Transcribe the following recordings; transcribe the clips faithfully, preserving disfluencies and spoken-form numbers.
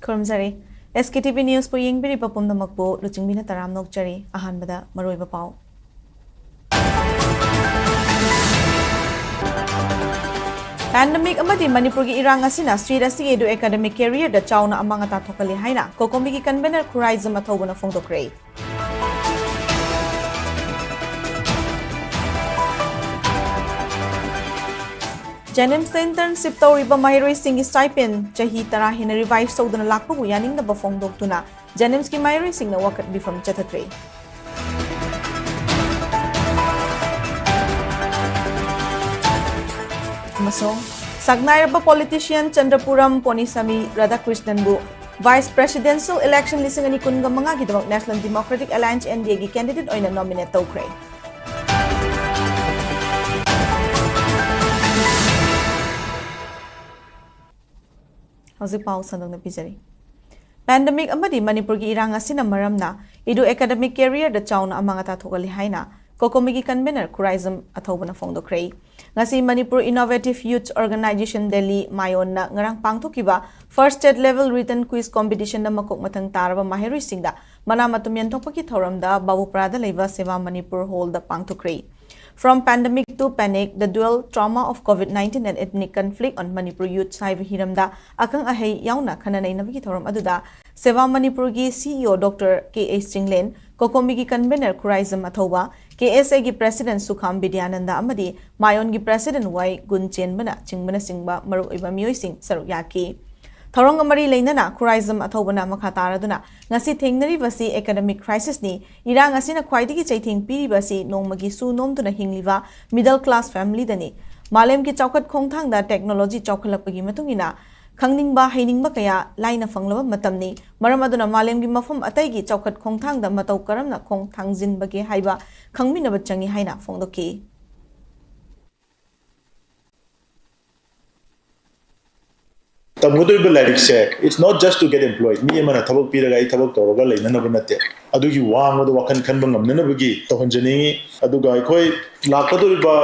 ꯈꯨꯔꯨꯝꯖꯔꯤ꯫ S K T V Newsꯄꯨ ꯌꯦꯡꯕꯤꯔꯤꯕ ꯄꯨꯝꯅꯃꯛꯄꯨ ꯂꯨꯆꯤꯡꯕꯤꯅ ꯇꯔꯥꯝꯅ ꯑꯣꯛꯆꯔꯤ꯫ ꯑꯍꯥꯟꯕꯗ ꯃꯔꯨꯑꯣꯏꯕ ꯄꯥꯎ꯫ Pandemic ꯑꯃꯗꯤ ꯃꯅꯤꯄꯨꯔꯒꯤ ꯏꯔꯥꯡ ꯑꯁꯤꯅ state ꯑꯁꯤꯒꯤ edu academic careerꯗ ꯆꯥꯎꯅ ꯑꯃꯥꯡ ꯑꯇꯥ ꯊꯣꯛꯍꯜꯂꯤ ꯍꯥꯏꯅ COCOMIꯒꯤ convener ꯈꯨꯔꯥꯏꯖꯝ ꯑꯊꯧꯕꯅ ꯐꯣꯡꯗꯣꯛꯈ꯭ꯔꯦ꯫ JNIMSꯇ internship ꯇꯧꯔꯤꯕ ꯃꯍꯩꯔꯣꯏꯁꯤꯡꯒꯤ stipend ꯆꯍꯤ ꯇꯔꯥ ꯍꯦꯟꯅ revise ꯇꯧꯗꯅ ꯂꯥꯛꯄꯕꯨ ꯌꯥꯅꯤꯡꯗꯕ ꯐꯣꯡꯗꯣꯛꯇꯨꯅ JNIMSꯀꯤ ꯃꯍꯩꯔꯣꯏꯁꯤꯡꯅ ꯋꯥꯀꯠ ꯃꯤꯐꯝ ꯆꯠꯊꯈ꯭ꯔꯦ꯫ ꯑꯃꯁꯨꯡ ꯁꯛꯅꯥꯏꯔꯕ politician ꯆꯟꯗ꯭ꯔꯄꯨꯔꯝ ꯄꯣꯅꯤꯁꯥꯃꯤ ꯔꯥꯙꯥꯀ꯭ꯔꯤꯁꯅꯟꯕꯨ Vice Presidential Election ꯂꯤꯁꯤꯡ ꯑꯅꯤ ꯀꯨꯟꯒ ꯃꯉꯥꯒꯤꯗꯃꯛ National Democratic Alliance, NDAꯒꯤ candidate ꯑꯣꯏꯅ nominate ꯇꯧꯈ꯭ꯔꯦ꯫ ꯍꯧꯖꯤꯛ ꯄꯥꯎ ꯁꯟꯗꯣꯛꯅ ꯄꯤꯖꯔꯤ꯫ Pandemic ꯑꯃꯗꯤ ꯃꯅꯤꯄꯨꯔꯒꯤ ꯏꯔꯥꯡ ꯑꯁꯤꯅ ꯃꯔꯝꯅ edu academic careerꯗ ꯆꯥꯎꯅ ꯑꯃꯥꯡ ꯑꯇꯥ ꯊꯣꯛꯍꯜꯂꯤ ꯍꯥꯏꯅ COCOMIꯒꯤ convener ꯈꯨꯔꯥꯏꯖꯝ ꯑꯊꯧꯕꯅ ꯐꯣꯡꯗꯣꯛꯈ꯭ꯔꯦ꯫ ꯉꯁꯤ Manipur Innovative Youth Organisation Delhi ꯃꯥꯌꯣꯟꯅ ꯉꯔꯥꯡ ꯄꯥꯡꯊꯣꯛꯈꯤꯕ First State Level Written Quiz Competitionꯗ ꯃꯀꯣꯛ ꯃꯊꯪ ꯇꯥꯔꯕ ꯃꯍꯩꯔꯣꯏꯁꯤꯡꯗ ꯃꯅꯥ ꯃꯊꯨꯝ ꯌꯦꯟꯊꯣꯛꯄꯒꯤ ꯊꯧꯔꯝꯗ ꯕꯥꯕꯨꯄꯨꯔꯥꯗ ꯂꯩꯕ ꯁꯦꯕꯥ ꯃꯅꯤꯄꯨꯔ ꯍꯣꯜꯗ ꯄꯥꯡꯊꯣꯛꯈ꯭ꯔꯦ꯫ From Pandemic to Panic, The Dual Trauma of COVID nineteen and Ethnic Conflict on Manipur Youths ꯍꯥꯏꯕ ꯍꯤꯔꯝꯗ ꯑꯈꯪ ꯑꯍꯩ ꯌꯥꯎꯅ ꯈꯟꯅ ꯅꯩꯅꯕꯒꯤ ꯊꯧꯔꯝ ꯑꯗꯨꯗ ꯁꯦꯕꯥ ꯃꯅꯤꯄꯨꯔꯒꯤ CEO Doctor K H Chinglen, COCOMIꯒꯤ convener Khuraijam ꯑꯊꯧꯕ, KSAꯒꯤ president ꯁꯨꯈꯥꯝ Bidyananda ꯑꯃꯗꯤ ꯃꯥꯌꯣꯟꯒꯤ president ꯋꯥꯏ ꯒꯨꯟꯆꯦꯟꯕꯅ ꯆꯤꯡꯕꯅꯆꯤꯡꯕ ꯃꯔꯨꯑꯣꯏꯕ ꯃꯤꯑꯣꯏꯁꯤꯡ ꯁꯔꯨꯛ ꯌꯥꯈꯤ꯫ ꯊꯧꯔꯝꯒ ꯃꯔꯤ ꯂꯩꯅꯅ ꯈꯨꯔꯥꯏꯖꯝ ꯑꯊꯧꯕꯅ ꯃꯈꯥ ꯇꯥꯔꯗꯨꯅ, ꯉꯁꯤ ꯊꯦꯡꯅꯔꯤꯕꯁꯤ economic crisisꯅꯤ, ꯏꯔꯥꯡ ꯑꯁꯤꯅ ꯈ꯭ꯋꯥꯏꯗꯒꯤ ꯆꯩꯊꯦꯡ ꯄꯤꯔꯤꯕ ꯑꯁꯤ ꯅꯣꯡꯃꯒꯤ ꯁꯨ ꯅꯣꯝꯗꯨꯅ ꯍꯤꯡꯂꯤꯕ middle class familyꯗꯅꯤ꯫ ꯃꯥꯂꯦꯝꯒꯤ ꯆꯥꯎꯈꯠ ꯈꯣꯡꯊꯥꯡꯗ technology ꯆꯥꯎꯈꯠꯂꯛꯄꯒꯤ ꯃꯇꯨꯡ ꯏꯟꯅ ꯈꯪꯅꯤꯡꯕ ꯍꯩꯅꯤꯡꯕ ꯀꯌꯥ ꯂꯥꯏꯅ ꯐꯪꯂꯕ ꯃꯇꯝꯅꯤ꯫ ꯃꯔꯝ ꯑꯗꯨꯅ ꯃꯥꯂꯦꯝꯒꯤ ꯃꯐꯝ ꯑꯇꯩꯒꯤ ꯆꯥꯎꯈꯠ ꯈꯣꯡꯊꯥꯡꯗ ꯃꯇꯧ ꯀꯔꯝꯅ ꯈꯣꯡ ꯊꯥꯡꯖꯤꯟꯕꯒꯦ ꯍꯥꯏꯕ ꯈꯪꯃꯤꯟꯅꯕ ꯆꯪꯏ ꯍꯥꯏꯅ ꯐꯣꯡꯗꯣꯛꯈꯤ꯫ ꯇꯝꯒꯗꯧꯔꯤꯕ ꯂꯥꯏꯔꯤꯛꯁꯦ, it's not just to get employed. ꯃꯤ ꯑꯃꯅ ꯊꯕꯛ ꯄꯤꯔꯒ ꯑꯩ ꯊꯕꯛ ꯇꯧꯔꯒ ꯂꯩꯅꯅꯕ ꯅꯠꯇꯦ꯫ ꯑꯗꯨꯒꯤ ꯋꯥꯡꯃꯗ ꯋꯥꯈꯜ ꯈꯟꯕ ꯉꯝꯅꯅꯕꯒꯤ ꯇꯧꯍꯟꯖꯅꯤꯡꯉꯤ꯫ ꯑꯗꯨꯒ ꯑꯩꯈꯣꯏ ꯂꯥꯛꯀꯗꯧꯔꯤꯕ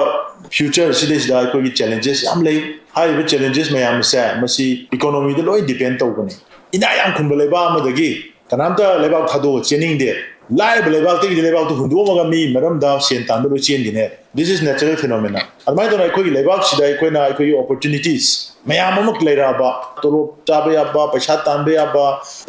ꯐ꯭ꯌꯨꯆꯔ ꯁꯤꯗꯩꯁꯤꯗ ꯑꯩꯈꯣꯏꯒꯤ ꯆꯦꯂꯦꯟꯖꯦꯁ ꯌꯥꯝ ꯂꯩ꯫ ꯍꯥꯏꯔꯤꯕ ꯆꯦꯂꯦꯟꯖꯦꯁ ꯃꯌꯥꯝ ꯑꯁꯦ ꯃꯁꯤ ꯏꯀꯣꯅꯣꯃꯤꯗ ꯂꯣꯏ ꯗꯤꯄꯦꯟ ꯇꯧꯕꯅꯤ꯫ ꯏꯅꯥ ꯌꯥꯝ ꯈꯨꯟꯕ ꯂꯩꯕꯥꯛ ꯑꯃꯗꯒꯤ ꯀꯅꯥꯝꯇ ꯂꯩꯕꯥꯛ ꯊꯥꯗꯣꯛꯑ ꯆꯦꯟꯅꯤꯡꯗꯦ꯫ ꯂꯥꯏꯔꯕ ꯂꯩꯕꯥꯛꯇꯒꯤꯗꯤ ꯂꯩꯕꯥꯛꯇꯨ ꯍꯨꯟꯗꯣꯛꯑꯝꯃꯒ ꯃꯤ ꯃꯔꯝꯗ ꯁꯦꯟ ꯇꯥꯟꯕ ꯂꯣꯏ ꯆꯦꯟꯈꯤꯅꯦ꯫ This is natural phenomena꯫ ꯑꯗꯨꯃꯥꯏꯅ ꯇꯧꯅ ꯑꯩꯈꯣꯏꯒꯤ ꯂꯩꯕꯥꯛꯁꯤꯗ ꯑꯩꯈꯣꯏꯅ ꯑꯩꯈꯣꯏꯒꯤ ꯑꯣꯄꯣꯔꯆꯨꯅꯤꯇꯤꯁ ꯃꯌꯥꯝ ꯑꯃ ꯂꯩꯔꯛꯑꯕ, ꯇꯣꯂꯣꯞ ꯆꯥꯕ ꯌꯥꯕ, ꯄꯩꯁꯥ ꯇꯥꯟꯕ ꯌꯥꯕ,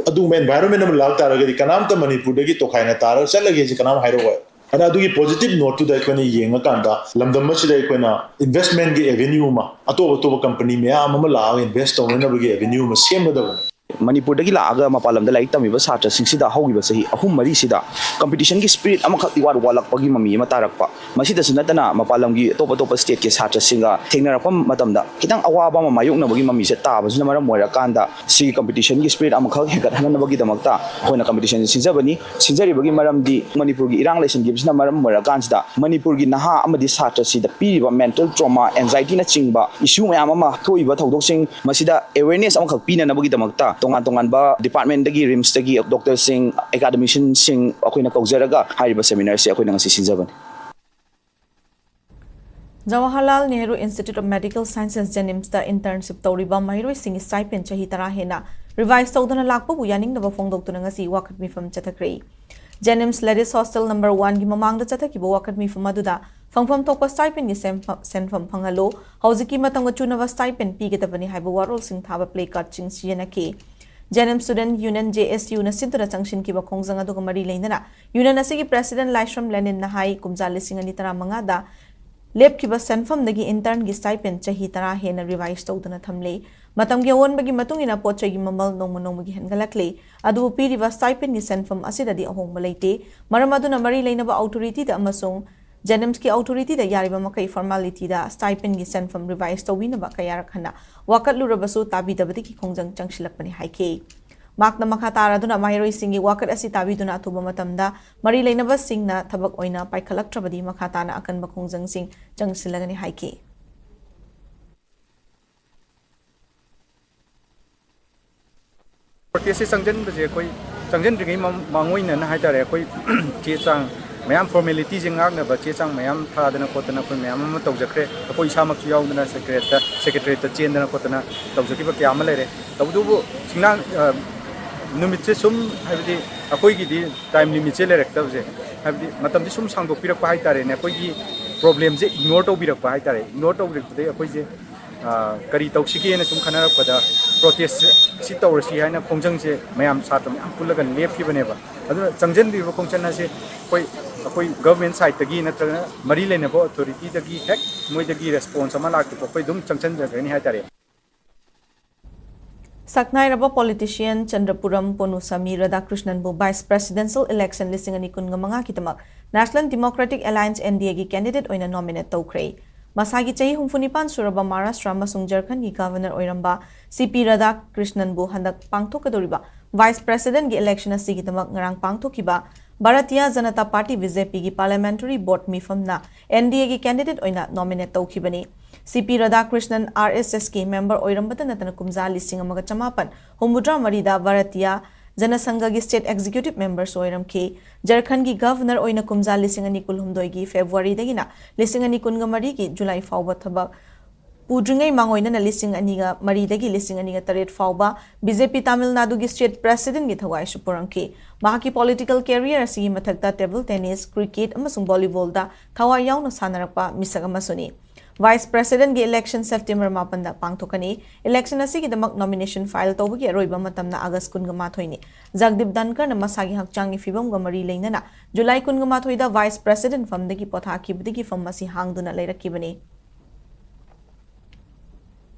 ꯑꯗꯨꯒꯨꯝꯕ ꯑꯦꯟꯚꯥꯏꯔꯣꯟꯃꯦꯟ ꯑꯃ ꯂꯥꯛ ꯇꯥꯔꯒꯗꯤ ꯀꯅꯥꯝꯇ ꯃꯅꯤꯄꯨꯔꯗꯒꯤ ꯇꯣꯈꯥꯏꯅ ꯇꯥꯔꯒ ꯆꯠꯂꯒꯦꯁꯦ ꯀꯅꯥꯝ ꯍꯥꯏꯔꯛꯑꯣꯏ꯫ ꯑꯗꯨꯅ ꯑꯗꯨꯒꯤ ꯄꯣꯖꯤꯇꯤꯚ ꯅꯣꯠꯇꯨꯗ ꯑꯩꯈꯣꯏꯅ ꯌꯦꯡꯉꯀꯥꯟꯗ ꯂꯝꯗꯝ ꯑꯁꯤꯗ ꯑꯩꯈꯣꯏꯅ ꯏꯟꯚꯦꯁꯃꯦꯟꯒꯤ ꯑꯦꯚꯦꯅ꯭ꯌꯨ ꯑꯃ, ꯑꯇꯣꯞ ꯑꯇꯣꯞꯄ ꯀꯝꯄꯅꯤ ꯃꯌꯥꯝ ꯑꯃ ꯂꯥꯛꯑꯒ ꯏꯟꯚꯦꯁ ꯇꯧꯅꯅꯕꯒꯤ ꯑꯦꯚꯦꯅ꯭ꯌꯨ ꯑꯃ ꯁꯦꯝꯒꯗꯕꯅꯤ꯫ ꯃꯅꯤꯄꯨꯔꯗꯒꯤ ꯂꯥꯛꯑꯒ ꯃꯄꯥꯟ ꯂꯝꯗ ꯂꯥꯏꯔꯤꯛ ꯇꯝꯃꯤꯕ ꯁꯥꯇ꯭ꯔꯁꯤꯡꯁꯤꯗ ꯍꯧꯈꯤꯕ ꯆꯍꯤ ꯑꯍꯨꯝ ꯃꯔꯤꯁꯤꯗ ꯀꯝꯄꯤꯇꯤꯁꯟꯒꯤ ꯁ꯭ꯄꯤꯔꯤꯠ ꯑꯃꯈꯛ ꯏꯋꯥꯠ ꯋꯥꯠꯂꯛꯄꯒꯤ ꯃꯃꯤ ꯑꯃ ꯇꯥꯔꯛꯄ꯫ ꯃꯁꯤꯗꯁꯨ ꯅꯠꯇꯅ ꯃꯄꯥꯟ ꯂꯝꯒꯤ ꯑꯇꯣꯞ ꯑꯇꯣꯞꯄ ꯁ꯭ꯇꯦꯠꯀꯤ ꯁꯥꯇ꯭ꯔꯁꯤꯡꯒ ꯊꯦꯡꯅꯔꯛꯄ ꯃꯇꯝꯗ ꯈꯤꯇꯪ ꯑꯋꯥꯕ ꯑꯃ ꯃꯥꯌꯣꯛꯅꯕꯒꯤ ꯃꯃꯤꯁꯦ ꯇꯥꯕꯁꯤꯅ ꯃꯔꯝ ꯑꯣꯏꯔꯀꯥꯟꯗ ꯁꯤꯒꯤ ꯀꯝꯄꯤꯇꯤꯁꯟꯒꯤ ꯁ꯭ꯄꯤꯔꯤꯠ ꯑꯃꯈꯛ ꯍꯦꯟꯒꯠꯍꯟꯅꯕꯒꯤꯗꯃꯛꯇ ꯑꯩꯈꯣꯏꯅ ꯀꯝꯄꯤꯇꯤꯁꯟꯁꯦ ꯁꯤꯟꯖꯕꯅꯤ꯫ ꯁꯤꯟꯖꯔꯤꯕꯒꯤ ꯃꯔꯝꯗꯤ ꯃꯅꯤꯄꯨꯔꯒꯤ ꯏꯔꯥꯡ ꯂꯩꯁꯤꯟꯈꯤꯕꯁꯤꯅ ꯃꯔꯝ ꯑꯣꯏꯔꯀꯥꯟꯁꯤꯗ ꯃꯅꯤꯄꯨꯔꯒꯤ ꯅꯍꯥ ꯑꯃꯗꯤ ꯁꯥꯇ꯭ꯔꯁꯤꯗ ꯄꯤꯔꯤꯕ ꯃꯦꯟꯇꯦꯜ ꯇ꯭ꯔꯣꯃꯥ, ꯑꯦꯟꯖꯥꯏꯇꯤꯅꯆꯤꯡꯕ ꯏꯁꯨ ꯃꯌꯥꯝ ꯑꯃ ꯊꯣꯛꯏꯕ ꯊꯧꯗꯣꯛꯁꯤꯡ ꯃꯁꯤꯗ ꯑꯦꯋꯦꯔꯅꯦꯁ ꯑꯃꯈꯛ ꯄꯤꯅꯅꯕꯒꯤꯗꯃꯛꯇ ꯇꯣꯉꯥꯟ ꯇꯣꯉꯥꯟꯕ ꯗꯤꯄꯥꯔꯠꯃꯦꯟꯗꯒꯤ, ꯔꯤꯝꯁꯇꯒꯤ ꯗꯣꯛꯇꯔꯁꯤꯡ, ꯑꯦꯀꯥꯗꯃꯤꯁꯤꯌꯟꯁꯤꯡ ꯑꯩꯈꯣꯏꯅ ꯀꯧꯖꯔꯒ ꯍꯥꯏꯔꯤꯕ ꯁꯦꯃꯤꯅꯥꯔꯁꯦ ꯑꯩꯈꯣꯏꯅ ꯉꯁꯤ ꯁꯤꯟꯖꯕꯅꯤ꯫ Jawaharlal Nehru institute of medical sciences, ꯖꯦꯅꯤꯝꯁꯇ ꯏꯟꯇꯔꯟꯁꯤꯞ ꯇꯧꯔꯤꯕ ꯃꯍꯩꯔꯣꯏꯁꯤꯡꯒꯤ ꯁ꯭ꯇꯥꯏꯄꯦꯟ ꯆꯍꯤ ꯇꯔꯥ ꯍꯦꯟꯅ ꯔꯤꯚꯥꯏꯁ ꯇꯧꯗꯅ ꯂꯥꯛꯄꯕꯨ ꯌꯥꯅꯤꯡꯗꯕ ꯐꯣꯡꯗꯣꯛꯇꯨꯅ ꯉꯁꯤ ꯋꯥꯀꯠ ꯃꯤꯐꯝ ꯆꯠꯊꯈ꯭ꯔꯦ꯫ ꯖꯦꯅꯤꯝꯁ ꯂꯦꯗꯤꯁ ꯍꯣꯁꯇꯦꯜ ꯅꯝꯕꯔ ꯋꯥꯟꯒꯤ ꯃꯃꯥꯡꯗ ꯆꯠꯊꯈꯤꯕ ꯋꯥꯀꯠ ꯃꯤꯐꯝ ꯑꯗꯨꯗ ꯐꯪꯐꯝ ꯊꯣꯛꯄ ꯁ꯭ꯇꯥꯏꯄꯦꯟꯒꯤ ꯁꯦꯟꯐ-, ꯁꯦꯟꯐꯝ ꯐꯪꯍꯜꯂꯨ, ꯍꯧꯖꯤꯛꯀꯤ ꯃꯇꯝꯒ ꯆꯨꯅꯕ ꯁ꯭ꯇꯥꯏꯄꯦꯟ ꯄꯤꯒꯗꯕꯅꯤ ꯍꯥꯏꯕ ꯋꯥꯔꯣꯜꯁꯤꯡ ꯊꯥꯕ ꯄ꯭ꯂꯦ ꯀꯥꯔꯗꯁꯤꯡ ꯁꯤꯖꯤꯟꯅꯈꯤ꯫ ꯖꯦꯅꯤꯝꯁ ꯁ꯭ꯇꯨꯗꯦꯟꯠ ꯌꯨꯅꯤꯌꯟ, ꯖꯦ ꯑꯦꯁ ꯌꯨꯅ ꯁꯤꯟꯗꯨꯅ ꯆꯪꯁꯤꯟꯈꯤꯕ ꯈꯣꯡꯖꯪ ꯑꯗꯨꯒ ꯃꯔꯤ ꯂꯩꯅꯅ ꯌꯨꯅꯤꯌꯟ ꯑꯁꯤꯒꯤ ꯄ꯭ꯔꯦꯁꯤꯗꯦꯟꯠ ꯂꯥꯏꯁ꯭ꯔꯝ ꯂꯦꯅꯤꯟꯅ ꯍꯥꯏ, ꯀꯨꯝꯖꯥ ꯂꯤꯁꯤꯡ ꯑꯅꯤ ꯇꯔꯥꯃꯉꯥꯗ ꯂꯦꯞꯈꯤꯕ ꯁꯦꯟꯐꯝꯗꯒꯤ ꯏꯟꯇꯔꯟꯒꯤ ꯁ꯭ꯇꯥꯏꯄꯦꯟ ꯆꯍꯤ ꯇꯔꯥ ꯍꯦꯟꯅ ꯔꯤꯚꯥꯏꯁ ꯇꯧꯗꯨꯅ ꯊꯝꯂꯦ꯫ ꯃꯇꯝꯒꯤ ꯑꯑꯣꯟꯕꯒꯤ ꯃꯇꯨꯡ ꯏꯟꯅ ꯄꯣꯠ ꯆꯩꯒꯤ ꯃꯃꯜ ꯅꯣꯡꯃ ꯅꯣꯡꯃꯒꯤ ꯍꯦꯟꯒꯠꯂꯛꯂꯦ꯫ ꯑꯗꯨꯕꯨ ꯄꯤꯔꯤꯕ ꯁ꯭ꯇꯥꯏꯄꯦꯟꯒꯤ ꯁꯦꯟꯐꯝ ꯑꯁꯤꯗꯗꯤ ꯑꯍꯣꯡꯕ ꯂꯩꯇꯦ꯫ ꯃꯔꯝ ꯑꯗꯨꯅ ꯃꯔꯤ ꯂꯩꯅꯕ ꯑꯣꯊꯣꯔꯤꯇꯤꯗ ꯑꯃꯁꯨꯡ ꯖꯦꯅꯤꯝꯁꯀꯤ ꯑꯣꯊꯣꯔꯤꯇꯤꯗ ꯌꯥꯔꯤꯕ ꯃꯈꯩ ꯐꯣꯔꯃꯥꯂꯤꯇꯤꯗ ꯁ꯭ꯇꯥꯏꯄꯦꯟꯒꯤ ꯁꯦꯟꯐꯝ ꯔꯤꯚꯥꯏꯁ ꯇꯧꯕꯤꯅꯕ ꯀꯌꯥꯔꯛ ꯍꯟꯅ ꯋꯥꯀꯠꯂꯨꯔꯕꯁꯨ ꯇꯥꯕꯤꯗꯕꯗꯒꯤ ꯈꯣꯡꯖꯪ ꯆꯪꯁꯤꯜꯂꯛꯄꯅꯤ ꯍꯥꯏꯈꯤ꯫ ꯃꯍꯥꯛꯅ ꯃꯈꯥ ꯇꯥꯔꯗꯨꯅ ꯃꯍꯩꯔꯣꯏꯁꯤꯡꯒꯤ ꯋꯥꯀꯠ ꯑꯁꯤ ꯇꯥꯕꯤꯗꯨꯅ ꯑꯊꯨꯕ ꯃꯇꯝꯗ ꯃꯔꯤ ꯂꯩꯅꯕꯁꯤꯡꯅ ꯊꯕꯛ ꯑꯣꯏꯅ ꯄꯥꯏꯈꯠꯂꯛꯇ꯭ꯔꯕꯗꯤ ꯃꯈꯥ ꯇꯥꯅ ꯑꯀꯟꯕ ꯈꯣꯡꯖꯪꯁꯤꯡ ꯆꯪꯁꯤꯜꯂꯒꯅꯤ ꯍꯥꯏꯈꯤ꯫ ꯄ꯭ꯔꯣꯇꯦꯁꯁꯦ ꯆꯪꯁꯤꯟꯕꯁꯦ ꯑꯩꯈꯣꯏ ꯆꯪꯁꯤꯟꯗ꯭ꯔꯤꯉꯩ ꯃꯃꯥꯡ ꯑꯣꯏꯅꯅ ꯍꯥꯏꯇꯥꯔꯦ, ꯑꯩꯈꯣꯏ ꯆꯦ ꯆꯥꯡ ꯃꯌꯥꯝ formalityꯁꯦ ꯉꯥꯛꯅꯕ ꯆꯦ ꯆꯥꯡ ꯃꯌꯥꯝ ꯊꯥꯗꯅ ꯈꯣꯠꯇꯅ ꯑꯩꯈꯣꯏ ꯃꯌꯥꯝ ꯑꯃ ꯇꯧꯖꯈ꯭ꯔꯦ꯫ ꯑꯩꯈꯣꯏ ꯏꯁꯥꯃꯛꯁꯨ ꯌꯥꯎꯗꯅ secretariatꯇ, secretariatꯇ ꯆꯦꯟꯗꯅ ꯈꯣꯠꯇꯅ ꯇꯧꯖꯈꯤꯕ ꯀꯌꯥ ꯑꯃ ꯂꯩꯔꯦ꯫ ꯇꯧꯕꯇꯕꯨ ꯁꯤꯡꯅꯥꯡ, ꯑ, ꯅꯨꯃꯤꯠꯁꯦ ꯁꯨꯝ, ꯍꯥꯏꯕꯗꯤ ꯑꯩꯈꯣꯏꯒꯤꯗꯤ time limitꯁꯦ ꯂꯩꯔꯛꯇꯕꯁꯦ, ꯍꯥꯏꯕꯗꯤ ꯃꯇꯝꯁꯦ ꯁꯨꯝ ꯁꯥꯡꯗꯣꯛꯄꯤꯔꯛꯄ ꯍꯥꯏꯇꯥꯔꯦꯅꯦ, ꯑꯩꯈꯣꯏꯒꯤ problemꯁꯦ ignore ꯇꯧꯕꯤꯔꯛꯄ ꯍꯥꯏꯇꯥꯔꯦ꯫ Ignore ꯇꯧꯕꯤꯔꯛꯄꯗꯒꯤ ꯑꯩꯈꯣꯏꯁꯦ, ꯑ, ꯀꯔꯤ ꯇꯧꯁꯤꯒꯦꯅ ꯁꯨꯝ ꯈꯟꯅꯔꯛꯄꯗ protest ꯑꯁꯤ ꯇꯧꯔꯁꯤ ꯍꯥꯏꯅ ꯈꯣꯡꯖꯪꯁꯦ ꯃꯌꯥꯝ ꯁꯥꯇ꯭ꯔ ꯃꯌꯥꯝ ꯄꯨꯜꯂꯒ ꯂꯦꯞꯈꯤꯕꯅꯦꯕ꯫ ꯑꯗꯨꯅ ꯆꯪꯁꯤꯟꯕꯤꯕ ꯈꯣꯡꯆꯠ ꯑꯁꯤ ꯑꯩꯈꯣꯏ, ꯑꯩꯈꯣꯏ government sideꯇꯒꯤ ꯅꯠꯇ꯭ꯔꯒ ꯃꯔꯤ ꯂꯩꯅꯕ authorityꯗꯒꯤ ꯍꯦꯛ ꯃꯣꯏꯗꯒꯤ response ꯑꯃ ꯂꯥꯛꯇ꯭ꯔꯤꯐꯥꯎ ꯑꯩꯈꯣꯏ ꯑꯗꯨꯝ ꯆꯪꯁꯤꯟꯖꯒꯅꯤ ꯍꯥꯏꯇꯥꯔꯦ꯫ ꯁꯛꯅꯥꯏꯔꯕ politician ꯆꯟꯗ꯭ꯔꯄꯨꯔꯝ ꯄꯣꯅꯨꯁꯥꯃꯤ ꯔꯥꯙꯥꯀ꯭ꯔꯤꯁꯅꯟꯕꯨ Vice Presidential Election ꯂꯤꯁꯤꯡ ꯑꯅꯤ ꯀꯨꯟꯒ ꯃꯉꯥꯒꯤꯗꯃꯛ National Democratic Alliance, NDAꯒꯤ candidate ꯑꯣꯏꯅ nominate ꯇꯧꯈ꯭ꯔꯦ꯫ ꯃꯁꯥꯒꯤ ꯆꯍꯤ ꯍꯨꯝꯐꯨ ꯅꯤꯄꯥꯟ ꯁꯨꯔꯕ ꯃꯍꯥꯔꯥꯁꯇ꯭ꯔ ꯑꯃꯁꯨꯡ ꯖꯔꯈꯟꯒꯤ Governor ꯑꯣꯏꯔꯝꯕ ꯁꯤ ꯄꯤ ꯔꯥꯙꯥꯀ꯭ꯔꯤꯁꯅꯟꯕꯨ ꯍꯟꯗꯛ ꯄꯥꯡꯊꯣꯛꯀꯗꯧꯔꯤꯕ Vice Presidentꯀꯤ election ꯑꯁꯤꯒꯤꯗꯃꯛ ꯉꯔꯥꯡ ꯄꯥꯡꯊꯣꯛꯈꯤꯕ Bharatiya Janata party, BJPꯒꯤ parliamentary board ꯃꯤꯐꯝꯅ NDAꯒꯤ candidate ꯑꯣꯏꯅ nominate ꯇꯧꯈꯤꯕꯅꯤ꯫ ꯁꯤ ꯄꯤ ꯔꯥꯙꯥꯀ꯭ꯔꯤꯁꯅꯟ RSSꯀꯤ member ꯑꯣꯏꯔꯝꯕꯇ ꯅꯠꯇꯅ ꯀꯨꯝꯖꯥ ꯂꯤꯁꯤꯡ ꯑꯃꯒ ꯆꯃꯥꯄꯟ ꯍꯨꯝꯐꯨꯇꯔꯥ ꯃꯔꯤꯗ ꯚꯥꯔꯇꯤꯌ ꯖꯅꯁꯪꯘꯒꯤ state executive memberꯁꯨ ꯑꯣꯏꯔꯝꯈꯤ꯫ ꯖꯔꯈꯟꯒꯤ Governor ꯑꯣꯏꯅ ꯀꯨꯝꯖꯥ ꯂꯤꯁꯤꯡ ꯑꯅꯤ ꯀꯨꯟꯍꯨꯝꯗꯣꯏꯒꯤ Februaryꯗꯒꯤꯅ ꯂꯤꯁꯤꯡ ꯑꯅꯤ ꯀꯨꯟꯒ ꯃꯔꯤꯒꯤ July ꯐꯥꯎꯕ ꯊꯕꯛ ꯄꯨꯗ꯭ꯔꯤꯉꯩ ꯃꯥꯡꯑꯣꯏꯅꯅ ꯂꯤꯁꯤꯡ ꯑꯅꯤꯒ ꯃꯔꯤꯗꯒꯤ ꯂꯤꯁꯤꯡ ꯑꯅꯤꯒ ꯇꯔꯦꯠ ꯐꯥꯎꯕ BJP ꯇꯥꯃꯤꯜ ꯅꯥꯗꯨꯒꯤ state presidentꯀꯤ ꯊꯧꯒꯥꯏꯁꯨ ꯄꯨꯔꯝꯈꯤ꯫ ꯃꯍꯥꯛꯀꯤ political career ꯑꯁꯤꯒꯤ ꯃꯊꯛꯇ table tennis, cricket ꯑꯃꯁꯨꯡ volleyballꯗ ꯊꯋꯥꯏ ꯌꯥꯎꯅ ꯁꯥꯟꯅꯔꯛꯄ ꯃꯤꯁꯛ ꯑꯃꯁꯨꯅꯤ꯫ Vice Presidentꯀꯤ election September ꯃꯥꯄꯟꯗ ꯄꯥꯡꯊꯣꯛꯀꯅꯤ꯫ Election ꯑꯁꯤꯒꯤꯗꯃꯛ nomination file ꯇꯧꯕꯒꯤ ꯑꯔꯣꯏꯕ ꯃꯇꯝꯅ August ꯀꯨꯟꯒ ꯃꯥꯊꯣꯏꯅꯤ꯫ ꯖꯒꯗꯤꯞ ꯙꯟꯀꯔꯅ ꯃꯁꯥꯒꯤ ꯍꯛꯆꯥꯡꯒꯤ ꯐꯤꯕꯝꯒ ꯃꯔꯤ ꯂꯩꯅꯅ July ꯀꯨꯟꯒ ꯃꯥꯊꯣꯏꯗ Vice President ꯐꯝꯗꯒꯤ ꯄꯣꯊꯥꯈꯤꯕꯗꯒꯤ ꯐꯝ ꯑꯁꯤ ꯍꯥꯡꯗꯨꯅ ꯂꯩꯔꯛꯈꯤꯕꯅꯤ꯫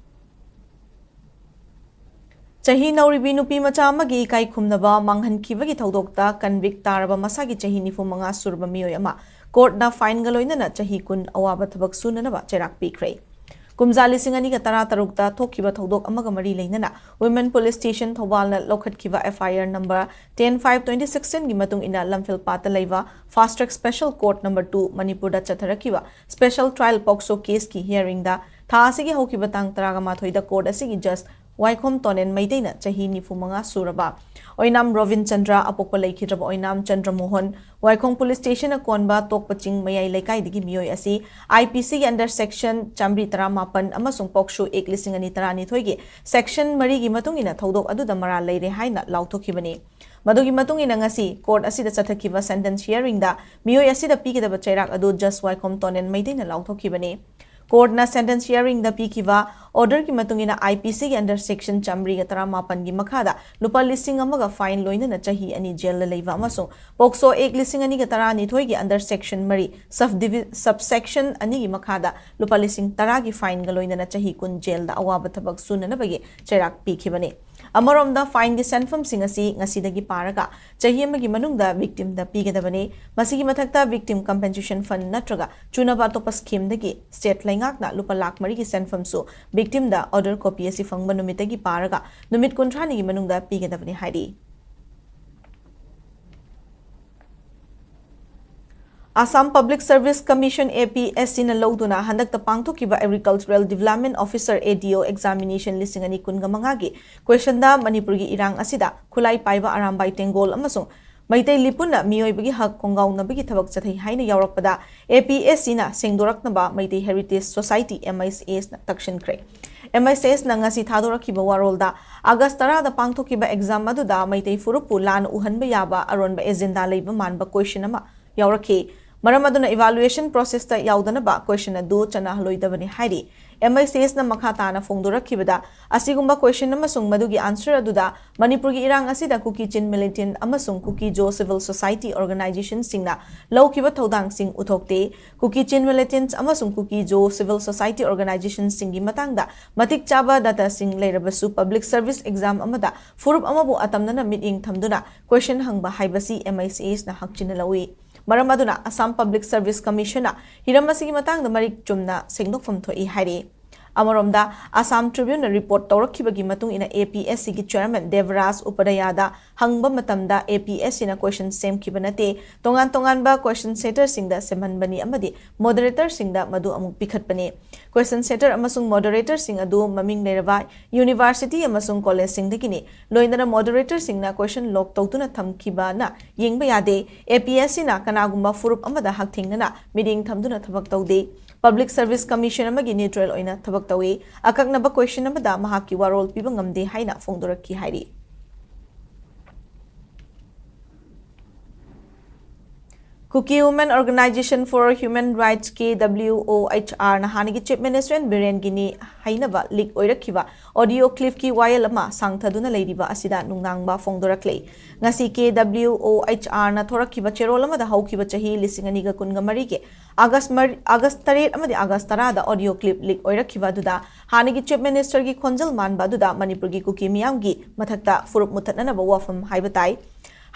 ꯆꯍꯤ ꯅꯧꯔꯤꯕꯤ ꯅꯨꯄꯤ ꯃꯆꯥ ꯑꯃꯒꯤ ꯏꯀꯥꯏ ꯈꯨꯝꯅꯕ ꯃꯥꯡꯍꯟꯈꯤꯕꯒꯤ ꯊꯧꯗꯣꯛꯇ convict ꯇꯥꯔꯕ ꯃꯁꯥꯒꯤ ꯆꯍꯤ ꯅꯤꯐꯨ ꯃꯉꯥ ꯁꯨꯔꯕ ꯃꯤꯑꯣꯏ ꯑꯃ courtꯅ fineꯒ ꯂꯣꯏꯅꯅ ꯆꯍꯤ ꯀꯨꯟ ꯑꯋꯥꯕ ꯊꯕꯛ ꯁꯨꯅꯅꯕ ꯆꯩꯔꯥꯛ ꯄꯤꯈ꯭ꯔꯦ꯫ ꯀꯨꯝꯖꯥ ꯂꯤꯁꯤꯡ ꯑꯅꯤꯒ ꯇꯔꯥ ꯇꯔꯨꯛꯇ ꯊꯣꯛꯈꯤꯕ ꯊꯧꯗꯣꯛ ꯑꯃꯒ ꯃꯔꯤ ꯂꯩꯅꯅ Women Police Station ꯊꯧꯕꯥꯜꯅ ꯂꯧꯈꯠꯈꯤꯕ FIR number ten five twenty sixteenꯒꯤ ꯃꯇꯨꯡ ꯏꯟꯅ ꯂꯝꯐꯦꯜꯄꯥꯠꯇ ꯂꯩꯕ Fast Track Special Court number two ꯃꯅꯤꯄꯨꯔꯗ ꯆꯠꯊꯔꯛꯈꯤꯕ special trial POCSO caseꯀꯤ hearingꯗ ꯊꯥ ꯑꯁꯤꯒꯤ ꯍꯧꯈꯤꯕ ꯇꯥꯡ ꯇꯔꯥꯃꯥꯊꯣꯏꯗ court ꯑꯁꯤꯒꯤ judge ꯋꯥꯏꯈꯣꯝ ꯇꯣꯅꯦꯟ ꯃꯩꯇꯩꯅ ꯆꯍꯤ ꯅꯤꯐꯨ ꯃꯉꯥ ꯁꯨꯔꯕ ꯑꯣꯏꯅꯥꯝ ꯔꯣꯕꯤꯟ ꯆꯟꯗ꯭ꯔ, ꯑꯄꯣꯛꯄ ꯂꯩꯈꯤꯗ꯭ꯔꯕ ꯑꯣꯏꯅꯥꯝ ꯆꯟꯗ꯭ꯔ ꯃꯣꯍꯟ, ꯋꯥꯏꯈꯣꯡ ꯄꯨꯂꯤꯁ ꯁ꯭ꯇꯦꯁꯟꯅ ꯀꯣꯟꯕ ꯇꯣꯛꯄ ꯆꯤꯡ ꯃꯌꯥꯏ ꯂꯩꯀꯥꯏꯗꯒꯤ ꯃꯤꯑꯣꯏ ꯑꯁꯤ ꯑꯥꯏ ꯄꯤ ꯁꯤꯒꯤ under section ꯆꯥꯃꯔꯤ ꯇꯔꯥꯃꯥꯄꯟ ꯑꯃꯁꯨꯡ ꯄꯣꯛꯁꯣ ꯑꯦꯛ ꯂꯤꯁꯤꯡ ꯑꯅꯤ ꯇꯔꯥꯅꯤꯊꯣꯏꯒꯤ section ꯃꯔꯤꯒꯤ ꯃꯇꯨꯡ ꯏꯟꯅ ꯊꯧꯗꯣꯛ ꯑꯗꯨꯗ ꯃꯔꯥꯜ ꯂꯩꯔꯦ ꯍꯥꯏꯅ ꯂꯥꯎꯊꯣꯛꯈꯤꯕꯅꯤ꯫ ꯃꯗꯨꯒꯤ ꯃꯇꯨꯡ ꯏꯟꯅ ꯉꯁꯤ court ꯑꯁꯤꯗ ꯆꯠꯊꯈꯤꯕ sentence hearingꯗ ꯃꯤꯑꯣꯏ ꯑꯁꯤꯗ ꯄꯤꯒꯗꯕ ꯆꯩꯔꯥꯛ ꯑꯗꯨ Judge ꯋꯥꯏꯈꯣꯝ ꯇꯣꯅꯦꯟ ꯃꯩꯇꯩꯅ ꯂꯥꯎꯊꯣꯛꯈꯤꯕꯅꯤ꯫ Courtꯅ sentence hearingꯗ ꯄꯤꯈꯤꯕ orderꯒꯤ ꯃꯇꯨꯡ ꯏꯟꯅ ꯑꯥꯏ ꯄꯤ ꯁꯤꯒꯤ under section ꯆꯥꯃꯔꯤꯒ ꯇꯔꯥꯃꯥꯄꯟꯒꯤ ꯃꯈꯥꯗ ꯂꯨꯄꯥ ꯂꯤꯁꯤꯡ ꯑꯃꯒ fine ꯂꯣꯏꯅꯅ ꯆꯍꯤ ꯑꯅꯤ ꯖꯦꯜꯗ ꯂꯩꯕ ꯑꯃꯁꯨꯡ ꯄꯣꯛꯁꯣ ꯑꯦꯛ ꯂꯤꯁꯤꯡ ꯑꯅꯤꯒ ꯇꯔꯥꯅꯤꯊꯣꯏꯒꯤ under section ꯃꯔꯤ, subdivi-, subsection ꯑꯅꯤꯒꯤ ꯃꯈꯥꯗ ꯂꯨꯄꯥ ꯂꯤꯁꯤꯡ ꯇꯔꯥꯒꯤ fineꯒ ꯂꯣꯏꯅꯅ ꯆꯍꯤ ꯀꯨꯟ ꯖꯦꯜꯗ ꯑꯋꯥꯕ ꯊꯕꯛ ꯁꯨꯅꯅꯕꯒꯤ ꯆꯩꯔꯥꯛ ꯄꯤꯈꯤꯕꯅꯤ꯫ ꯑꯃꯔꯣꯝꯗ, fineꯒꯤ ꯁꯦꯟꯐꯝꯁꯤꯡ ꯑꯁꯤ ꯉꯁꯤꯗꯒꯤ ꯄꯥꯔꯒ ꯆꯍꯤ ꯑꯃꯒꯤ ꯃꯅꯨꯡꯗ victimꯗ ꯄꯤꯒꯗꯕꯅꯤ꯫ ꯃꯁꯤꯒꯤ ꯃꯊꯛꯇ, victim compensation fund ꯅꯠꯇ꯭ꯔꯒ ꯆꯨꯅꯕ ꯑꯇꯣꯞꯄ schemeꯗꯒꯤ state ꯂꯩꯉꯥꯛꯅ ꯂꯨꯄꯥ ꯂꯥꯈ ꯃꯔꯤꯒꯤ ꯁꯦꯟꯐꯝꯁꯨ victimꯗ order copy ꯑꯁꯤ ꯐꯪꯕ ꯅꯨꯃꯤꯠꯇꯒꯤ ꯄꯥꯔꯒ ꯅꯨꯃꯤꯠ ꯀꯨꯟꯊ꯭ꯔꯥꯅꯤꯒꯤ ꯃꯅꯨꯡꯗ ꯄꯤꯒꯗꯕꯅꯤ ꯍꯥꯏꯔꯤ꯫ Assam Public Service Commission, A P S Cꯅ ꯂꯧꯗꯨꯅ ꯍꯟꯗꯛꯇ ꯄꯥꯡꯊꯣꯛꯈꯤꯕ Agricultural Development Officer, A D O examination ꯂꯤꯁꯤꯡ ꯑꯅꯤ ꯀꯨꯟꯒ ꯃꯉꯥꯒꯤ questionꯗ ꯃꯅꯤꯄꯨꯔꯒꯤ ꯏꯔꯥꯡ ꯑꯁꯤꯗ ꯈꯨꯠꯂꯥꯏ ꯄꯥꯏꯕ ꯑꯔꯥꯝꯕꯥꯏ ꯇꯦꯡꯒꯣꯜ ꯑꯃꯁꯨꯡ ꯃꯩꯇꯩ ꯂꯤꯄꯨꯅ ꯃꯤꯑꯣꯏꯕꯒꯤ ꯍꯛ ꯈꯣꯡꯒꯥꯎꯅꯕꯒꯤ ꯊꯕꯛ ꯆꯠꯊꯩ ꯍꯥꯏꯅ ꯌꯥꯎꯔꯛꯄꯗ, A P S Cꯅ ꯁꯦꯡꯗꯣꯔꯛꯅꯕ Maitai Heritage Society, M I C S ꯅ ꯇꯛꯁꯤꯟꯈ꯭ꯔꯦ꯫ M I C S ꯅ ꯉꯁꯤ ꯊꯥꯗꯣꯔꯛꯈꯤꯕ ꯋꯥꯔꯣꯜꯗ, ꯑꯥꯒꯁ ꯇꯔꯥꯗ ꯄꯥꯡꯊꯣꯛꯈꯤꯕ exam ꯑꯗꯨꯗ ꯃꯩꯇꯩ ꯐꯨꯔꯨꯞꯄꯨ ꯂꯥꯟꯅ ꯎꯍꯟꯕ ꯌꯥꯕ ꯑꯔꯣꯟꯕ agenda ꯂꯩꯕ ꯃꯥꯟꯕ question ꯑꯃ ꯌꯥꯎꯔꯛꯈꯤ꯫ ꯃꯔꯝ ꯑꯗꯨꯅ evaluation processꯇ ꯌꯥꯎꯗꯅꯕ question ꯑꯗꯨ ꯆꯠꯅꯍꯜꯂꯣꯏꯗꯕꯅꯤ ꯍꯥꯏꯔꯤ꯫ M I C S ꯅ ꯃꯈꯥ ꯇꯥꯅ ꯐꯣꯡꯗꯣꯔꯛꯈꯤꯕꯗ, ꯑꯁꯤꯒꯨꯝꯕ question ꯑꯃꯁꯨꯡ ꯃꯗꯨꯒꯤ answer ꯑꯗꯨꯗ ꯃꯅꯤꯄꯨꯔꯒꯤ ꯏꯔꯥꯡ ꯑꯁꯤꯗ ꯀꯨꯀꯤ ꯆꯤꯟ militant ꯑꯃꯁꯨꯡ ꯀꯨꯀꯤ ꯖꯣ civil society organizationꯁꯤꯡꯅ ꯂꯧꯈꯤꯕ ꯊꯧꯗꯥꯡꯁꯤꯡ ꯎꯠꯊꯣꯛꯇꯦ꯫ ꯀꯨꯀꯤ ꯆꯤꯟ militants ꯑꯃꯁꯨꯡ ꯀꯨꯀꯤ ꯖꯣ civil society organizationꯁꯤꯡꯒꯤ ꯃꯇꯥꯡꯗ ꯃꯇꯤꯛ ꯆꯥꯕ dataꯁꯤꯡ ꯂꯩꯔꯕꯁꯨ, public service exam ꯑꯃꯗ ꯐꯨꯔꯨꯞ ꯑꯃꯕꯨ ꯑꯇꯝꯅꯅ ꯃꯤꯠꯌꯦꯡ ꯊꯝꯗꯨꯅ question ꯍꯪꯕ ꯍꯥꯏꯕꯁꯤ M I C S ꯅ ꯍꯛꯆꯤꯟꯅ ꯂꯧꯏ꯫ ꯃꯔꯝ ꯑꯗꯨꯅ Assam Public Service Commissionꯅ ꯍꯤꯔꯝ ꯑꯁꯤꯒꯤ ꯃꯇꯥꯡꯗ ꯃꯔꯤꯛ ꯆꯨꯝꯅ ꯁꯦꯡꯗꯣꯛꯐꯝ ꯊꯣꯛꯏ ꯍꯥꯏꯔꯤ꯫ ꯑꯃꯔꯣꯝꯗ, Assam Tribuneꯅ report ꯇꯧꯔꯛꯈꯤꯕꯒꯤ ꯃꯇꯨꯡ ꯏꯟꯅ, A P S Cꯒꯤ chairman Debraj ꯎꯄꯥꯙ꯭ꯌꯥꯌꯗ ꯍꯪꯕ ꯃꯇꯝꯗ, A P S Cꯅ question ꯁꯦꯝꯈꯤꯕ ꯅꯠꯇꯦ, ꯇꯣꯉꯥꯟ ꯇꯣꯉꯥꯟꯕ question setterꯁꯤꯡꯗ ꯁꯦꯝꯍꯟꯕꯅꯤ ꯑꯃꯗꯤ moderatorꯁꯤꯡꯗ ꯃꯗꯨ ꯑꯃꯨꯛ ꯄꯤꯈꯠꯄꯅꯤ꯫ Question setter ꯑꯃꯁꯨꯡ moderatorꯁꯤꯡ ꯑꯗꯨ ꯃꯃꯤꯡ ꯂꯩꯔꯕ university ꯑꯃꯁꯨꯡ collegeꯁꯤꯡꯗꯒꯤꯅꯤ꯫ ꯂꯣꯏꯅꯅ moderatorꯁꯤꯡꯅ question lock ꯇꯧꯗꯨꯅ ꯊꯝꯈꯤꯕꯅ ꯌꯦꯡꯕ ꯌꯥꯗꯦ꯫ APSCꯅ ꯀꯅꯥꯒꯨꯝꯕ ꯐꯨꯔꯨꯞ ꯑꯃꯗ ꯍꯛꯊꯦꯡꯅꯅ ꯃꯤꯠꯌꯦꯡ ꯊꯝꯗꯨꯅ ꯊꯕꯛ ꯇꯧꯗꯦ꯫ Public Service Commission ꯑꯃꯒꯤ neutral ꯑꯣꯏꯅ ꯊꯕꯛ ꯇꯧꯏ꯫ ꯑꯀꯛꯅꯕ question ꯑꯃꯗ ꯃꯍꯥꯛꯀꯤ ꯋꯥꯔꯣꯜ ꯄꯤꯕ ꯉꯝꯗꯦ ꯍꯥꯏꯅ ꯐꯣꯡꯗꯣꯔꯛꯈꯤ ꯍꯥꯏꯔꯤ꯫ Kuki Women Organization for Human Rights, KWOHR, ꯅ ꯍꯥꯟꯅꯒꯤ Chief Minister N ꯕꯤꯔꯦꯟꯒꯤꯅꯤ ꯍꯥꯏꯅꯕ leak ꯑꯣꯏꯔꯛꯈꯤꯕ audio clipꯀꯤ ꯋꯥꯌꯦꯜ ꯑꯃ ꯁꯥꯡꯊꯗꯨꯅ ꯂꯩꯔꯤꯕ ꯑꯁꯤꯗ ꯅꯨꯡꯅꯥꯡꯕ ꯐꯣꯡꯗꯣꯔꯛꯂꯦ꯫ ꯉꯁꯤ KWOHRꯅ ꯊꯣꯔꯛꯈꯤꯕ ꯆꯦꯔꯣꯜ ꯑꯃꯗ ꯍꯧꯈꯤꯕ ꯆꯍꯤ ꯂꯤꯁꯤꯡ ꯑꯅꯤꯒ ꯀꯨꯟꯒ ꯃꯔꯤꯒꯤ August ꯃꯔꯤ, August ꯇꯔꯦꯠ ꯑꯃꯗꯤ August ꯇꯔꯥꯗ audio clip leak ꯑꯣꯏꯔꯛꯈꯤꯕ ꯑꯗꯨꯗ ꯍꯥꯟꯅꯒꯤ Chief Ministerꯒꯤ ꯈꯣꯟꯖꯦꯜ ꯃꯥꯟꯕ ꯑꯗꯨꯗ ꯃꯅꯤꯄꯨꯔꯒꯤ ꯀꯨꯀꯤ ꯃꯤꯌꯥꯝꯒꯤ ꯃꯊꯛꯇ ꯐꯨꯔꯨꯞ ꯃꯨꯊꯠꯅꯅꯕ ꯋꯥꯐꯝ ꯍꯥꯏꯕ ꯇꯥꯏ꯫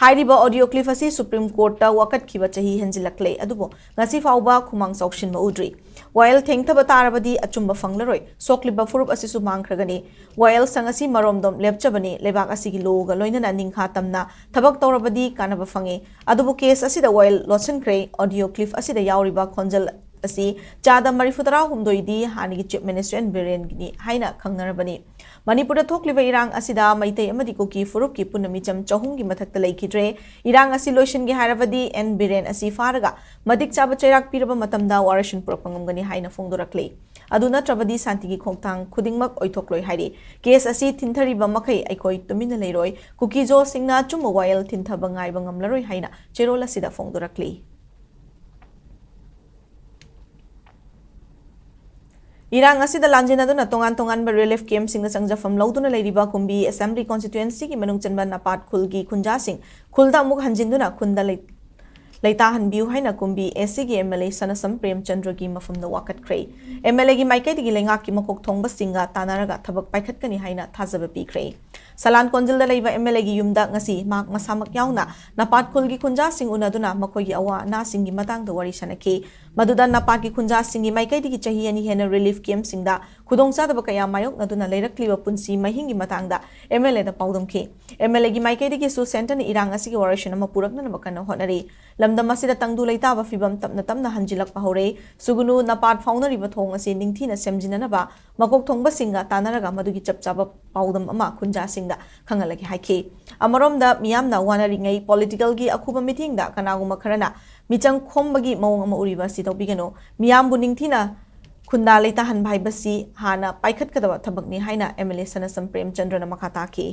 ꯍꯥꯏꯔꯤꯕ audio clip ꯑꯁꯤ Supreme Courtꯇ ꯋꯥꯀꯠꯈꯤꯕ ꯆꯍꯤ ꯍꯦꯟꯖꯤꯜꯂꯛꯂꯦ, ꯑꯗꯨꯕꯨ ꯉꯁꯤ ꯐꯥꯎꯕ ꯈꯨꯃꯥꯡ ꯆꯥꯎꯁꯤꯟꯕ ꯎꯗ꯭ꯔꯤ꯫ ꯋꯥꯌꯦꯜ ꯊꯦꯡꯊꯕ ꯇꯥꯔꯕꯗꯤ ꯑꯆꯨꯝꯕ ꯐꯪꯂꯔꯣꯏ, ꯁꯣꯛꯂꯤꯕ ꯐꯨꯔꯨꯞ ꯑꯁꯤꯁꯨ ꯃꯥꯡꯈ꯭ꯔꯒꯅꯤ꯫ ꯋꯥꯌꯦꯜꯁꯪ ꯑꯁꯤ ꯃꯔꯣꯝꯗꯣꯝ ꯂꯦꯞꯆꯕꯅꯤ, ꯂꯩꯕꯥꯛ ꯑꯁꯤꯒꯤ lawꯒ ꯂꯣꯏꯅꯅ ꯅꯤꯡꯈꯥ ꯇꯝꯅ ꯊꯕꯛ ꯇꯧꯔꯕꯗꯤ ꯀꯥꯟꯅꯕ ꯐꯪꯏ꯫ ꯑꯗꯨꯕꯨ case ꯑꯁꯤꯗ ꯋꯥꯌꯦꯜ ꯂꯣꯠꯁꯤꯟꯈ꯭ꯔꯦ꯫ Audio clip ꯑꯁꯤꯗ ꯌꯥꯎꯔꯤꯕ ꯈꯣꯟꯖꯦꯜ ꯑꯁꯤ ꯆꯥꯗ ꯃꯔꯤꯐꯨ ꯇꯔꯥꯍꯨꯝꯗꯣꯏꯗꯤ ꯍꯥꯟꯅꯒꯤ Chief Minister N ꯕꯤꯔꯦꯟꯒꯤꯅꯤ ꯍꯥꯏꯅ ꯈꯪꯅꯔꯕꯅꯤ꯫ ꯃꯅꯤꯄꯨꯔꯗ ꯊꯣꯛꯂꯤꯕ ꯏꯔꯥꯡ ꯑꯁꯤꯗ ꯃꯩꯇꯩ ꯑꯃꯗꯤ ꯀꯨꯀꯤ ꯐꯨꯔꯨꯞꯀꯤ ꯄꯨꯟꯅ ꯃꯤꯆꯝ ꯆꯍꯨꯝꯒꯤ ꯃꯊꯛꯇ ꯂꯩꯈꯤꯗ꯭ꯔꯦ꯫ ꯏꯔꯥꯡ ꯑꯁꯤ ꯂꯣꯏꯁꯤꯟꯒꯦ ꯍꯥꯏꯔꯕꯗꯤ N ꯕꯤꯔꯦꯟ ꯑꯁꯤ ꯐꯥꯔꯒ ꯃꯇꯤꯛ ꯆꯥꯕ ꯆꯩꯔꯥꯛ ꯄꯤꯔꯕ ꯃꯇꯝꯗ ꯋꯥꯔꯣꯏꯁꯤꯟ ꯄꯨꯔꯛꯄ ꯉꯝꯒꯅꯤ ꯍꯥꯏꯅ ꯐꯣꯡꯗꯣꯔꯛꯂꯤ꯫ ꯑꯗꯨ ꯅꯠꯇ꯭ꯔꯕꯗꯤ ꯁꯥꯟꯇꯤꯒꯤ ꯈꯣꯡꯊꯥꯡ ꯈꯨꯗꯤꯡꯃꯛ ꯑꯣꯏꯊꯣꯛꯂꯣꯏ ꯍꯥꯏꯔꯤ꯫ Case ꯑꯁꯤ ꯊꯤꯟꯊꯔꯤꯕ ꯃꯈꯩ ꯑꯩꯈꯣꯏ ꯇꯨꯃꯤꯟꯅ ꯂꯩꯔꯣꯏ꯫ ꯀꯨꯀꯤꯖꯣꯁꯤꯡꯅ ꯑꯆꯨꯝꯕ ꯋꯥꯌꯦꯜ ꯊꯤꯟꯊꯕ ꯉꯥꯏꯕ ꯉꯝꯂꯔꯣꯏ ꯍꯥꯏꯅ ꯆꯦꯔꯣꯜ ꯑꯁꯤꯗ ꯐꯣꯡꯗꯣꯔꯛꯂꯤ꯫ ꯏꯔꯥꯡ ꯑꯁꯤꯗ ꯂꯥꯟꯖꯦꯟꯅꯗꯨꯅ ꯇꯣꯉꯥꯟ ꯇꯣꯉꯥꯟꯕ relief campꯁꯤꯡꯗ ꯆꯪꯖꯐꯝ ꯂꯧꯗꯨꯅ ꯂꯩꯔꯤꯕ ꯀꯨꯝꯕꯤ Assembly Constituencyꯒꯤ ꯃꯅꯨꯡ ꯆꯟꯕ ꯅꯄꯥꯠ ꯈꯨꯜꯒꯤ ꯈꯨꯟꯖꯥꯁꯤꯡ ꯈꯨꯜꯗ ꯑꯃꯨꯛ ꯍꯟꯖꯤꯟꯗꯨꯅ ꯈꯨꯟꯗ ꯂꯩ-, ꯂꯩꯇꯥꯍꯟꯕꯤꯌꯨ ꯍꯥꯏꯅ ꯀꯨꯝꯕꯤ ACꯒꯤ MLA ꯁꯅꯁꯝ ꯄ꯭ꯔꯦꯝꯆꯟꯗ꯭ꯔꯒꯤ ꯃꯐꯝꯗ ꯋꯥꯀꯠꯈ꯭ꯔꯦ꯫ MLAꯒꯤ ꯃꯥꯏꯀꯩꯗꯒꯤ ꯂꯩꯉꯥꯛꯀꯤ ꯃꯀꯣꯛ ꯊꯣꯡꯕꯁꯤꯡꯒ ꯇꯥꯟꯅꯔꯒ ꯊꯕꯛ ꯄꯥꯏꯈꯠꯀꯅꯤ ꯍꯥꯏꯅ ꯊꯥꯖꯕ ꯄꯤꯈ꯭ꯔꯦ꯫ ꯁꯂꯥꯟ ꯀꯣꯟꯖꯤꯜꯗ ꯂꯩꯕ MLAꯒꯤ ꯌꯨꯝꯗ ꯉꯁꯤ ꯃꯍꯥꯛ ꯃꯁꯥꯃꯛ ꯌꯥꯎꯅ ꯅꯄꯥꯠ ꯈꯨꯜꯒꯤ ꯈꯨꯟꯖꯥꯁꯤꯡ ꯎꯅꯗꯨꯅ ꯃꯈꯣꯏꯒꯤ ꯑꯋꯥ ꯑꯅꯥꯁꯤꯡꯒꯤ ꯃꯇꯥꯡꯗ ꯋꯥꯔꯤ ꯁꯥꯅꯈꯤ꯫ ꯃꯗꯨꯗ ꯅꯄꯥꯠꯀꯤ ꯈꯨꯟꯖꯥꯁꯤꯡꯒꯤ ꯃꯥꯏꯀꯩꯗꯒꯤ ꯆꯍꯤ ꯑꯅꯤ ꯍꯦꯟꯅ relief campꯁꯤꯡꯗ ꯈꯨꯗꯣꯡꯆꯥꯗꯕ ꯀꯌꯥ ꯃꯥꯌꯣꯛꯅꯗꯨꯅ ꯂꯩꯔꯛꯂꯤꯕ ꯄꯨꯟꯁꯤ ꯃꯍꯤꯡꯒꯤ ꯃꯇꯥꯡꯗ MLAꯗ ꯄꯥꯎꯗꯝꯈꯤ꯫ MLAꯒꯤ ꯃꯥꯏꯀꯩꯗꯒꯤꯁꯨ centreꯅ ꯏꯔꯥꯡ ꯑꯁꯤꯒꯤ ꯋꯥꯔꯣꯏꯁꯤꯟ ꯑꯃ ꯄꯨꯔꯛꯅꯅꯕ ꯀꯟꯅ ꯍꯣꯠꯅꯔꯤ꯫ ꯂꯝꯗꯝ ꯑꯁꯤꯗ ꯇꯪꯗꯨ ꯂꯩꯇꯥꯕ ꯐꯤꯚꯝ ꯇꯞꯅ ꯇꯞꯅ ꯍꯟꯖꯤꯜꯂꯛꯄ ꯍꯧꯔꯦ꯫ ꯁꯨꯒꯨꯅꯨ ꯅꯄꯥꯠ ꯐꯥꯎꯅꯔꯤꯕ ꯊꯣꯡ ꯑꯁꯤ ꯅꯤꯡꯊꯤꯅ ꯁꯦꯝꯖꯤꯟꯅꯅꯕ ꯃꯀꯣꯛ ꯊꯣꯡꯕꯁꯤꯡꯒ ꯇꯥꯟꯅꯔꯒ ꯃꯗꯨꯒꯤ ꯆꯞ ꯆꯥꯕ ꯄꯥꯎꯗꯝ ꯑꯃ ꯈꯨꯟꯖꯥꯁꯤꯡꯗ ꯈꯪꯍꯜꯂꯒꯦ ꯍꯥꯏꯈꯤ꯫ ꯑꯃꯔꯣꯝꯗ ꯃꯤꯌꯥꯝꯅ ꯋꯥꯅꯔꯤꯉꯩ politicalꯒꯤ ꯑꯈꯨꯕ ꯃꯤꯠꯌꯦꯡꯗ ꯀꯅꯥꯒꯨꯝꯕ ꯈꯔꯅ ꯃꯤꯆꯪ ꯈꯣꯝꯕꯒꯤ ꯃꯑꯣꯡ ꯑꯃ ꯎꯔꯤꯕ ꯑꯁꯤ ꯇꯧꯕꯤꯒꯅꯨ꯫ ꯃꯤꯌꯥꯝꯕꯨ ꯅꯤꯡꯊꯤꯅ ꯈꯨꯟꯗꯥ ꯂꯩꯇꯥꯍꯟꯕ ꯍꯥꯏꯕꯁꯤ ꯍꯥꯟꯅ ꯄꯥꯏꯈꯠꯀꯗꯕ ꯊꯕꯛꯅꯤ ꯍꯥꯏꯅ MLA ꯁꯅꯥꯁꯝ ꯄ꯭ꯔꯦꯝꯆꯟꯗ꯭ꯔꯅ ꯃꯈꯥ ꯇꯥꯈꯤ꯫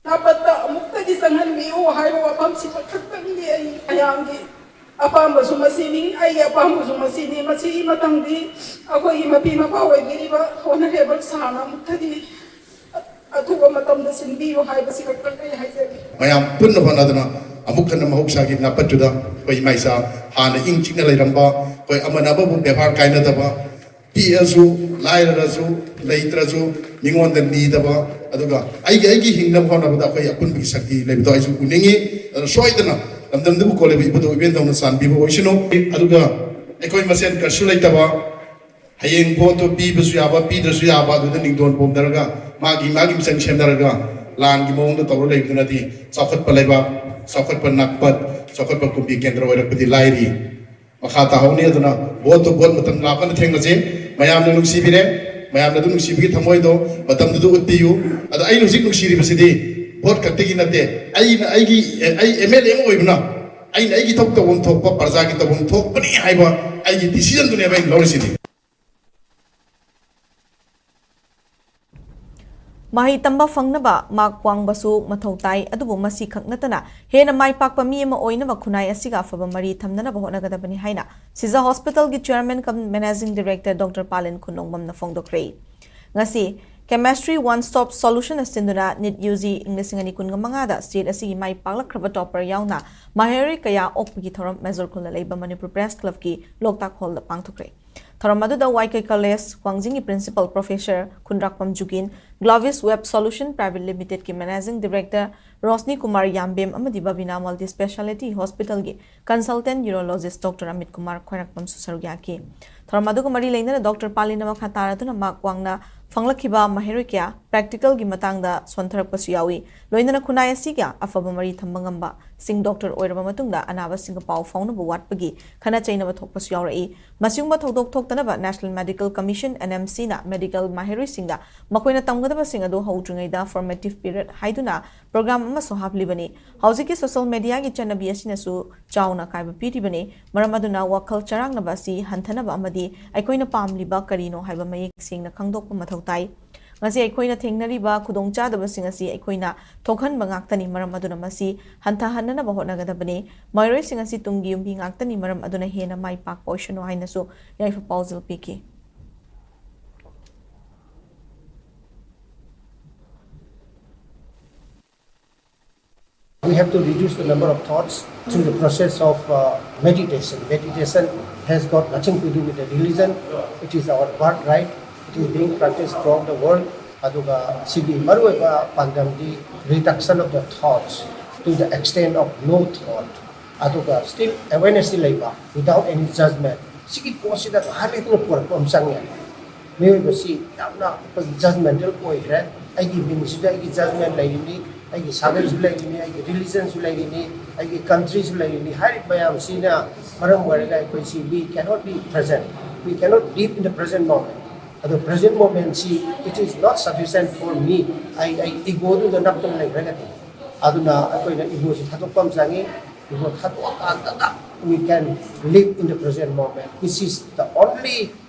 ꯅꯥꯄꯠꯇ ꯑꯃꯨꯛꯇꯗꯤ ꯆꯪꯍꯟꯕꯤꯌꯨ ꯍꯥꯏꯕ ꯋꯥꯐꯝꯁꯤꯃ ꯈꯛꯇꯪꯗꯤ ꯑꯩ ꯃꯌꯥꯝꯒꯤ ꯑꯄꯥꯝꯕꯁꯨ ꯃꯁꯤꯅꯤ, ꯑꯩꯒꯤ ꯑꯄꯥꯝꯕꯁꯨ ꯃꯁꯤꯅꯤ꯫ ꯃꯁꯤꯒꯤ ꯃꯇꯝꯗꯤ ꯑꯩꯈꯣꯏꯒꯤ ꯃꯄꯤ ꯃꯄꯥ ꯑꯣꯏꯕꯤꯔꯤꯕ Honourable ꯁꯥꯔꯅ ꯑꯃꯨꯛꯇꯗꯤ ꯑꯊꯨꯕ ꯃꯇꯝꯗ ꯁꯤꯟꯕꯤꯌꯨ ꯍꯥꯏꯕꯁꯤ ꯈꯛꯇꯪ ꯑꯩ ꯍꯥꯏꯖꯒꯦ꯫ ꯃꯌꯥꯝ ꯄꯨꯟꯅ ꯍꯣꯠꯅꯗꯨꯅ ꯑꯃꯨꯛ ꯍꯟꯅ ꯃꯍꯧꯁꯥꯒꯤ ꯅꯥꯄꯠꯇꯨꯗ ꯑꯩꯈꯣꯏ ꯏꯃꯥ ꯏꯆꯥ ꯍꯥꯟꯅ ꯏꯪ ꯆꯤꯛꯅ ꯂꯩꯔꯝꯕ, ꯑꯩꯈꯣꯏ ꯑꯃꯅ ꯑꯃꯕꯨ ꯕꯦꯕꯥꯔ ꯀꯥꯏꯅꯗꯕ, ꯄꯤꯛꯑꯁꯨ, ꯂꯥꯏꯔꯔꯁꯨ, ꯂꯩꯇ꯭ꯔꯁꯨ ꯃꯤꯉꯣꯟꯗ ꯅꯤꯗꯕ, ꯑꯗꯨꯒ ꯑꯩꯒꯤ, ꯑꯩꯒꯤ ꯍꯤꯡꯅꯕ ꯍꯣꯠꯅꯕꯗ ꯑꯩꯈꯣꯏ ꯑꯄꯨꯟꯕꯒꯤ ꯁꯛꯇꯤ ꯂꯩꯕꯗꯣ ꯑꯩꯁꯨ ꯎꯅꯤꯡꯉꯤ꯫ ꯑꯗꯨꯅ ꯁꯣꯏꯗꯅ ꯂꯝꯗꯝꯗꯨꯕꯨ ꯀꯣꯜꯂꯤꯕ ꯏꯕꯨꯙꯧ ꯏꯕꯦꯟꯗꯧꯅ ꯆꯥꯟꯕꯤꯕ ꯑꯣꯏꯁꯅꯨ꯫ ꯑꯗꯨꯒ ꯑꯩꯈꯣꯏ ꯃꯁꯦꯟ ꯀꯔꯤꯁꯨ ꯂꯩꯇꯕ, ꯍꯌꯦꯡ ꯚꯣꯠꯇꯨ ꯄꯤꯕꯁꯨ ꯌꯥꯕ, ꯄꯤꯗ꯭ꯔꯁꯨ ꯌꯥꯕ, ꯑꯗꯨꯗ ꯅꯤꯡꯗꯣꯟ ꯄꯣꯝꯅꯔꯒ ꯃꯥꯒꯤ, ꯃꯥꯒꯤ ꯃꯤꯆꯪ ꯁꯦꯝꯅꯔꯒ ꯂꯥꯟꯒꯤ ꯃꯑꯣꯡꯗ ꯇꯧꯔ ꯂꯩꯕꯗꯨꯅꯗꯤ ꯆꯥꯎꯈꯠꯄ ꯂꯩꯕꯥꯛ, ꯆꯥꯎꯈꯠꯄ ꯅꯥꯛꯄꯠ, ꯆꯥꯎꯈꯠꯄ ꯀꯨꯝꯕꯤ ꯀꯦꯟꯗ꯭ꯔ ꯑꯣꯏꯔꯛꯄꯗꯤ ꯂꯥꯏꯔꯤ꯫ ꯃꯈꯥ ꯇꯥꯍꯧꯅꯤ꯫ ꯑꯗꯨꯅ ꯚꯣꯠꯇꯨ ꯚꯣꯠ ꯃꯇꯝ ꯂꯥꯛꯄꯅ ꯊꯦꯡꯅꯁꯤ꯫ ꯃꯌꯥꯝꯅ ꯅꯨꯡꯁꯤꯕꯤꯔꯦ, ꯃꯌꯥꯝꯅ ꯑꯗꯨꯝ ꯅꯨꯡꯁꯤꯕꯒꯤ ꯊꯃꯣꯏꯗꯣ ꯃꯇꯝꯗꯨꯗ ꯎꯠꯄꯤꯌꯨ꯫ ꯑꯗꯣ ꯑꯩꯅ ꯍꯧꯖꯤꯛ ꯅꯨꯡꯁꯤꯔꯤꯕꯁꯤꯗꯤ ꯚꯣꯠ ꯈꯛꯇꯒꯤ ꯅꯠꯇꯦ, ꯑꯩꯅ ꯑꯩꯒꯤ, ꯑꯩ MLA ꯑꯃ ꯑꯣꯏꯕꯅ ꯑꯩꯅ ꯑꯩꯒꯤ ꯊꯕꯛ ꯇꯧꯐꯝ ꯊꯣꯛꯄ, ꯄ꯭ꯔꯖꯥꯒꯤ ꯇꯧꯐꯝ ꯊꯣꯛꯄꯅꯤ ꯍꯥꯏꯕ ꯑꯩꯒꯤ decisionꯗꯨꯅꯦꯕ ꯑꯩꯅ ꯂꯧꯔꯤꯁꯤꯗꯤ꯫ ꯃꯍꯩ ꯇꯝꯕ ꯐꯪꯅꯕ ꯃꯥꯛ ꯋꯥꯡꯕꯁꯨ ꯃꯊꯧ ꯇꯥꯏ, ꯑꯗꯨꯕꯨ ꯃꯁꯤ ꯈꯛ ꯅꯠꯇꯅ ꯍꯦꯟꯅ ꯃꯥꯏ ꯄꯥꯛꯄ ꯃꯤ ꯑꯃ ꯑꯣꯏꯅꯕ ꯈꯨꯟꯅꯥꯏ ꯑꯁꯤꯒ ꯑꯐꯕ ꯃꯔꯤ ꯊꯝꯅꯅꯕ ꯍꯣꯠꯅꯒꯗꯕꯅꯤ ꯍꯥꯏꯅ ꯁꯤꯖ ꯍꯣꯁꯄꯤꯇꯥꯜꯒꯤ chairman cum managing director Doctor ꯄꯥꯂꯦꯟ ꯈꯨꯟꯅꯣꯡꯕꯝꯅ ꯐꯣꯡꯗꯣꯛꯈ꯭ꯔꯦ꯫ ꯉꯁꯤ Chemistry One Stop Solution ꯁꯤꯟꯗꯨꯅ NEET UG ꯏꯪ ꯂꯤꯁꯤꯡ ꯑꯅꯤ ꯀꯨꯟꯒ ꯃꯉꯥꯗ state ꯑꯁꯤꯒꯤ ꯃꯥꯏ ꯄꯥꯛꯂꯛꯈ꯭ꯔꯕ topper ꯌꯥꯎꯅ ꯃꯍꯩꯔꯣꯏ ꯀꯌꯥ ꯑꯣꯛꯄꯒꯤ ꯊꯧꯔꯝ ꯃꯦꯖꯣꯔ ꯈꯨꯜꯗ ꯂꯩꯕ ꯃꯅꯤꯄꯨꯔ Press Clubꯀꯤ ꯂꯣꯛꯇꯥꯛ hallꯗ ꯄꯥꯡꯊꯣꯛꯈ꯭ꯔꯦ꯫ ꯊꯧꯔꯝ ꯑꯗꯨꯗ ꯋꯥꯏꯀꯩ ꯀꯣꯂꯦꯖ ꯋꯥꯡꯖꯤꯡꯒꯤ principal professor Khundrakpam Jugin, Globis web solution private ꯂꯤꯃꯤꯇꯦꯗꯀꯤ ꯃꯦꯅꯦꯖꯤꯡ ꯗꯤꯔꯦꯛꯇꯔ ꯔꯣꯁꯅꯤ ꯀꯨꯃꯥꯔ ꯌꯥꯝꯕꯦꯝ ꯑꯃꯗꯤ ꯕꯕꯤꯅꯥ ꯃꯜꯇꯤ ꯁ꯭ꯄꯦꯁꯥꯂꯤꯇꯤ ꯍꯣꯁꯄꯤꯇꯥꯜꯒꯤ consultant urologist doctor Amit Kumar ꯈ꯭ꯋꯥꯏꯔꯥꯛꯄꯝꯁꯨ ꯁꯔꯨꯛ ꯌꯥꯈꯤ꯫ ꯊꯧꯔꯝ ꯑꯗꯨꯒ ꯃꯔꯤ ꯂꯩꯅꯅ ꯗꯣꯛꯇꯔ ꯄꯥꯂꯤꯅ ꯃꯈꯥ ꯇꯥꯔꯗꯨꯅ ꯃꯍꯥꯛ ꯋꯥꯡꯅ ꯐꯪꯂꯛꯈꯤꯕ ꯃꯍꯩꯔꯣꯏ ꯀꯌꯥ ꯄ꯭ꯔꯦꯛꯇꯤꯀꯦꯜꯒꯤ ꯃꯇꯥꯡꯗ ꯁꯣꯟꯊꯔꯛꯄꯁꯨ ꯌꯥꯎꯏ꯫ ꯂꯣꯏꯅꯅ ꯈꯨꯟꯅꯥꯏ ꯑꯁꯤꯒ ꯑꯐꯕ ꯃꯔꯤ ꯊꯝꯕ ꯉꯝꯕ ꯁꯤꯡ ꯗꯣꯛꯇꯔ ꯑꯣꯏꯔꯕ ꯃꯇꯨꯡꯗ ꯑꯅꯥꯕꯁꯤꯡꯒ ꯄꯥꯎ ꯐꯥꯎꯅꯕ ꯋꯥꯠꯄꯒꯤ ꯈꯠꯅ ꯆꯩꯅꯕ ꯊꯣꯛꯄꯁꯨ ꯌꯥꯎꯔꯛꯏ꯫ ꯃꯁꯤꯒꯨꯝꯕ ꯊꯧꯗꯣꯛ ꯊꯣꯛꯇꯅꯕ National Medical Commission, NMCꯅ ꯃꯦꯗꯤꯀꯦꯜ ꯃꯍꯩꯔꯣꯏꯁꯤꯡꯗ ꯃꯈꯣꯏꯅ ꯇꯝꯒꯗꯕꯁꯤꯡ ꯑꯗꯨ ꯍꯧꯗ꯭ꯔꯤꯉꯩꯗ formative period ꯍꯥꯏꯗꯨꯅ ꯄ꯭ꯔꯣꯒ꯭ꯔꯥꯝ ꯑꯃꯁꯨ ꯍꯥꯞꯂꯤꯕꯅꯤ꯫ ꯍꯧꯖꯤꯛꯀꯤ ꯁꯣꯁꯤꯌꯦꯜ ꯃꯦꯗꯤꯌꯥꯒꯤ ꯆꯠꯅꯕꯤ ꯑꯁꯤꯅꯁꯨ ꯆꯥꯎꯅ ꯑꯀꯥꯏꯕ ꯄꯤꯔꯤꯕꯅꯤ꯫ ꯃꯔꯝ ꯑꯗꯨꯅ ꯋꯥꯈꯜ ꯆꯔꯥꯡꯅꯕ ꯑꯁꯤ ꯍꯟꯊꯅꯕ ꯑꯃꯗꯤ ꯑꯩꯈꯣꯏꯅ ꯄꯥꯝꯂꯤꯕ ꯀꯔꯤꯅꯣ ꯍꯥꯏꯕ ꯃꯌꯦꯛ ꯁꯦꯡꯅ ꯈꯪꯗꯣꯛꯄ ꯃꯊꯧ ꯇꯥꯏ꯫ ꯉꯁꯤ ꯑꯩꯈꯣꯏꯅ ꯊꯦꯡꯅꯔꯤꯕ ꯈꯨꯗꯣꯡꯆꯥꯗꯕꯁꯤꯡ ꯑꯁꯤ ꯑꯩꯈꯣꯏꯅ ꯊꯣꯛꯍꯟꯕ ꯉꯥꯛꯇꯅꯤ, ꯃꯔꯝ ꯑꯗꯨꯅ ꯃꯁꯤ ꯍꯟꯊꯍꯟꯅꯅꯕ ꯍꯣꯠꯅꯒꯗꯕꯅꯤ꯫ ꯃꯍꯩꯔꯣꯏꯁꯤꯡ ꯑꯁꯤ ꯇꯨꯡꯒꯤ ꯌꯨꯝꯕꯤ ꯉꯥꯛꯇꯅꯤ, ꯃꯔꯝ ꯑꯗꯨꯅ ꯍꯦꯟꯅ ꯃꯥꯏ ꯄꯥꯛꯄ ꯑꯣꯏꯁꯅꯨ ꯍꯥꯏꯅꯁꯨ ꯌꯥꯏꯐ ꯄꯥꯎꯖꯦꯜ ꯄꯤꯈꯤ꯫ We have to reduce the number of thoughts through the process of uh, meditation. Meditation has got nothing to do with the religion. It is our birthright. It is being practiced throughout the world. ꯑꯗꯨꯒ ꯁꯤꯒꯤ ꯃꯔꯨꯑꯣꯏꯕ ꯄꯥꯟꯗꯝꯗꯤ reduction of the thoughts to the extent of no thought. ꯑꯗꯨꯒ still awareness ꯁꯤ ꯂꯩꯕ without any judgment. ꯁꯤꯒꯤ ꯄꯣꯠꯁꯤꯗ ꯉꯥꯏꯍꯥꯛ ꯂꯩꯇꯅ ꯄꯨꯔꯛꯄ ꯑꯃ ꯆꯪꯉꯦ꯫ ꯃꯤꯑꯣꯏꯕꯁꯤ ꯌꯥꯝꯅ ꯑꯩꯈꯣꯏꯒꯤ judgmental ꯑꯣꯏꯈ꯭ꯔꯦ꯫ ꯑꯩꯒꯤ ꯃꯤꯡꯁꯤꯗ ꯑꯩꯒꯤ judgment ꯂꯩꯔꯤꯅꯤ, ꯑꯩꯒꯤ ꯁꯥꯒꯩꯁꯨ ꯂꯩꯔꯤꯅꯤ, ꯑꯩꯒꯤ religionꯁꯨ ꯂꯩꯔꯤꯅꯤ, ꯑꯩꯒꯤ countryꯁꯨ ꯂꯩꯔꯤꯅꯤ ꯍꯥꯏꯔꯤꯕ ꯃꯌꯥꯝꯁꯤꯅ ꯃꯔꯝ ꯑꯣꯏꯔꯒ ꯑꯩꯈꯣꯏꯁꯤ we cannot be present, we cannot live in the present moment. ꯑꯗꯣ present momentꯁꯤ it is not sufficient for me. ꯑꯩ ꯑꯩ egoꯗꯨꯗ ꯅꯞꯇꯅ ꯂꯩꯈ꯭ꯔꯒꯗꯤ, ꯑꯗꯨꯅ ꯑꯩꯈꯣꯏꯅ egoꯁꯤ ꯊꯥꯗꯣꯛꯄ ꯑꯃ ꯆꯪꯉꯤ꯫ Ego ꯊꯥꯗꯣꯛꯑꯀꯥꯟꯗꯗ we can live in the present moment, which is the only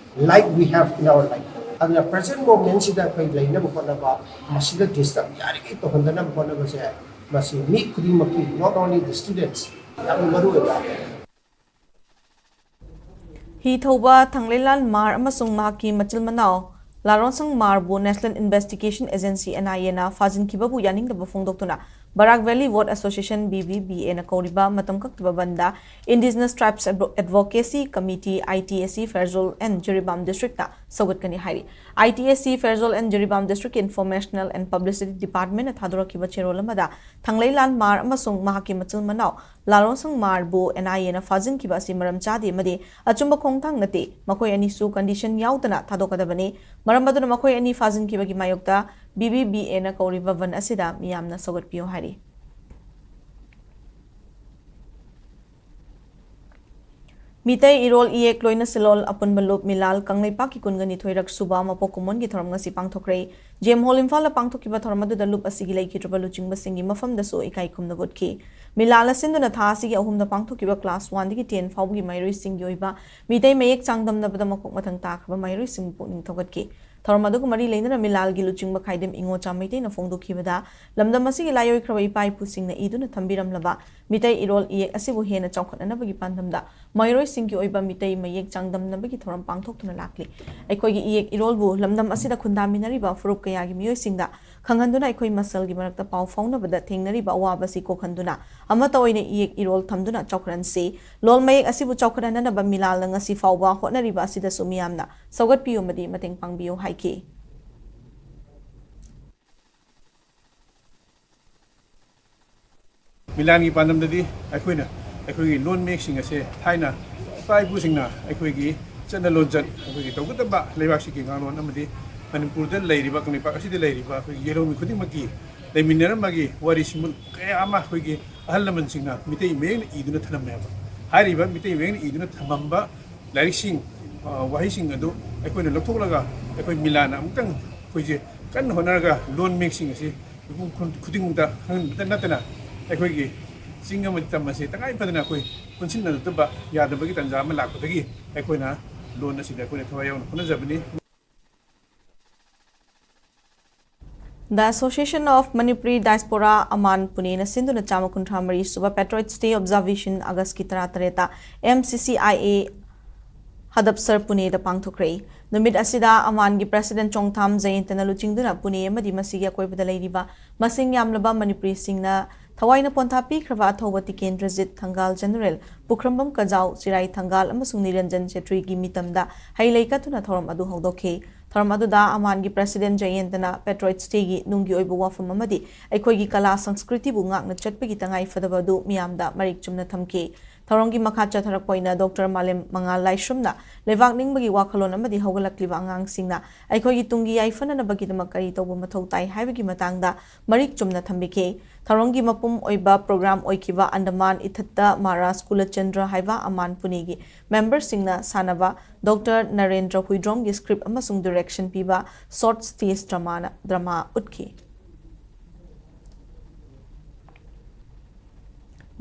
life we have in our life. ꯑꯗꯨꯅ present momentꯁꯤꯗ ꯑꯩꯈꯣꯏ ꯂꯩꯅꯕ ꯍꯣꯠꯅꯕ, ꯃꯁꯤꯗ disturb ꯌꯥꯔꯤꯈꯩ ꯇꯧꯍꯟꯗꯅꯕ ꯍꯣꯠꯅꯕꯁꯦ, ꯃꯁꯤ ꯃꯤ ꯈꯨꯗꯤꯡꯃꯛꯀꯤ, not only the students, ꯌꯥꯝꯅ ꯃꯔꯨ ꯑꯣꯏꯕ꯫ ꯍꯤ ꯊꯧꯕ ꯊꯥꯡꯂꯩꯂꯥꯜ ꯃꯥꯔ ꯑꯃꯁꯨꯡ ꯃꯍꯥꯛꯀꯤ ꯃꯆꯤꯜ ꯃꯅꯥꯎ ꯂꯥꯔꯣꯟꯁꯪ ꯃꯥꯔꯕꯨ National Investigation Agency, NIAꯅ ꯐꯥꯖꯤꯟꯈꯤꯕꯕꯨ ꯌꯥꯅꯤꯡꯗꯕ ꯐꯣꯡꯗꯣꯛꯇꯨꯅ ꯕꯔꯥꯛ ꯚꯦꯂꯤ ꯚꯣꯠ ꯑꯦꯁꯣꯁꯤꯌꯦꯁꯟ, ꯕꯤ ꯚꯤ ꯚꯤ ꯑꯦꯅ ꯀꯧꯔꯤꯕ ꯃꯇꯝ ꯀꯛꯇꯕ ꯕꯟꯗ Indigenous Tribes Advo-, Advocacy Committee, I T A C, Pherzawl and Jiribam district ꯁꯧꯒꯠꯀꯅꯤ ꯍꯥꯏꯔꯤ꯫ I T A C Pherzawl and Jiribam ꯗꯤꯁꯇ꯭ꯔꯤꯛꯀꯤ Informational and Publicity Departmentꯅ ꯊꯥꯗꯣꯔꯛꯈꯤꯕ ꯆꯦꯔꯣꯜ ꯑꯃꯗ ꯊꯥꯡꯂꯩꯂꯥꯟ ꯃꯥꯔ ꯑꯃꯁꯨꯡ ꯃꯍꯥꯛꯀꯤ ꯃꯆꯤꯟ ꯃꯅꯥꯎ ꯂꯥꯜꯔꯣꯡꯁꯪ ꯃꯥꯔꯕꯨ N I Aꯅ ꯐꯥꯖꯤꯟꯈꯤꯕ ꯑꯁꯤ ꯃꯔꯝ ꯆꯥꯗꯦ ꯑꯃꯗꯤ ꯑꯆꯨꯝꯕ ꯈꯣꯡꯊꯥꯡ ꯅꯠꯇꯦ꯫ ꯃꯈꯣꯏ ꯑꯅꯤꯁꯨ ꯀꯟꯗꯤꯁꯟ ꯌꯥꯎꯗꯅ ꯊꯥꯗꯣꯛꯀꯗꯕꯅꯤ꯫ ꯃꯔꯝ ꯑꯗꯨꯅ ꯃꯈꯣꯏ ꯑꯅꯤ ꯐꯥꯖꯤꯟꯈꯤꯕꯒꯤ ꯃꯥꯌꯣꯛꯇ ꯕꯤ ꯚꯤ ꯚꯤ ꯑꯦꯅ ꯀꯧꯔꯤꯕ ꯕꯟ ꯑꯁꯤꯗ ꯃꯤꯌꯥꯝꯅ ꯁꯧꯒꯠꯄꯤꯌꯨ ꯍꯥꯏꯔꯤ꯫ ꯃꯤꯇꯩ ꯏꯔꯣꯜ ꯏꯌꯦꯛ ꯂꯣꯏꯅ ꯁꯤꯂꯣꯜ ꯑꯄꯨꯟꯕ ꯂꯨꯞ ꯃꯤꯂꯥꯜ ꯀꯪꯂꯩꯄꯥꯛꯀꯤ ꯀꯨꯟꯒ ꯅꯤꯊꯣꯏꯔꯛ ꯁꯨꯕ ꯃꯄꯣꯛ ꯀꯨꯝꯑꯣꯟꯒꯤ ꯊꯧꯔꯝ ꯉꯁꯤ ꯄꯥꯡꯊꯣꯛꯈ꯭ꯔꯦ꯫ ꯖꯦꯝ ꯍꯣꯜ ꯏꯝꯐꯥꯜꯗ ꯄꯥꯡꯊꯣꯛꯈꯤꯕ ꯊꯧꯔꯝ ꯑꯗꯨꯗ ꯂꯨꯞ ꯑꯁꯤꯒꯤ ꯂꯩꯈꯤꯗ꯭ꯔꯕ ꯂꯨꯆꯤꯡꯕꯁꯤꯡꯒꯤ ꯃꯐꯝꯗꯁꯨ ꯏꯀꯥꯏ ꯈꯨꯝꯅꯕ ꯎꯠꯈꯤ꯫ ꯃꯤꯂꯥꯜ ꯑꯁꯤꯟꯗꯨꯅ ꯊꯥ ꯑꯁꯤꯒꯤ ꯑꯍꯨꯝꯗ ꯄꯥꯡꯊꯣꯛꯈꯤꯕ class one ꯗꯒꯤ ten ꯐꯥꯎꯕꯒꯤ ꯃꯍꯩꯔꯣꯏꯁꯤꯡꯒꯤ ꯑꯣꯏꯕ ꯃꯤꯇꯩ ꯃꯌꯦꯛ ꯆꯥꯡꯗꯝꯅꯕꯗ ꯃꯀꯣꯛ ꯃꯊꯪ ꯇꯥꯈ꯭ꯔꯕ ꯃꯍꯩꯔꯣꯏꯁꯤꯡꯕꯨ ꯄꯨꯛꯅꯤꯡ ꯊꯧꯒꯠꯈꯤ꯫ ꯊꯧꯔꯝ ꯑꯗꯨꯒ ꯃꯔꯤ ꯂꯩꯅꯅ ꯃꯤꯂꯥꯜꯒꯤ ꯂꯨꯆꯤꯡꯕ ꯈꯥꯏꯗꯦꯝ ꯏꯉꯣꯆꯥ ꯃꯩꯇꯩꯅ ꯐꯣꯡꯗꯣꯛꯈꯤꯕꯗ, ꯂꯝꯗꯝ ꯑꯁꯤꯒꯤ ꯂꯥꯏꯑꯣꯏꯈ꯭ꯔꯕ ꯏꯄꯥ ꯏꯄꯨꯁꯤꯡꯅ ꯏꯗꯨꯅ ꯊꯝꯕꯤꯔꯝꯂꯕ ꯃꯤꯇꯩ ꯏꯔꯣꯜ ꯏꯌꯦꯛ ꯑꯁꯤꯕꯨ ꯍꯦꯟꯅ ꯆꯥꯎꯈꯠꯅꯅꯕꯒꯤ ꯄꯥꯟꯗꯝꯗ ꯃꯍꯩꯔꯣꯏꯁꯤꯡꯒꯤ ꯑꯣꯏꯕ ꯃꯤꯇꯩ ꯃꯌꯦꯛ ꯆꯥꯡꯗꯝꯅꯕꯒꯤ ꯊꯧꯔꯝ ꯄꯥꯡꯊꯣꯛꯇꯨꯅ ꯂꯥꯛꯂꯤ꯫ ꯑꯩꯈꯣꯏꯒꯤ ꯏꯌꯦꯛ ꯏꯔꯣꯜꯕꯨ ꯂꯝꯗꯝ ꯑꯁꯤꯗ ꯈꯨꯟꯗꯥꯃꯤꯟꯅꯔꯤꯕ ꯐꯨꯔꯨꯞ ꯀꯌꯥꯒꯤ ꯃꯤꯑꯣꯏꯁꯤꯡꯗ ꯈꯪꯍꯟꯗꯨꯅ ꯑꯩꯈꯣꯏ ꯃꯁꯦꯜꯒꯤ ꯃꯔꯛꯇ ꯄꯥꯎ ꯐꯥꯎꯅꯕꯗ ꯊꯦꯡꯅꯔꯤꯕ ꯑꯋꯥꯕ ꯑꯁꯤ ꯀꯣꯛꯍꯟꯗꯨꯅ ꯑꯃꯠꯇ ꯑꯣꯏꯅ ꯏꯌꯦꯛ ꯏꯔꯣꯜ ꯊꯝꯗꯨꯅ ꯆꯥꯎꯈꯠꯍꯟꯁꯤ꯫ ꯂꯣꯜ ꯃꯌꯦꯛ ꯑꯁꯤꯕꯨ ꯆꯥꯎꯈꯠꯍꯟꯅꯅꯕ ꯃꯤꯂꯥꯜꯅ ꯉꯁꯤ ꯐꯥꯎꯕ ꯍꯣꯠꯅꯔꯤꯕ ꯑꯁꯤꯗꯁꯨ ꯃꯤꯌꯥꯝꯅ ꯁꯧꯒꯠꯄꯤꯌꯨ ꯑꯃꯗꯤ ꯃꯇꯦꯡ ꯄꯥꯡꯕꯤꯌꯨ ꯍꯥꯏꯈꯤ꯫ ꯃꯤꯂꯥꯟꯒꯤ ꯄꯥꯟꯗꯝꯗꯗꯤ ꯑꯩꯈꯣꯏꯅ ꯑꯩꯈꯣꯏꯒꯤ ꯂꯣꯟ ꯃꯌꯦꯛꯁꯤꯡ ꯑꯁꯦ ꯊꯥꯏꯅ ꯏꯄꯥ ꯏꯄꯨꯁꯤꯡꯅ ꯑꯩꯈꯣꯏꯒꯤ ꯆꯠꯅ ꯂꯣꯟꯆꯠ, ꯑꯩꯈꯣꯏꯒꯤ ꯇꯧꯒꯗꯕ ꯂꯩꯕꯥꯛꯁꯤꯒꯤ ꯉꯥꯡꯂꯣꯟ ꯑꯃꯗꯤ ꯃꯅꯤꯄꯨꯔꯗ ꯂꯩꯔꯤꯕ, ꯀꯪꯂꯩꯄꯥꯛ ꯑꯁꯤꯗ ꯂꯩꯔꯤꯕ ꯑꯩꯈꯣꯏꯒꯤ ꯌꯦꯜꯍꯧꯃꯤ ꯈꯨꯗꯤꯡꯃꯛꯀꯤ ꯂꯩꯃꯤꯟꯅꯔꯝꯕꯒꯤ ꯋꯥꯔꯤ ꯁꯤꯃꯨꯟ ꯀꯌꯥ ꯑꯃ ꯑꯩꯈꯣꯏꯒꯤ ꯑꯍꯜ ꯂꯃꯟꯁꯤꯡꯅ ꯃꯤꯇꯩ ꯃꯌꯦꯛꯅ ꯏꯗꯨꯅ ꯊꯅꯝꯃꯦꯕ꯫ ꯍꯥꯏꯔꯤꯕ ꯃꯤꯇꯩ ꯃꯌꯦꯛꯅ ꯏꯗꯨꯅ ꯊꯝꯃꯝꯕ ꯂꯥꯏꯔꯤꯛꯁꯤꯡ, ꯑ, ꯋꯥꯍꯩꯁꯤꯡ ꯑꯗꯨ ꯑꯩꯈꯣꯏꯅ ꯂꯧꯊꯣꯛꯂꯒ ꯑꯩꯈꯣꯏ ꯃꯤꯂꯥꯟꯅ ꯑꯃꯨꯛꯇꯪ ꯑꯩꯈꯣꯏꯁꯦ ꯀꯟꯅ ꯍꯣꯠꯅꯔꯒ ꯂꯣꯟ ꯃꯌꯦꯛꯁꯤꯡ ꯑꯁꯤ ꯃꯤꯄꯨꯝ ꯈꯨ-, ꯈꯨꯗꯤꯡꯃꯛꯇ ꯈꯪꯍꯟꯕꯇ ꯅꯠꯇꯅ ꯑꯩꯈꯣꯏꯒꯤ ꯆꯤꯡ ꯑꯃꯗꯤ ꯇꯝ ꯑꯁꯤ ꯇꯉꯥꯏ ꯐꯗꯅ ꯑꯩꯈꯣꯏ ꯄꯨꯟꯁꯤꯟꯅꯗꯕ ꯌꯥꯗꯕꯒꯤ ꯇꯥꯟꯖꯥ ꯑꯃ ꯂꯥꯛꯄꯗꯒꯤ ꯑꯩꯈꯣꯏꯅ ꯂꯣꯟ ꯑꯁꯤꯗ ꯑꯩꯈꯣꯏꯅ ꯊꯋꯥꯏ ꯌꯥꯎꯅ ꯍꯣꯠꯅꯖꯕꯅꯤ꯫ The Association of Manipuri Diaspora, ꯑꯃꯥꯟ ꯄꯨꯅꯦꯅ ꯁꯤꯟꯗꯨꯅ ꯆꯥꯝꯃ ꯀꯨꯟꯊ꯭ꯔꯥ ꯃꯔꯤ ꯁꯨꯕ Patriots Day Observation Augustꯀꯤ ꯇꯔꯥ ꯇꯔꯦꯠꯇ M C C I A ꯍꯗꯞꯁꯔ ꯄꯨꯅꯦꯗ ꯄꯥꯡꯊꯣꯛꯈ꯭ꯔꯦ꯫ ꯅꯨꯃꯤꯠ ꯑꯁꯤꯗ ꯑꯃꯥꯟꯒꯤ ꯄ꯭ꯔꯦꯁꯤꯗꯦꯟꯠ ꯆꯣꯡꯊꯥꯝ ꯖꯌꯦꯟꯇꯅ ꯂꯨꯆꯤꯡꯗꯨꯅ ꯄꯨꯅꯦ ꯑꯃꯗꯤ ꯃꯁꯤꯒꯤ ꯑꯀꯣꯏꯕꯗ ꯂꯩꯔꯤꯕ ꯃꯁꯤꯡ ꯌꯥꯝꯂꯕ ꯃꯅꯤꯄꯨꯔꯤꯁꯤꯡꯅ ꯊꯋꯥꯏꯅ ꯄꯣꯟꯊꯥ ꯄꯤꯈ꯭ꯔꯕ ꯑꯊꯧꯕ ꯇꯤꯀꯦꯟꯗ꯭ꯔꯖꯤꯠ ꯊꯪꯒꯥꯜ, ꯖꯦꯅꯔꯦꯜ ꯄꯨꯈ꯭ꯔꯝꯕꯝ ꯀꯖꯥꯎ, ꯆꯤꯔꯥꯏ ꯊꯪꯒꯥꯜ ꯑꯃꯁꯨꯡ ꯅꯤꯔꯟꯖꯟ ꯆꯦꯇ꯭ꯔꯤꯒꯤ ꯃꯤꯇꯝꯗ ꯍꯩ ꯂꯩ ꯀꯠꯇꯨꯅ ꯊꯧꯔꯝ ꯑꯗꯨ ꯍꯧꯗꯣꯛꯈꯤ꯫ ꯊꯧꯔꯝ ꯑꯗꯨꯗ ꯑꯃꯥꯟꯒꯤ ꯄ꯭ꯔꯦꯁꯤꯗꯦꯟꯠ ꯖꯌꯦꯟꯇꯅ Patriots Dayꯒꯤ ꯅꯨꯡꯒꯤ ꯑꯣꯏꯕ ꯋꯥꯐꯝ ꯑꯃꯗꯤ ꯑꯩꯈꯣꯏꯒꯤ ꯀꯂꯥ ꯁꯪꯁꯀ꯭ꯔꯤꯇꯤꯕꯨ ꯉꯥꯛꯅ ꯆꯠꯄꯒꯤ ꯇꯉꯥꯏ ꯐꯗꯕ ꯑꯗꯨ ꯃꯤꯌꯥꯝꯗ ꯃꯔꯤꯛ ꯆꯨꯝꯅ ꯊꯝꯈꯤ꯫ ꯊꯧꯔꯝꯒꯤ ꯃꯈꯥ ꯆꯠꯊꯔꯛꯄ ꯑꯣꯏꯅ ꯗꯣꯛꯇꯔ ꯃꯥꯂꯦꯝ ꯃꯉꯥꯜ ꯂꯥꯏꯁ꯭ꯔꯝꯅ ꯂꯩꯕꯥꯛ ꯅꯤꯡꯕꯒꯤ ꯋꯥꯈꯜꯂꯣꯟ ꯑꯃꯗꯤ ꯍꯧꯒꯠꯂꯛꯂꯤꯕ ꯑꯉꯥꯡꯁꯤꯡꯅ ꯑꯩꯈꯣꯏꯒꯤ ꯇꯨꯡꯒꯤ ꯌꯥꯏꯐꯅꯅꯕꯒꯤꯗꯃꯛ ꯀꯔꯤ ꯇꯧꯕ ꯃꯊꯧ ꯇꯥꯏ ꯍꯥꯏꯕꯒꯤ ꯃꯇꯥꯡꯗ ꯃꯔꯤꯛ ꯆꯨꯝꯅ ꯊꯝꯕꯤꯈꯤ꯫ ꯊꯧꯔꯝꯒꯤ ꯃꯄꯨꯝ ꯑꯣꯏꯕ ꯄ꯭ꯔꯣꯒ꯭ꯔꯥꯝ ꯑꯣꯏꯈꯤꯕ ꯑꯟꯗꯃꯥꯟ ꯏꯊꯠꯇ ꯃꯍꯥꯔꯥꯖ ꯀꯨꯂꯆꯟꯗ꯭ꯔ ꯍꯥꯏꯕ ꯑꯃꯥꯟ ꯄꯨꯅꯦꯒꯤ ꯃꯦꯝꯕꯔꯁꯤꯡꯅ ꯁꯥꯟꯅꯕ ꯗꯣꯛꯇꯔ ꯅꯔꯦꯟꯗ꯭ꯔ ꯍꯨꯏꯗ꯭ꯔꯣꯝꯒꯤ ꯁ꯭ꯀ꯭ꯔꯤꯞ ꯑꯃꯁꯨꯡ ꯗꯤꯔꯦꯛꯁꯟ ꯄꯤꯕ ꯁꯣꯔꯠ ꯁ꯭ꯇꯦꯖ ꯗ꯭ꯔꯃꯥꯅ ꯗ꯭ꯔꯃꯥ ꯎꯠꯈꯤ꯫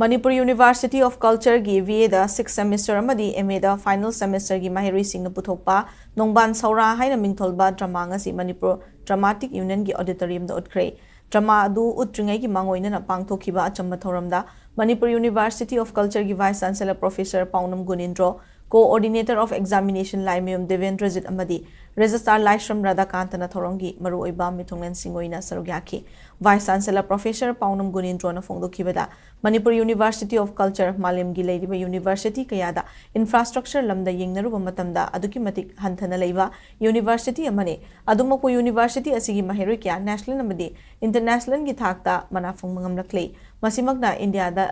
ꯃꯅꯤꯄꯨꯔ ꯌꯨꯅꯤꯚꯔꯁꯤꯇꯤ ꯑꯣꯐ ꯀꯜꯆꯔꯒꯤ ꯕꯤ ꯑꯦꯗ ꯁꯤꯛꯁ ꯁꯦꯃꯤꯁꯇꯔ ꯑꯃꯗꯤ ꯑꯦꯝ ꯑꯦꯗ ꯐꯥꯏꯅꯦꯜ ꯁꯦꯃꯤꯁꯇꯔꯒꯤ ꯃꯍꯩꯔꯣꯏꯁꯤꯡꯅ ꯄꯨꯊꯣꯛꯄ ꯅꯣꯡꯕꯥꯟ ꯁꯧꯔꯥ ꯍꯥꯏꯅ ꯃꯤꯡꯊꯣꯜꯕ ꯗ꯭ꯔꯃꯥ ꯉꯁꯤ ꯃꯅꯤꯄꯨꯔ ꯗ꯭ꯔꯃꯥꯇꯤꯛ ꯌꯨꯅꯤꯌꯟꯒꯤ ꯑꯣꯗꯤꯇꯣꯔꯤꯌꯝꯗ ꯎꯠꯈ꯭ꯔꯦ꯫ ꯗ꯭ꯔꯃꯥ ꯑꯗꯨ ꯎꯠꯇ꯭ꯔꯤꯉꯩꯒꯤ ꯃꯥꯡꯑꯣꯏꯅꯅ ꯄꯥꯡꯊꯣꯛꯈꯤꯕ ꯑꯆꯝꯕ ꯊꯧꯔꯝꯗ ꯃꯅꯤꯄꯨꯔ ꯌꯨꯅꯤꯚꯔꯁꯤꯇꯤ ꯑꯣꯐ ꯀꯜꯆꯔꯒꯤ vice chancellor professor Paonam Gunindro, coordinator of examination Laimayum Debendrajit ꯑꯃꯗꯤ ꯔꯦꯖꯤꯁꯇ꯭ꯔꯥꯔ ꯂꯥꯏꯁ꯭ꯔꯝ ꯔꯥꯙꯥꯀꯥꯟꯇꯅ ꯊꯧꯔꯝꯒꯤ ꯃꯔꯨꯑꯣꯏꯕ ꯃꯤꯊꯨꯡꯂꯦꯟꯁꯤꯡ ꯑꯣꯏꯅ ꯁꯔꯨꯛ ꯌꯥꯈꯤ꯫ ꯚꯥꯏꯁ ꯆꯥꯟꯁꯦꯂꯔ ꯄ꯭ꯔꯣꯐꯦꯁꯔ ꯄꯥꯎꯅꯝ ꯒꯨꯅꯤꯟꯗ꯭ꯔꯣꯅ ꯐꯣꯡꯗꯣꯛꯈꯤꯕꯗ, ꯃꯅꯤꯄꯨꯔ ꯌꯨꯅꯤꯚꯔꯁꯤꯇꯤ ꯑꯣꯐ ꯀꯜꯆꯔ ꯃꯥꯂꯦꯝꯒꯤ ꯂꯩꯔꯤꯕ ꯌꯨꯅꯤꯚꯔꯁꯤꯇꯤ ꯀꯌꯥꯗ ꯏꯟꯐ꯭ꯔꯥꯁ꯭ꯇ꯭ꯔꯛꯆꯔ ꯂꯝꯗ ꯌꯦꯡꯅꯔꯨꯕ ꯃꯇꯝꯗ ꯑꯗꯨꯛꯀꯤ ꯃꯇꯤꯛ ꯍꯟꯊꯅ ꯂꯩꯕ ꯌꯨꯅꯤꯚꯔꯁꯤꯇꯤ ꯑꯃꯅꯤ꯫ ꯑꯗꯨꯃꯛꯄꯨ ꯌꯨꯅꯤꯚꯔꯁꯤꯇꯤ ꯑꯁꯤꯒꯤ ꯃꯍꯩꯔꯣꯏ ꯀꯌꯥ ꯅꯦꯁꯅꯦꯜ ꯑꯃꯗꯤ ꯏꯟꯇꯔꯅꯦꯁꯅꯦꯜꯒꯤ ꯊꯥꯛꯇ ꯃꯅꯥ ꯐꯪꯕ ꯉꯝꯂꯛꯂꯤ꯫ ꯃꯁꯤꯃꯛꯅ ꯏꯟꯗꯤꯌꯥꯗ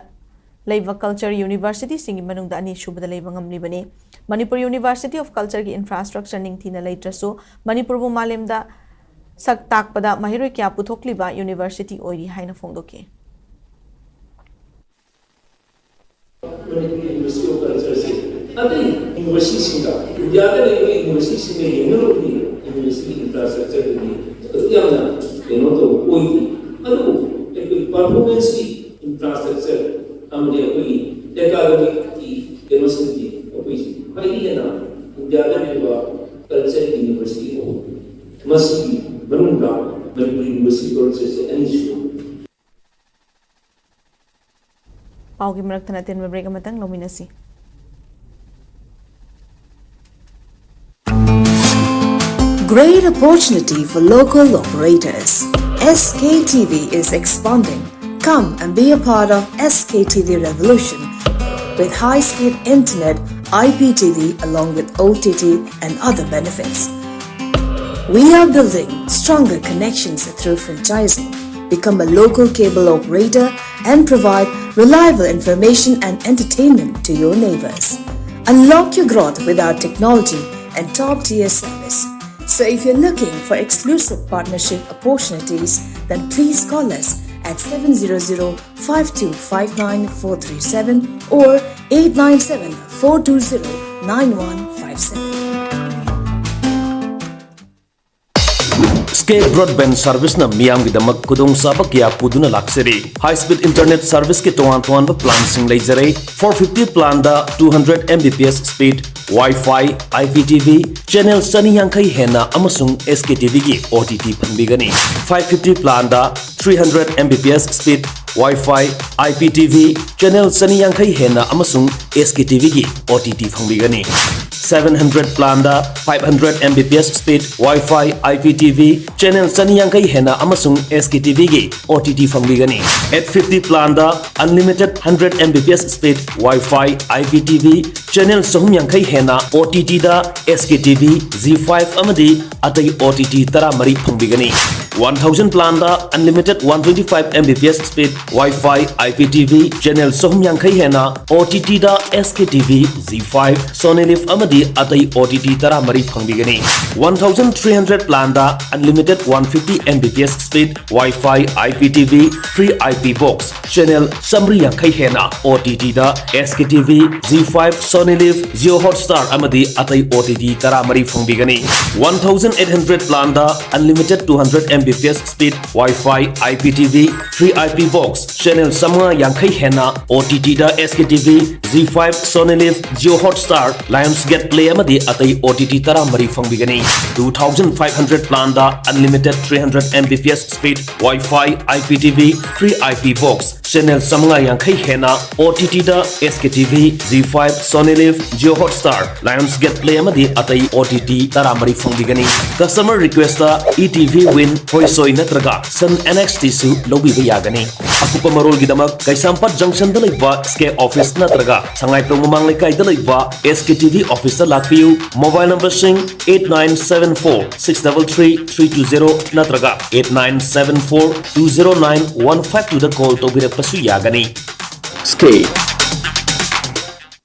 ꯂꯩꯕ ꯀꯜꯆꯔ ꯌꯨꯅꯤꯚꯔꯁꯤꯇꯤꯁꯤꯡꯒꯤ ꯃꯅꯨꯡꯗ ꯑꯅꯤꯁꯨꯕꯗ ꯂꯩꯕ ꯉꯝꯂꯤꯕꯅꯤ꯫ ꯃꯅꯤꯄꯨꯔ ꯌꯨꯅꯤꯚꯔꯁꯤꯇꯤ ꯑꯣꯐ ꯀꯜꯆꯔꯒꯤ ꯏꯟꯐ꯭ꯔꯥꯁ꯭ꯇ꯭ꯔꯛꯆꯔ ꯅꯤꯡꯊꯤꯅ ꯂꯩꯇ꯭ꯔꯁꯨ, ꯃꯅꯤꯄꯨꯔꯕꯨ ꯃꯥꯂꯦꯝꯗ ꯁꯛ ꯇꯥꯛꯄꯗ ꯃꯍꯩꯔꯣꯏ ꯀꯌꯥ ꯄꯨꯊꯣꯛꯂꯤꯕ ꯌꯨꯅꯤꯚꯔꯁꯤꯇꯤ ꯑꯣꯏꯔꯤ ꯍꯥꯏꯅ ꯐꯣꯡꯗꯣꯛꯈꯤ꯫ ꯃꯅꯤꯄꯨꯔ ꯌꯨꯅꯤꯚꯔꯁꯤꯇꯤ ꯑꯣꯐ ꯀꯜꯆꯔꯁꯦ ꯑꯇꯩ ꯌꯨꯅꯤꯚꯔꯁꯤꯇꯤꯁꯤꯡꯒ, ꯏꯟꯗꯤꯌꯥꯗ ꯂꯩꯕ ꯌꯨꯅꯤꯚꯔꯁꯤꯇꯤꯁꯤꯡꯒ ꯌꯦꯡꯅꯔꯨꯕꯗꯤ ꯌꯨꯅꯤꯚꯔꯁꯤꯇꯤ ꯏꯟꯐ꯭ꯔꯥꯁ꯭ꯇ꯭ꯔꯛꯆꯔꯗꯗꯤ ꯑꯗꯨꯛ ꯌꯥꯝꯅ ꯀꯩꯅꯣ ꯇꯧꯕ ꯑꯣꯏꯗꯦ꯫ ꯑꯗꯨꯕꯨ ꯑꯩꯈꯣꯏ ꯄꯔꯐꯣꯔꯃꯦꯟꯁꯀꯤ ꯏꯟꯐ꯭ꯔꯥꯁ꯭ꯇ꯭ꯔꯛꯆꯔ ꯑꯃꯗꯤ ꯑꯩꯈꯣꯏꯒꯤ ꯑꯦꯀꯥꯗꯃꯤꯛꯀꯤ ꯀꯩꯅꯣꯁꯤꯡꯗꯤ ꯑꯩꯈꯣꯏꯁꯤ ꯈ꯭ꯋꯥꯏꯗꯒꯤ ꯍꯦꯟꯅ ꯏꯟꯗꯤꯌꯥꯗ ꯂꯩꯕ ꯀꯜꯆꯔꯒꯤ ꯌꯨꯅꯤꯚꯔꯁꯤꯇꯤ ꯑꯣꯏ꯫ ꯃꯁꯤꯒꯤ ꯃꯅꯨꯡꯗ ꯃꯅꯤꯄꯨꯔ ꯌꯨꯅꯤꯚꯔꯁꯤꯇꯤ ꯀꯜꯆꯔꯁꯦ ꯑꯅꯤꯁꯨꯕ꯫ ꯄꯥꯎꯒꯤ ꯃꯔꯛꯇꯅ ꯑꯇꯦꯟꯕ ꯕ꯭ꯔꯦꯛ ꯑꯃꯇꯪ ꯂꯧꯃꯤꯟꯅꯁꯤ꯫ Great opportunity for local operators. S K T V is expanding. Come and be a part of S K T V revolution with high-speed internet, I P T V along with O T T and other benefits. We are building stronger connections through franchising. Become a local cable operator and provide reliable information and entertainment to your neighbors. Unlock your growth with our technology and top-tier service. So if you're looking for exclusive partnership opportunities, then please call us at seven zero zero five two five nine four three seven or eight nine seven four two zero nine one five seven. Sky Broadband Service-ꯅ ꯃꯤꯌꯥꯝꯒꯤꯗꯃꯛ ꯈꯨꯗꯣꯡꯆꯥꯕ ꯀꯌꯥ ꯄꯨꯗꯨꯅ ꯂꯥꯛꯆꯔꯤ꯫ High speed internet service-ꯀꯤ ꯇꯣꯉꯥꯟ ꯇꯣꯉꯥꯟꯕ plan-ꯁꯤꯡ ꯂꯩꯖꯔꯦ꯫ Four fifty plan-ꯗ two hundred M B P S speed, Wi-Fi, I P T V, channel ꯆꯅꯤ ꯌꯥꯡꯈꯩ ꯍꯦꯟꯅ ꯑꯃꯁꯨꯡ S K T V-ꯒꯤ O T T ꯐꯪꯕꯤꯒꯅꯤ꯫ Five fifty plan-ꯗ three hundred M B P S speed, Wi-Fi, I P T V, channel ꯆꯅꯤ ꯌꯥꯡꯈꯩ ꯍꯦꯟꯅ ꯑꯃꯁꯨꯡ S K T V-ꯒꯤ O T T ꯐꯪꯕꯤꯒꯅꯤ꯫ Seven hundred plan-ꯗ five hundred M B P S speed, Wi-Fi, I P T V, channel ꯆꯅꯤ ꯌꯥꯡꯈꯩ ꯍꯦꯟꯅ ꯑꯃꯁꯨꯡ S K T V-ꯒꯤ O T T ꯐꯪꯕꯤꯒꯅꯤ꯫ Eight fifty plan-ꯗ unlimited hundred M B P S speed, Wi-Fi, I P T V, channel ꯆꯍꯨꯝ ꯌꯥꯡꯈꯩ ꯍꯦꯟꯅ O T T-ꯗ S K T V, Zee five ꯑꯃꯗꯤ ꯑꯇꯩ O T T ꯇꯔꯥꯃꯔꯤ ꯐꯪꯕꯤꯒꯅꯤ꯫ One thousand plan-ꯗ unlimited one twenty five M B P S speed, Wi-Fi, I P T V, channel ꯆꯍꯨꯝ ꯌꯥꯡꯈꯩ ꯍꯦꯟꯅ O T T-ꯗ S K T V, Zee five, Sony Liv ꯑꯃꯗꯤ ꯑꯇꯩ O T T ꯇꯔꯥꯃꯔꯤ ꯐꯪꯕꯤꯒꯅꯤ꯫ One thousand three hundred plan-ꯗ unlimited one fifty M B P S speed, Wi-Fi, I P T V, free I P box, channel ꯆꯥꯃꯔꯤ ꯌꯥꯡꯈꯩ ꯍꯦꯟꯅ O T T-ꯗ S K T V, Zee five, Sony Liv, Jio Hotstar ꯑꯃꯗꯤ ꯑꯇꯩ O T T ꯇꯔꯥꯃꯔꯤ ꯐꯪꯕꯤꯒꯅꯤ꯫ One thousand eight hundred plan-ꯗ unlimited two hundred M B P S speed, Wi-Fi, I P T V, free I P box, channel ꯆꯥꯃꯉꯥ ꯌꯥꯡꯈꯩ ꯍꯦꯟꯅ O T T-ꯗ S K T V, Zee five, Sony Liv, Jio Hotstar, Lionsgate Play ꯑꯃꯗꯤ ꯑꯇꯩ O T T ꯇꯔꯥꯃꯔꯤ ꯐꯪꯕꯤꯒꯅꯤ꯫ Two thousand five hundred plan-ꯗ unlimited three hundred M B P S speed, Wi-Fi, I P T V, free I P box, channel ꯆꯥꯃꯉꯥ ꯌꯥꯡꯈꯩ ꯍꯦꯟꯅ O T ꯇꯤꯗ S K T V, Zee five, Sony Liv, Jio Hotstar, Lionsgate Play ꯑꯃꯗꯤ ꯑꯇꯩ O T T ꯇꯔꯥꯃꯔꯤ ꯐꯪꯕꯤꯒꯅꯤ꯫ Customer ꯔꯤꯀ꯭ꯋꯦꯁꯇ E T V ꯋꯤꯟ, ꯍꯣꯏꯁꯣꯏ ꯅꯠꯇ꯭ꯔꯒ ꯁꯟ and X tissue ꯂꯧꯕꯤꯕ ꯌꯥꯒꯅꯤ꯫ ꯑꯀꯨꯞꯄ ꯃꯔꯣꯜꯒꯤꯗꯃꯛ ꯀꯩꯁꯥꯝꯄꯥꯠ ꯖꯪꯁꯟꯗ ꯂꯩꯕ ꯁ꯭ꯀꯦ ꯑꯣꯐꯤꯁ ꯅꯠꯇ꯭ꯔꯒ ꯁꯉꯥꯏꯄ꯭ꯔꯧ ꯃꯃꯥꯡ ꯂꯩꯀꯥꯏꯗ ꯂꯩꯕ ꯑꯦꯁ ꯀꯦ ꯇꯤ ꯚꯤ ꯑꯣꯐꯤꯁꯇ ꯂꯥꯛꯄꯤꯌꯨ꯫ ꯃꯣꯕꯥꯏꯜ ꯅꯝꯕꯔꯁꯤꯡ eight nine seven four six double three three two zero ꯅꯠꯇ꯭ꯔꯒ eight nine seven four two zero nine one five twoꯗ ꯀꯣꯜ ꯇꯧꯕꯤꯔꯛꯄꯁꯨ ꯌꯥꯒꯅꯤ꯫ ꯁ꯭ꯀꯦ꯫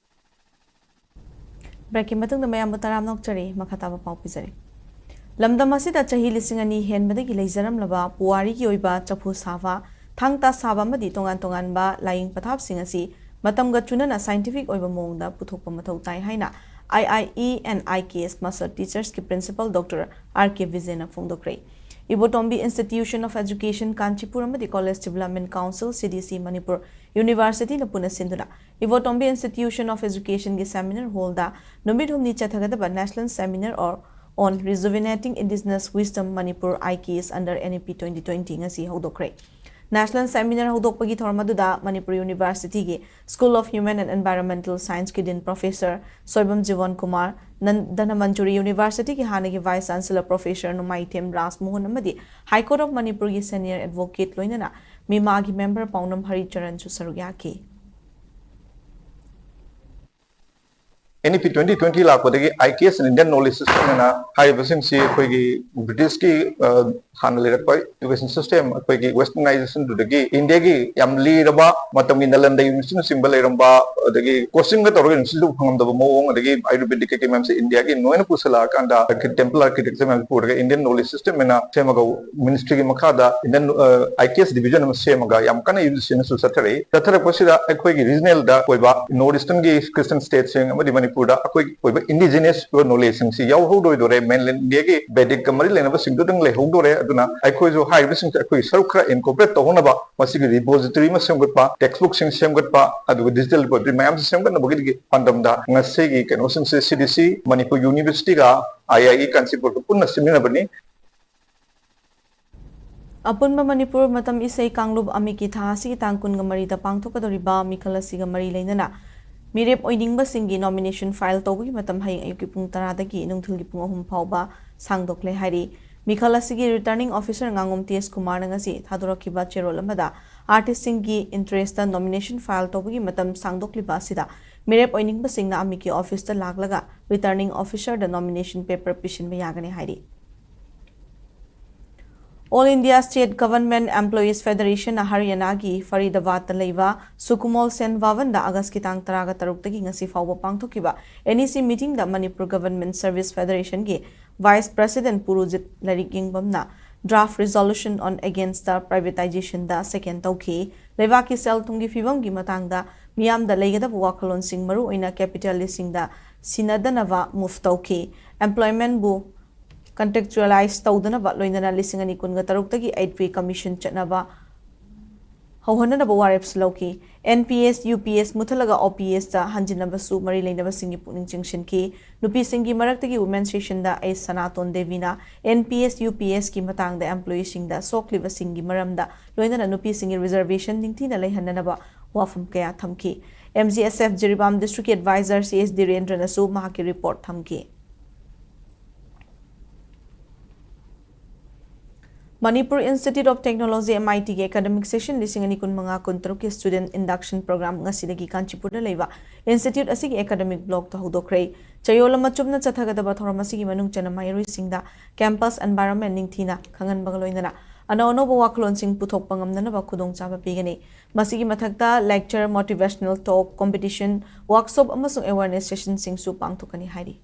ꯕ꯭ꯔꯦꯛꯀꯤ ꯃꯇꯨꯡꯗ ꯃꯌꯥꯝꯕꯨ ꯇꯔꯥꯝꯅ ꯑꯣꯛꯆꯔꯤ꯫ ꯃꯈꯥ ꯇꯥꯕ ꯄꯥꯎ ꯄꯤꯖꯔꯤ꯫ ꯂꯝꯗꯝ ꯑꯁꯤꯗ ꯆꯍꯤ ꯂꯤꯁꯤꯡ ꯑꯅꯤ ꯍꯦꯟꯕꯗꯒꯤ ꯂꯩꯖꯔꯝꯂꯕ ꯄꯨꯋꯥꯔꯤꯒꯤ ꯑꯣꯏꯕ ꯆꯐꯨ ꯁꯥꯕ, ꯊꯥꯡ ꯇꯥ ꯁꯥꯕ ꯑꯃꯗꯤ ꯇꯣꯉꯥꯟ ꯇꯣꯉꯥꯟꯕ ꯂꯥꯏꯌꯦꯡ ꯄꯊꯥꯞꯁꯤꯡ ꯑꯁꯤ ꯃꯇꯝꯒ ꯆꯨꯅꯅ scientific ꯑꯣꯏꯕ ꯃꯑꯣꯡꯗ ꯄꯨꯊꯣꯛꯄ ꯃꯊꯧ ꯇꯥꯏ ꯍꯥꯏꯅ I I E and I K S Master Teachersꯀꯤ Principal Doctor R K Vijayꯅ ꯐꯣꯡꯗꯣꯛꯈ꯭ꯔꯦ꯫ Ibotombi Institution of Education Kanchipur ꯑꯃꯗꯤ College Development Council, C D C Manipur Universityꯅ ꯄꯨꯟꯅ ꯁꯤꯟꯗꯨꯅ Ibotombi Institution of Educationꯒꯤ seminar hallꯗ ꯅꯨꯃꯤꯠ ꯍꯨꯝꯅꯤ ꯆꯠꯊꯒꯗꯕ National Seminar or on Rejuvenating Indigenous Wisdom Manipur I K S under N E P twenty twenty ꯉꯁꯤ ꯍꯧꯗꯣꯛꯈ꯭ꯔꯦ꯫ National Seminar ꯍꯧꯗꯣꯛꯄꯒꯤ ꯊꯧꯔꯝ ꯑꯗꯨꯗ Manipur Universityꯒꯤ School of Human and Environmental Scienceꯀꯤ Dean Professor Soibam ꯖꯤꯕꯟ ꯀꯨꯃꯥꯔ, ꯅꯟ-, ꯙꯅꯃꯟꯖꯨꯔꯤ Universityꯒꯤ ꯍꯥꯟꯅꯒꯤ Vice Chancellor Professor ꯅꯣꯡꯃꯥꯏꯊꯦꯝ ꯔꯥꯖꯃꯣꯍꯟ ꯑꯃꯗꯤ High Court of Manipurꯒꯤ senior advocate ꯂꯣꯏꯅꯅ ꯃꯤꯃꯥꯒꯤ member ꯄꯥꯎꯅꯝ ꯍꯔꯤꯆꯔꯟꯁꯨ ꯁꯔꯨꯛ ꯌꯥꯈꯤ꯫ N E P twenty twenty ꯂꯥꯛꯄꯗꯒꯤ I K S and Indian Knowledge System ꯍꯥꯏꯅ ꯍꯥꯏꯔꯤꯕꯁꯤꯡꯁꯤ ꯑꯩꯈꯣꯏꯒꯤ ꯕ꯭ꯔꯤꯇꯤꯁꯀꯤ, ꯑ, ꯍꯥꯟꯅ ꯂꯩꯔꯛꯄ education system, ꯑꯩꯈꯣꯏꯒꯤ westernizationꯗꯨꯗꯒꯤ ꯏꯟꯗꯤꯌꯥꯒꯤ ꯌꯥꯝ ꯂꯤꯔꯕ ꯃꯇꯝꯒꯤ ꯅꯂꯟꯗ ꯌꯨꯅꯤꯚꯔꯁꯤꯇꯤꯅꯆꯤꯡꯕ ꯂꯩꯔꯝꯕ, ꯑꯗꯒꯤ coachingꯒ ꯇꯧꯔꯒ ꯌꯨꯅꯤꯚꯔꯁꯤꯇꯤꯗꯨ ꯐꯪꯉꯝꯗꯕ ꯃꯑꯣꯡ, ꯑꯗꯒꯤ Ayurvedic ꯀꯩꯀꯩ ꯃꯌꯥꯝꯁꯦ ꯏꯟꯗꯤꯌꯥꯒꯤ ꯂꯣꯏꯅ ꯄꯨꯁꯜꯂꯛꯑꯀꯥꯟꯗ temple architecture ꯃꯌꯥꯝꯁꯦ ꯄꯨꯔꯒ Indian Knowledge System ꯍꯥꯏꯅ ꯁꯦꯝꯃꯒ ministryꯒꯤ ꯃꯈꯥꯗ Indian, ꯑ, I K S division ꯑꯃ ꯁꯦꯝꯃꯒ ꯌꯥꯝ ꯀꯟꯅ UGCꯅꯁꯨ ꯆꯠꯊꯔꯛꯏ꯫ ꯆꯠꯊꯔꯛꯄꯁꯤꯗ ꯑꯩꯈꯣꯏꯒꯤ regionalꯗ ꯑꯣꯏꯕ North Easternꯒꯤ Christian stateꯁꯤꯡ ꯑꯃꯗꯤ ꯃꯅꯤꯄꯨꯔꯗ ꯑꯩꯈꯣꯏꯒꯤ ꯑꯣꯏꯕ indigenous knowledgeꯁꯤꯡꯁꯤ ꯌꯥꯎꯍꯧꯗꯣꯏꯗꯣꯔꯦ꯫ Mainlandꯒꯤ Vedicꯀ ꯃꯔꯤ ꯂꯩꯅꯕꯁꯤꯡꯗꯨꯗꯪ ꯂꯩꯍꯧꯗꯣꯔꯦ꯫ ꯑꯗꯨꯅ ꯑꯩꯈꯣꯏꯁꯨ ꯍꯥꯏꯔꯤꯕꯁꯤꯡꯁꯦ ꯑꯩꯈꯣꯏꯒꯤ ꯁꯔꯨꯛ ꯈꯔ incorporate ꯇꯧꯍꯧꯅꯕ ꯃꯁꯤꯒꯤ repository ꯑꯃ ꯁꯦꯝꯒꯠꯄ, textbookꯁꯤꯡ ꯁꯦꯝꯒꯠꯄ, ꯑꯗꯨꯒ digital repository ꯃꯌꯥꯝꯁꯤ ꯁꯦꯝꯒꯠꯅꯕꯒꯤ ꯄꯥꯟꯗꯝꯗ ꯉꯁꯤꯒꯤ ꯀꯩꯅꯣꯁꯤꯡꯁꯦ C D C, Manipur Universityꯒ I I E ꯀꯥꯟꯆꯤꯄꯨꯔꯒ ꯄꯨꯟꯅ ꯁꯤꯟꯃꯤꯟꯅꯕꯅꯤ꯫ ꯑꯄꯨꯟꯕ ꯃꯅꯤꯄꯨꯔ ꯃꯇꯝ ꯏꯁꯩ ꯀꯥꯡꯂꯨꯞ ꯑꯃꯤꯀꯤ ꯊꯥ ꯑꯁꯤꯒꯤ ꯇꯥꯡ ꯀꯨꯟꯒ ꯃꯔꯤꯗ ꯄꯥꯡꯊꯣꯛꯀꯗꯧꯔꯤꯕ ꯃꯤꯈꯜ ꯑꯁꯤꯒ ꯃꯔꯤ ꯂꯩꯅꯅ ꯃꯤꯔꯦꯞ ꯑꯣꯏꯅꯤꯡꯕꯁꯤꯡꯒꯤ nomination file ꯇꯧꯕꯒꯤ ꯃꯇꯝ ꯍꯌꯦꯡ ꯑꯌꯨꯛꯀꯤ ꯄꯨꯡ ꯇꯔꯥꯗꯒꯤ ꯅꯨꯡꯊꯤꯜꯒꯤ ꯄꯨꯡ ꯑꯍꯨꯝ ꯐꯥꯎꯕ ꯁꯥꯡꯗꯣꯛꯂꯦ ꯍꯥꯏꯔꯤ꯫ ꯃꯤꯈꯜ ꯑꯁꯤꯒꯤ returning officer ꯉꯥꯉꯣꯝ ꯇꯦꯖ ꯀꯨꯃꯥꯔꯅ ꯉꯁꯤ ꯊꯥꯗꯣꯔꯛꯈꯤꯕ ꯆꯦꯔꯣꯜ ꯑꯃꯗ artistꯁꯤꯡꯒꯤ interestꯇ nomination file ꯇꯧꯕꯒꯤ ꯃꯇꯝ ꯁꯥꯡꯗꯣꯛꯂꯤꯕ ꯑꯁꯤꯗ ꯃꯤꯔꯦꯞ ꯑꯣꯏꯅꯤꯡꯕꯁꯤꯡꯅ ꯑꯃꯤꯀꯤ officeꯇ ꯂꯥꯛꯂꯒ returning officerꯗ nomination paper ꯄꯤꯁꯤꯟꯕ ꯌꯥꯒꯅꯤ ꯍꯥꯏꯔꯤ꯫ All India State Government Employees Federationꯅ ꯍꯔꯤꯌꯥꯅꯥꯒꯤ ꯐꯔꯤꯗꯥꯕꯥꯗꯇ ꯂꯩꯕ ꯁꯨꯀꯨꯃꯣꯜ ꯁꯦꯟ ꯚꯕꯟꯗ ꯑꯥꯒꯁꯀꯤ ꯇꯥꯡ ꯇꯔꯥꯒ ꯇꯔꯨꯛꯇꯒꯤ ꯉꯁꯤ ꯐꯥꯎꯕ ꯄꯥꯡꯊꯣꯛꯈꯤꯕ NEC meetingꯗ Manipur Government Service Federationꯒꯤ Vice President ꯄꯨꯔꯨꯖꯤꯠ ꯂꯥꯏꯔꯤꯛ ꯌꯦꯡꯕꯝꯅ draft resolution on against the privatizationꯗ second ꯇꯧꯈꯤ꯫ ꯂꯩꯕꯥꯛꯀꯤ ꯁꯦꯜ ꯊꯨꯝꯒꯤ ꯐꯤꯕꯝꯒꯤ ꯃꯇꯥꯡꯗ ꯃꯤꯌꯥꯝꯗ ꯂꯩꯒꯗꯕ ꯋꯥꯈꯜꯂꯣꯟꯁꯤꯡ ꯃꯔꯨꯑꯣꯏꯅ capitalistꯁꯤꯡꯗ ꯁꯤꯟꯅꯗꯅꯕ move ꯇꯧꯈꯤ꯫ Employmentꯕꯨ contractualize ꯇꯧꯗꯅꯕ ꯂꯣꯏꯅꯅ ꯂꯤꯁꯤꯡ ꯑꯅꯤ ꯀꯨꯟꯒ ꯇꯔꯨꯛꯇꯒꯤ eight pay commission ꯆꯠꯅꯕ ꯍꯧꯍꯟꯅꯅꯕ ꯋꯥꯔꯦꯞꯁꯨ ꯂꯧꯈꯤ꯫ NPS, UPS ꯃꯨꯊꯠꯂꯒ OPSꯇ ꯍꯟꯖꯤꯟꯅꯕꯁꯨ ꯃꯔꯤ ꯂꯩꯅꯕꯁꯤꯡꯒꯤ ꯄꯨꯛꯅꯤꯡ ꯆꯤꯡꯁꯤꯟꯈꯤ꯫ ꯅꯨꯄꯤꯁꯤꯡꯒꯤ ꯃꯔꯛꯇꯒꯤ women sectionꯗ ꯑꯩ ꯁꯅꯥꯇꯣꯟ ꯗꯦꯕꯤꯅ NPS, UPSꯀꯤ ꯃꯇꯥꯡꯗ employeeꯁꯤꯡꯗ ꯁꯣꯛꯂꯤꯕꯁꯤꯡꯒꯤ ꯃꯔꯝꯗ ꯂꯣꯏꯅꯅ ꯅꯨꯄꯤꯁꯤꯡꯒꯤ reservation ꯅꯤꯡꯊꯤꯅ ꯂꯩꯍꯟꯅꯅꯕ ꯋꯥꯐꯝ ꯀꯌꯥ ꯊꯝꯈꯤ꯫ MGSF Jiribam districtꯀꯤ advisor C H ꯙꯤꯔꯦꯟꯗ꯭ꯔꯅꯁꯨ ꯃꯍꯥꯛꯀꯤ report ꯊꯝꯈꯤ꯫ Manipur Institute of Technology, MITꯒꯤ academic session ꯂꯤꯁꯤꯡ ꯑꯅꯤ ꯀꯨꯟꯃꯉꯥ ꯀꯨꯟꯇꯔꯨꯛꯀꯤ student induction program ꯉꯁꯤꯗꯒꯤ ꯀꯥꯟꯆꯤꯄꯨꯔꯗ ꯂꯩꯕ institute ꯑꯁꯤꯒꯤ academic blockꯇ ꯍꯧꯗꯣꯛꯈ꯭ꯔꯦ꯫ ꯆꯌꯣꯜ ꯑꯃ ꯆꯨꯞꯅ ꯆꯠꯊꯒꯗꯕ ꯊꯧꯔꯝ ꯑꯁꯤꯒꯤ ꯃꯅꯨꯡ ꯆꯟꯅ ꯃꯍꯩꯔꯣꯏꯁꯤꯡꯗ campus environment ꯅꯤꯡꯊꯤꯅ ꯈꯪꯍꯟꯕꯒ ꯂꯣꯏꯅꯅ ꯑꯅꯧ ꯑꯅꯧꯕ ꯋꯥꯈꯜꯂꯣꯟꯁꯤꯡ ꯄꯨꯊꯣꯛꯄ ꯉꯝꯅꯅꯕ ꯈꯨꯗꯣꯡꯆꯥꯕ ꯄꯤꯒꯅꯤ꯫ ꯃꯁꯤꯒꯤ ꯃꯊꯛꯇ lecture, motivational talk, competition, workshop ꯑꯃꯁꯨꯡ awareness sessionꯁꯤꯡꯁꯨ ꯄꯥꯡꯊꯣꯛꯀꯅꯤ ꯍꯥꯏꯔꯤ꯫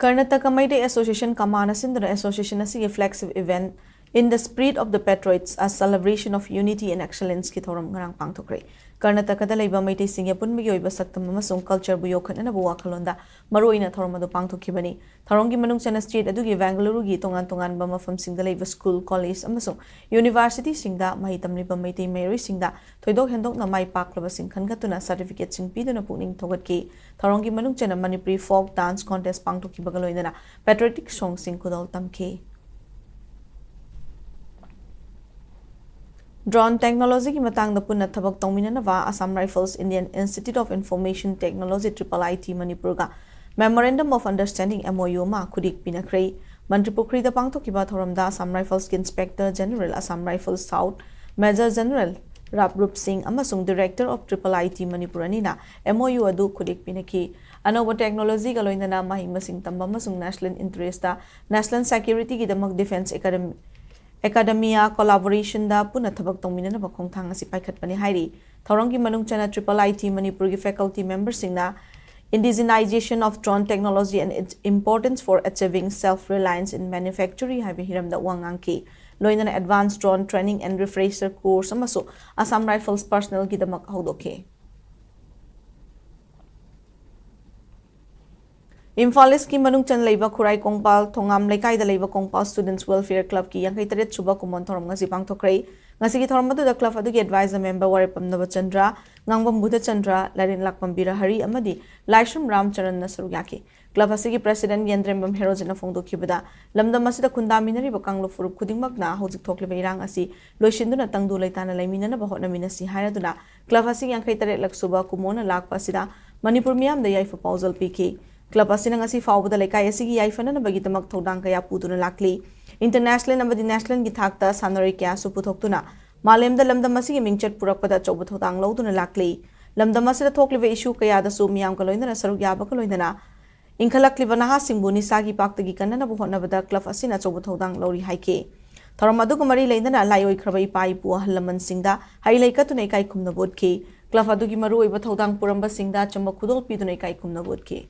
Karnataka Meitei Association, ꯀꯃꯥꯅ ꯁꯤꯟꯗꯨꯅ association ꯑꯁꯤꯒꯤ flagship event In the Spirit of the Patriots, a Celebration of Unity and Excellence ꯀꯤ ꯊꯧꯔꯝ ꯉꯔꯥꯡ ꯄꯥꯡꯊꯣꯛꯈ꯭ꯔꯦ꯫ ꯀꯔꯅꯥꯇꯀꯥꯗ ꯂꯩꯕ ꯃꯩꯇꯩꯁꯤꯡꯒꯤ ꯑꯄꯨꯟꯕꯒꯤ ꯑꯣꯏꯕ ꯁꯛꯇꯝ ꯑꯃꯁꯨꯡ culture ꯕꯨ ꯌꯣꯛꯈꯠꯅꯅꯕ ꯋꯥꯈꯜꯂꯣꯟꯗ ꯃꯔꯨꯑꯣꯏꯅ ꯊꯧꯔꯝ ꯑꯗꯨ ꯄꯥꯡꯊꯣꯛꯈꯤꯕꯅꯤ꯫ ꯊꯧꯔꯝꯒꯤ ꯃꯅꯨꯡ ꯆꯟꯅ state ꯑꯗꯨꯒꯤ ꯕꯦꯡꯒꯂꯨꯔꯨꯒꯤ ꯇꯣꯉꯥꯟ ꯇꯣꯉꯥꯟꯕ ꯃꯐꯝꯁꯤꯡꯗ ꯂꯩꯕ school, college ꯑꯃꯁꯨꯡ university ꯁꯤꯡꯗ ꯃꯍꯩ ꯇꯝꯂꯤꯕ ꯃꯩꯇꯩ ꯃꯍꯩꯔꯣꯏꯁꯤꯡꯗ ꯊꯣꯏꯗꯣꯛ ꯍꯦꯟꯗꯣꯛꯅ ꯃꯥꯏ ꯄꯥꯛꯂꯕꯁꯤꯡ ꯈꯟꯒꯠꯇꯨꯅ certificate ꯁꯤꯡ ꯄꯤꯗꯨꯅ ꯄꯨꯛꯅꯤꯡ ꯊꯧꯒꯠꯈꯤ꯫ ꯊꯧꯔꯝꯒꯤ ꯃꯅꯨꯡ ꯆꯟꯅ Manipuri folk dance contest ꯄꯥꯡꯊꯣꯛꯈꯤꯕꯒ ꯂꯣꯏꯅꯅ patriotic song ꯁꯤꯡ ꯈꯨꯗꯣꯜ ꯇꯝꯈꯤ꯫ Drone technology ꯒꯤ ꯃꯇꯥꯡꯗ ꯄꯨꯟꯅ ꯊꯕꯛ ꯇꯧꯃꯤꯟꯅꯅꯕ Assam Rifles Indian Institute of Information Technology, triple I T, ꯃꯅꯤꯄꯨꯔꯒ Memorandum of Understanding, M O U, ꯑꯃ ꯈꯨꯗꯤꯛ ꯄꯤꯅꯈ꯭ꯔꯦ꯫ ꯃꯟꯇ꯭ꯔꯤ ꯄꯨꯈ꯭ꯔꯤꯗ ꯄꯥꯡꯊꯣꯛꯈꯤꯕ ꯊꯧꯔꯝꯗ Assam Rifles ꯀꯤ Inspector General, Assam Rifles South, Major General ꯔꯥꯞꯔꯨꯞ ꯁꯤꯡ ꯑꯃꯁꯨꯡ Director of triple I T Manipur ꯑꯅꯤꯅ M O U ꯑꯗꯨ ꯈꯨꯗꯤꯛ ꯄꯤꯅꯈꯤ꯫ ꯑꯅꯧꯕ technology ꯒ ꯂꯣꯏꯅꯅ ꯃꯍꯩ ꯃꯁꯤꯡ ꯇꯝꯕ ꯑꯃꯁꯨꯡ national interest ꯇ national security ꯒꯤꯗꯃꯛ defence academy, academia collaboration ꯗ ꯄꯨꯟꯅ ꯊꯕꯛ ꯇꯧꯃꯤꯟꯅꯅꯕ ꯈꯣꯡꯊꯥꯡ ꯑꯁꯤ ꯄꯥꯏꯈꯠꯄꯅꯤ ꯍꯥꯏꯔꯤ꯫ ꯊꯧꯔꯝꯒꯤ ꯃꯅꯨꯡ ꯆꯟꯅ triple I T ꯃꯅꯤꯄꯨꯔꯒꯤ faculty member ꯁꯤꯡꯅ Indigenization of drone technology and its importance for achieving self-reliance in manufacturing ꯍꯥꯏꯕ ꯍꯤꯔꯝꯗ ꯋꯥ ꯉꯥꯡꯈꯤ꯫ ꯂꯣꯏꯅꯅ Advanced Drone Training and Refresher Course ꯑꯃꯁꯨ Assam Rifles personnel ꯒꯤꯗꯃꯛ ꯍꯧꯗꯣꯛꯈꯤ꯫ ꯏꯝꯐꯥꯜ East ꯀꯤ ꯃꯅꯨꯡ ꯆꯟ ꯂꯩꯕ ꯈꯨꯔꯥꯏ ꯀꯣꯡꯄꯥꯜ ꯊꯣꯉꯥꯝ ꯂꯩꯀꯥꯏꯗ ꯂꯩꯕ ꯀꯣꯡꯄꯥꯜ Students Welfare Club ꯀꯤ ꯌꯥꯡꯈꯩ ꯇꯔꯦꯠ ꯁꯨꯕ ꯀꯨꯝꯑꯣꯟ ꯊꯧꯔꯝ ꯉꯁꯤ ꯄꯥꯡꯊꯣꯛꯈ꯭ꯔꯦ꯫ ꯉꯁꯤꯒꯤ ꯊꯧꯔꯝ ꯑꯗꯨꯗ club ꯑꯗꯨꯒꯤ advisor member ꯋꯥꯔꯦꯄꯝ ꯅꯕꯆꯟꯗ꯭ꯔ, ꯉꯥꯡꯕꯝ ꯕꯨꯙꯆꯟꯗ꯭ꯔ, ꯂꯥꯏꯔꯦꯟꯂꯥꯛꯄꯝ ꯕꯤꯔꯍꯔꯤ ꯑꯃꯗꯤ ꯂꯥꯏꯁ꯭ꯔꯝ ꯔꯥꯝꯆꯔꯟꯅ ꯁꯔꯨꯛ ꯌꯥꯈꯤ꯫ Club ꯑꯁꯤꯒꯤ president ꯌꯦꯟꯗ꯭ꯔꯦꯝꯕꯝ ꯍꯦꯔꯣꯖꯤꯠꯅ ꯐꯣꯡꯗꯣꯛꯈꯤꯕꯗ, ꯂꯝꯗꯝ ꯑꯁꯤꯗ ꯈꯨꯟꯗꯥꯃꯤꯟꯅꯔꯤꯕ ꯀꯥꯡꯂꯨꯞ ꯐꯨꯔꯨꯞ ꯈꯨꯗꯤꯡꯃꯛꯅ ꯍꯧꯖꯤꯛ ꯊꯣꯛꯂꯤꯕ ꯏꯔꯥꯡ ꯑꯁꯤ ꯂꯣꯏꯁꯤꯟꯗꯨꯅ ꯇꯪꯗꯨ ꯂꯩꯇꯥꯅ ꯂꯩꯃꯤꯟꯅꯅꯕ ꯍꯣꯠꯅꯃꯤꯟꯅꯁꯤ ꯍꯥꯏꯔꯗꯨꯅ, club ꯑꯁꯤ ꯌꯥꯡꯈꯩ ꯇꯔꯦꯠ ꯂꯛ ꯁꯨꯕ ꯀꯨꯝꯑꯣꯟꯅ ꯂꯥꯛꯄ ꯑꯁꯤꯗ ꯃꯅꯤꯄꯨꯔ ꯃꯤꯌꯥꯝꯗ ꯌꯥꯏꯐ ꯄꯥꯎꯖꯦꯜ ꯄꯤꯈꯤ꯫ Club ꯑꯁꯤꯅ ꯉꯁꯤ ꯐꯥꯎꯕꯗ ꯂꯩꯀꯥꯏ ꯑꯁꯤꯒꯤ ꯌꯥꯏꯐꯅꯅꯕꯒꯤꯗꯃꯛ ꯊꯧꯗꯥꯡ ꯀꯌꯥ ꯄꯨꯗꯨꯅ ꯂꯥꯛꯂꯤ꯫ International ꯑꯃꯗꯤ national ꯒꯤ ꯊꯥꯛꯇ ꯁꯥꯟꯅꯔꯣꯏ ꯀꯌꯥꯁꯨ ꯄꯨꯊꯣꯛꯇꯨꯅ ꯃꯥꯂꯦꯝꯗ ꯂꯝꯗꯝ ꯑꯁꯤꯒꯤ ꯃꯤꯡꯆꯠ ꯄꯨꯔꯛꯄꯗ ꯑꯆꯧꯕ ꯊꯧꯗꯥꯡ ꯂꯧꯗꯨꯅ ꯂꯥꯛꯂꯤ꯫ ꯂꯝꯗꯝ ꯑꯁꯤꯗ ꯊꯣꯛꯂꯤꯕ issue ꯀꯌꯥꯗꯁꯨ ꯃꯤꯌꯥꯝꯒ ꯂꯣꯏꯅꯅ ꯁꯔꯨꯛ ꯌꯥꯕꯒ ꯂꯣꯏꯅꯅ ꯏꯟꯈꯠꯂꯛꯂꯤꯕ ꯅꯍꯥꯁꯤꯡꯕꯨ ꯅꯤꯁꯥꯒꯤ ꯄꯥꯛꯇꯒꯤ ꯀꯟꯅꯅꯕ ꯍꯣꯠꯅꯕꯗ club ꯑꯁꯤꯅ ꯑꯆꯧꯕ ꯊꯧꯗꯥꯡ ꯂꯧꯔꯤ ꯍꯥꯏꯈꯤ꯫ ꯊꯧꯔꯝ ꯑꯗꯨꯒ ꯃꯔꯤ ꯂꯩꯅꯅ ꯂꯥꯏ ꯑꯣꯏꯈ꯭ꯔꯕ ꯏꯄꯥ ꯏꯄꯨ ꯑꯍꯜ ꯂꯃꯟꯁꯤꯡꯗ ꯍꯩ ꯂꯩ ꯀꯠꯇꯨꯅ ꯏꯀꯥꯏ ꯈꯨꯝꯅꯕ ꯎꯠꯈꯤ꯫ Club ꯑꯗꯨꯒꯤ ꯃꯔꯨꯑꯣꯏꯕ ꯊꯧꯗꯥꯡ ꯄꯨꯔꯝꯕꯁꯤꯡꯗ ꯑꯆꯝꯕ ꯈꯨꯗꯣꯜ ꯄꯤꯗꯨꯅ ꯏꯀꯥꯏ ꯈꯨꯝꯅꯕ ꯎꯠꯈꯤ꯫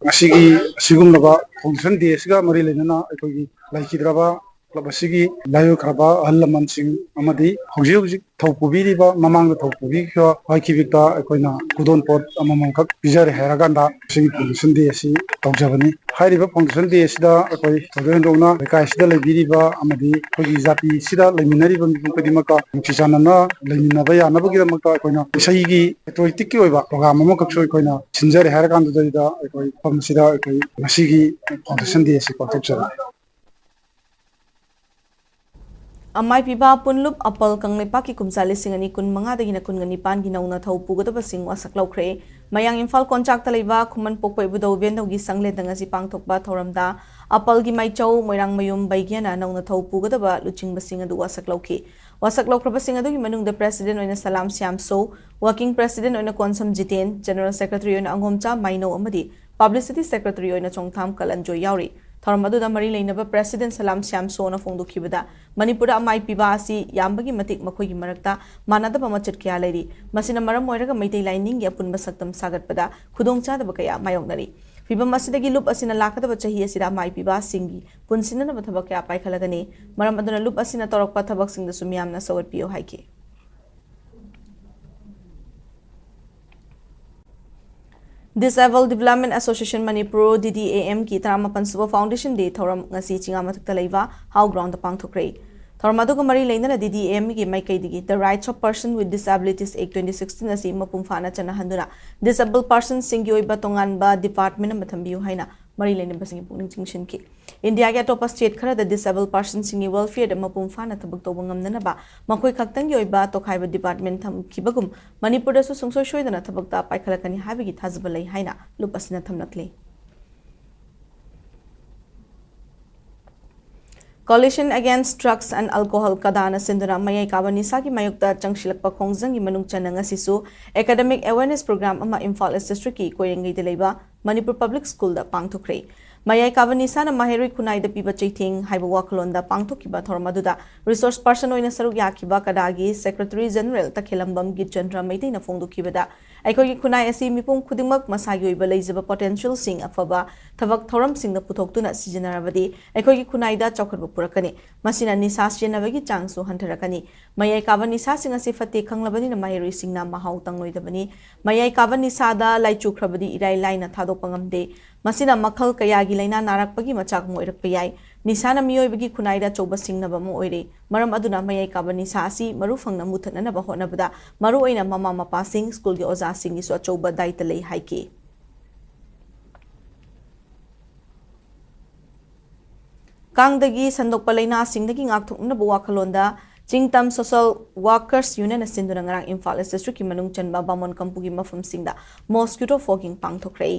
ꯉꯁꯤꯒꯤ ꯑꯁꯤꯒꯨꯝꯂꯕ ꯐꯥꯎꯟꯗꯦꯁꯟ ꯗꯦ ꯑꯁꯤꯒ ꯃꯔꯤ ꯂꯩꯅꯅ ꯑꯩꯈꯣꯏꯒꯤ ꯂꯩꯈꯤꯗ꯭ꯔꯕ ꯀ꯭ꯂꯕ ꯑꯁꯤꯒꯤ ꯂꯥꯏꯑꯣꯏꯈ꯭ꯔꯕ ꯑꯍꯜ ꯂꯃꯟꯁꯤꯡ ꯑꯃꯗꯤ ꯍꯧꯖꯤꯛ ꯍꯧꯖꯤꯛ ꯊꯧ ꯄꯨꯕꯤꯔꯤꯕ, ꯃꯃꯥꯡꯗ ꯊꯧ ꯄꯨꯕꯤꯈꯤꯕ ꯍꯣꯏꯈꯤꯕꯤꯛꯇ ꯑꯩꯈꯣꯏꯅ ꯈꯨꯗꯣꯜꯄꯣꯠ ꯑꯃꯃꯝꯈꯛ ꯄꯤꯖꯔꯦ ꯍꯥꯏꯔꯀꯥꯟꯗ ꯉꯁꯤꯒꯤ ꯐꯥꯎꯟꯗꯦꯁꯟ ꯗꯦ ꯑꯁꯤ ꯇꯧꯖꯕꯅꯤ꯫ ꯍꯥꯏꯔꯤꯕ ꯐꯥꯎꯟꯗꯦꯁꯟ ꯗꯦ ꯑꯁꯤꯗ ꯑꯩꯈꯣꯏ ꯊꯣꯏꯗꯣꯛ ꯍꯦꯟꯗꯣꯛꯅ ꯂꯩꯀꯥꯏ ꯑꯁꯤꯗ ꯂꯩꯕꯤꯔꯤꯕ ꯑꯃꯗꯤ ꯑꯩꯈꯣꯏꯒꯤ ꯖꯥꯇꯤꯁꯤꯗ ꯂꯩꯃꯤꯟꯅꯔꯤꯕ ꯃꯤꯄꯨꯝ ꯈꯨꯗꯤꯡꯃꯛꯀ ꯅꯨꯡꯁꯤ ꯆꯥꯟꯅꯅ ꯂꯩꯃꯤꯟꯅꯕ ꯌꯥꯅꯕꯒꯤꯗꯃꯛꯇ ꯑꯩꯈꯣꯏꯅ ꯏꯁꯩꯒꯤ ꯄꯦꯇ꯭ꯔꯣꯏꯇꯤꯛꯀꯤ ꯑꯣꯏꯕ ꯄ꯭ꯔꯣꯒ꯭ꯔꯥꯝ ꯑꯃꯈꯛꯁꯨ ꯑꯩꯈꯣꯏꯅ ꯁꯤꯟꯖꯔꯦ ꯍꯥꯏꯔꯀꯥꯟꯗꯨꯗꯩꯗ ꯑꯩꯈꯣꯏ ꯃꯐꯝ ꯑꯁꯤꯗ ꯑꯩꯈꯣꯏ ꯉꯁꯤꯒꯤ ꯐꯥꯎꯟꯗꯦꯁꯟ ꯗꯦ ꯑꯁꯤ ꯄꯥꯡꯊꯣꯛꯆꯔꯤ꯫ ꯑꯃꯥꯏ ꯄꯤꯕ ꯄꯨꯟꯂꯨꯞ ꯑꯄꯜ ꯀꯪꯂꯩꯄꯥꯛꯀꯤ ꯀꯨꯝꯖꯥ ꯂꯤꯁꯤꯡ ꯑꯅꯤ ꯀꯨꯟ ꯃꯉꯥꯗꯒꯤꯅ ꯀꯨꯟꯒ ꯅꯤꯄꯥꯟꯒꯤ ꯅꯧꯅ ꯊꯧ ꯄꯨꯒꯗꯕꯁꯤꯡ ꯋꯥꯁꯛ ꯂꯧꯈ꯭ꯔꯦ꯫ ꯃꯌꯥꯡ ꯏꯝꯐꯥꯜ ꯀꯣꯟꯆꯥꯛꯇ ꯂꯩꯕ ꯈꯨꯃꯟ ꯄꯣꯛꯄ ꯏꯕꯨꯙꯧ ꯏꯕꯦꯟꯗꯧꯒꯤ ꯁꯪꯂꯦꯟꯗ ꯉꯁꯤ ꯄꯥꯡꯊꯣꯛꯄ ꯊꯧꯔꯝꯗ ꯑꯄꯜꯒꯤ ꯃꯥꯏꯆꯧ ꯃꯣꯏꯔꯥꯡꯃꯌꯨꯝ ꯕꯩꯒ꯭ꯌꯥꯅ ꯅꯧꯅ ꯊꯧ ꯄꯨꯒꯗꯕ ꯂꯨꯆꯤꯡꯕꯁꯤꯡ ꯑꯗꯨ ꯋꯥꯁꯛ ꯂꯧꯈꯤ꯫ ꯋꯥꯁꯛ ꯂꯧꯈ꯭ꯔꯕꯁꯤꯡ ꯑꯗꯨꯒꯤ ꯃꯅꯨꯡꯗ president ꯑꯣꯏꯅ ꯁꯂꯥꯝ ꯁ꯭ꯌꯥꯝꯁꯣ, working president ꯑꯣꯏꯅ ꯀꯣꯟꯁꯝ ꯖꯤꯇꯦꯟ, general secretary ꯑꯣꯏꯅ ꯑꯉꯣꯝꯆꯥ ꯃꯥꯏꯅꯧ ꯑꯃꯗꯤ publicity secretary ꯑꯣꯏꯅ ꯆꯣꯡꯊꯥꯝ ꯀꯂꯟꯖꯣꯏ ꯌꯥꯎꯔꯤ꯫ ꯊꯧꯔꯝ ꯑꯗꯨꯗ ꯃꯔꯤ ꯂꯩꯅꯕ president ꯁꯂꯥꯝ ꯁ꯭ꯌꯥꯝꯁꯣꯅ ꯐꯣꯡꯗꯣꯛꯈꯤꯕꯗ, ꯃꯅꯤꯄꯨꯔꯗ ꯑꯃꯥꯏ ꯄꯤꯕ ꯑꯁꯤ ꯌꯥꯝꯕꯒꯤ ꯃꯇꯤꯛ ꯃꯈꯣꯏꯒꯤ ꯃꯔꯛꯇ ꯃꯥꯟꯅꯗꯕ ꯃꯆꯠ ꯀꯌꯥ ꯂꯩꯔꯤ꯫ ꯃꯁꯤꯅ ꯃꯔꯝ ꯑꯣꯏꯔꯒ ꯃꯩꯇꯩ ꯂꯥꯏꯅꯤꯡꯒꯤ ꯑꯄꯨꯟꯕ ꯁꯛꯇꯝ ꯁꯥꯒꯠꯄꯗ ꯈꯨꯗꯣꯡꯆꯥꯗꯕ ꯀꯌꯥ ꯃꯥꯌꯣꯛꯅꯔꯤ꯫ ꯐꯤꯚꯝ ꯑꯁꯤꯗꯒꯤ ꯂꯨꯞ ꯑꯁꯤꯅ ꯂꯥꯛꯀꯗꯕ ꯆꯍꯤ ꯑꯁꯤꯗ ꯑꯃꯥꯏ ꯄꯤꯕꯁꯤꯡꯒꯤ ꯄꯨꯟꯁꯤꯟꯅꯅꯕ ꯊꯕꯛ ꯀꯌꯥ ꯄꯥꯏꯈꯠꯂꯒꯅꯤ꯫ ꯃꯔꯝ ꯑꯗꯨꯅ ꯂꯨꯞ ꯑꯁꯤꯅ ꯇꯧꯔꯛꯄ ꯊꯕꯛꯁꯤꯡꯗꯁꯨ ꯃꯤꯌꯥꯝꯅ ꯁꯧꯒꯠꯄꯤꯌꯨ ꯍꯥꯏꯈꯤ꯫ Disabled Development Association Manipur, D D A M ꯒꯤ ꯇꯔꯥꯃꯥꯄꯟ ꯁꯨꯕ Foundation Day ꯊꯧꯔꯝ ꯉꯁꯤ ꯆꯤꯉꯥ ꯃꯊꯛꯇ ꯂꯩꯕ ꯍꯥꯎ ꯒ꯭ꯔꯥꯎꯟꯗ ꯄꯥꯡꯊꯣꯛꯈ꯭ꯔꯦ꯫ ꯊꯧꯔꯝ ꯑꯗꯨꯒ ꯃꯔꯤ ꯂꯩꯅꯅ D D A M ꯒꯤ ꯃꯥꯏꯀꯩꯗꯒꯤ The Rights of Person with Disabilities Act twenty sixteen ꯑꯁꯤ ꯃꯄꯨꯡ ꯐꯥꯅ ꯆꯠꯅꯍꯟꯗꯨꯅ disabled personꯁꯤꯡꯒꯤ ꯑꯣꯏꯕ ꯇꯣꯉꯥꯟꯕ department ꯑꯃ ꯊꯝꯕꯤꯌꯨ ꯍꯥꯏꯅ ꯃꯔꯤ ꯂꯩꯅꯕꯁꯤꯡꯒꯤ ꯄꯨꯛꯅꯤꯡ ꯆꯤꯡꯁꯤꯟꯈꯤ꯫ ꯏꯟꯗꯤꯌꯥꯒꯤ ꯑꯇꯣꯞꯄ state ꯈꯔꯗ disabled personꯁꯤꯡꯒꯤ welfareꯗ ꯃꯄꯨꯡ ꯐꯥꯅ ꯊꯕꯛ ꯇꯧꯕ ꯉꯝꯅꯅꯕ ꯃꯈꯣꯏ ꯈꯛꯇꯪꯒꯤ ꯑꯣꯏꯕ ꯇꯣꯈꯥꯏꯕ department ꯊꯝꯈꯤꯕꯒꯨꯝ ꯃꯅꯤꯄꯨꯔꯗꯁꯨ ꯁꯨꯡꯁꯣꯏ ꯁꯣꯏꯗꯅ ꯊꯕꯛꯇ ꯄꯥꯏꯈꯠꯂꯛꯀꯅꯤ ꯍꯥꯏꯕꯒꯤ ꯊꯥꯖꯕ ꯂꯩ ꯍꯥꯏꯅ ꯂꯨꯞ ꯑꯁꯤꯅ ꯊꯝꯂꯛꯂꯤ꯫ Coalition Against Drugs and Alcohol, ꯀꯗꯥꯅ ꯁꯤꯟꯗꯨꯅ ꯃꯌꯥꯏ ꯀꯥꯕ ꯅꯤꯁꯥꯒꯤ ꯃꯥꯌꯣꯛꯇ ꯆꯪꯁꯤꯜꯂꯛꯄ ꯈꯣꯡꯖꯪꯒꯤ ꯃꯅꯨꯡ ꯆꯟꯅ ꯉꯁꯤꯁꯨ academic awareness program ꯑꯃ ꯏꯝꯐꯥꯜ East Districtꯀꯤ ꯀꯣꯏꯔꯦꯡꯒꯩꯗ ꯂꯩꯕ ꯃꯅꯤꯄꯨꯔ Public Schoolꯗ ꯄꯥꯡꯊꯣꯛꯈ꯭ꯔꯦ꯫ ꯃꯌꯥꯏ ꯀꯥꯕ ꯅꯤꯁꯥꯅ ꯃꯍꯩꯔꯣꯏ ꯈꯨꯟꯅꯥꯏꯗ ꯄꯤꯕ ꯆꯩꯊꯦꯡ ꯍꯥꯏꯕ ꯋꯥꯈꯜꯂꯣꯟꯗ ꯄꯥꯡꯊꯣꯛꯈꯤꯕ ꯊꯧꯔꯝ ꯑꯗꯨꯗ resource person ꯑꯣꯏꯅ ꯁꯔꯨꯛ ꯌꯥꯈꯤꯕ ꯀꯗꯥꯒꯤ Secretary General ꯇꯈꯦꯂꯝꯕꯝ ꯒꯤꯠꯆꯟꯗ꯭ꯔ ꯃꯩꯇꯩꯅ ꯐꯣꯡꯗꯣꯛꯈꯤꯕꯗ, ꯑꯩꯈꯣꯏꯒꯤ ꯈꯨꯟꯅꯥꯏ ꯑꯁꯤ ꯃꯤꯄꯨꯝ ꯈꯨꯗꯤꯡꯃꯛ ꯃꯁꯥꯒꯤ ꯑꯣꯏꯕ ꯂꯩꯖꯕ ꯄꯣꯇꯦꯟꯁꯤꯌꯦꯜꯁꯤꯡ ꯑꯐꯕ ꯊꯕꯛ ꯊꯧꯔꯝꯁꯤꯡꯗ ꯄꯨꯊꯣꯛꯇꯨꯅ ꯁꯤꯖꯤꯟꯅꯔꯕꯗꯤ ꯑꯩꯈꯣꯏꯒꯤ ꯈꯨꯟꯅꯥꯏꯗ ꯆꯥꯎꯈꯠꯄ ꯄꯨꯔꯛꯀꯅꯤ꯫ ꯃꯁꯤꯅ ꯅꯤꯁꯥ ꯁꯤꯖꯤꯟꯅꯕꯒꯤ ꯆꯥꯡꯁꯨ ꯍꯟꯊꯔꯛꯀꯅꯤ꯫ ꯃꯌꯥꯏ ꯀꯥꯕ ꯅꯤꯁꯥꯁꯤꯡ ꯑꯁꯤ ꯐꯠꯇꯦ ꯈꯪꯂꯕꯅꯤꯅ ꯃꯍꯩꯔꯣꯏꯁꯤꯡꯅ ꯃꯍꯥꯎ ꯇꯪꯂꯣꯏꯗꯕꯅꯤ꯫ ꯃꯌꯥꯏ ꯀꯥꯕ ꯅꯤꯁꯥꯗ ꯂꯥꯏꯆꯨꯈ꯭ꯔꯕꯗꯤ ꯏꯔꯥꯏ ꯂꯥꯏꯅ ꯊꯥꯗꯣꯛꯄ ꯉꯝꯗꯦ꯫ ꯃꯁꯤꯅ ꯃꯈꯜ ꯀꯌꯥꯒꯤ ꯂꯥꯏꯅꯥ ꯅꯥꯔꯛꯄꯒꯤ ꯃꯆꯥꯛ ꯑꯃ ꯑꯣꯏꯔꯛꯄ ꯌꯥꯏ꯫ ꯅꯤꯁꯥꯅ ꯃꯤꯑꯣꯏꯕꯒꯤ ꯈꯨꯟꯅꯥꯏꯗ ꯑꯆꯧꯕ ꯁꯤꯡꯅꯕ ꯑꯃ ꯑꯣꯏꯔꯦ꯫ ꯃꯔꯝ ꯑꯗꯨꯅ ꯃꯌꯥꯏ ꯀꯥꯕ ꯅꯤꯁꯥ ꯑꯁꯤ ꯃꯔꯨ ꯐꯪꯅ ꯃꯨꯊꯠꯅꯅꯕ ꯍꯣꯠꯅꯕꯗ ꯃꯔꯨꯑꯣꯏꯅ ꯃꯃꯥ ꯃꯄꯥꯁꯤꯡ, ꯁ꯭ꯀꯨꯜꯒꯤ ꯑꯣꯖꯥꯁꯤꯡꯒꯤꯁꯨ ꯑꯆꯧꯕ ꯗꯥꯏꯇ ꯂꯩ ꯍꯥꯏꯈꯤ꯫ ꯀꯥꯡꯗꯒꯤ ꯁꯟꯗꯣꯛꯄ ꯂꯥꯏꯅꯥꯁꯤꯡꯗꯒꯤ ꯉꯥꯛꯊꯣꯛꯅꯅꯕ ꯋꯥꯈꯜꯂꯣꯟꯗ ꯆꯤꯡꯇꯝ ꯁꯣꯁꯦꯜ ꯋꯥꯔꯀꯔꯁ ꯌꯨꯅꯤꯌꯟꯅ ꯁꯤꯟꯗꯨꯅ ꯉꯔꯥꯡ ꯏꯝꯐꯥꯜ ꯏꯁ ꯗꯤꯁꯇ꯭ꯔꯤꯛꯀꯤ ꯃꯅꯨꯡ ꯆꯟꯕ ꯕꯥꯃꯣꯟ ꯀꯝꯄꯨꯒꯤ ꯃꯐꯝꯁꯤꯡꯗ ꯃꯣꯁꯀꯤꯇꯣ ꯐꯣꯒꯤꯡ ꯄꯥꯡꯊꯣꯛꯈ꯭ꯔꯦ꯫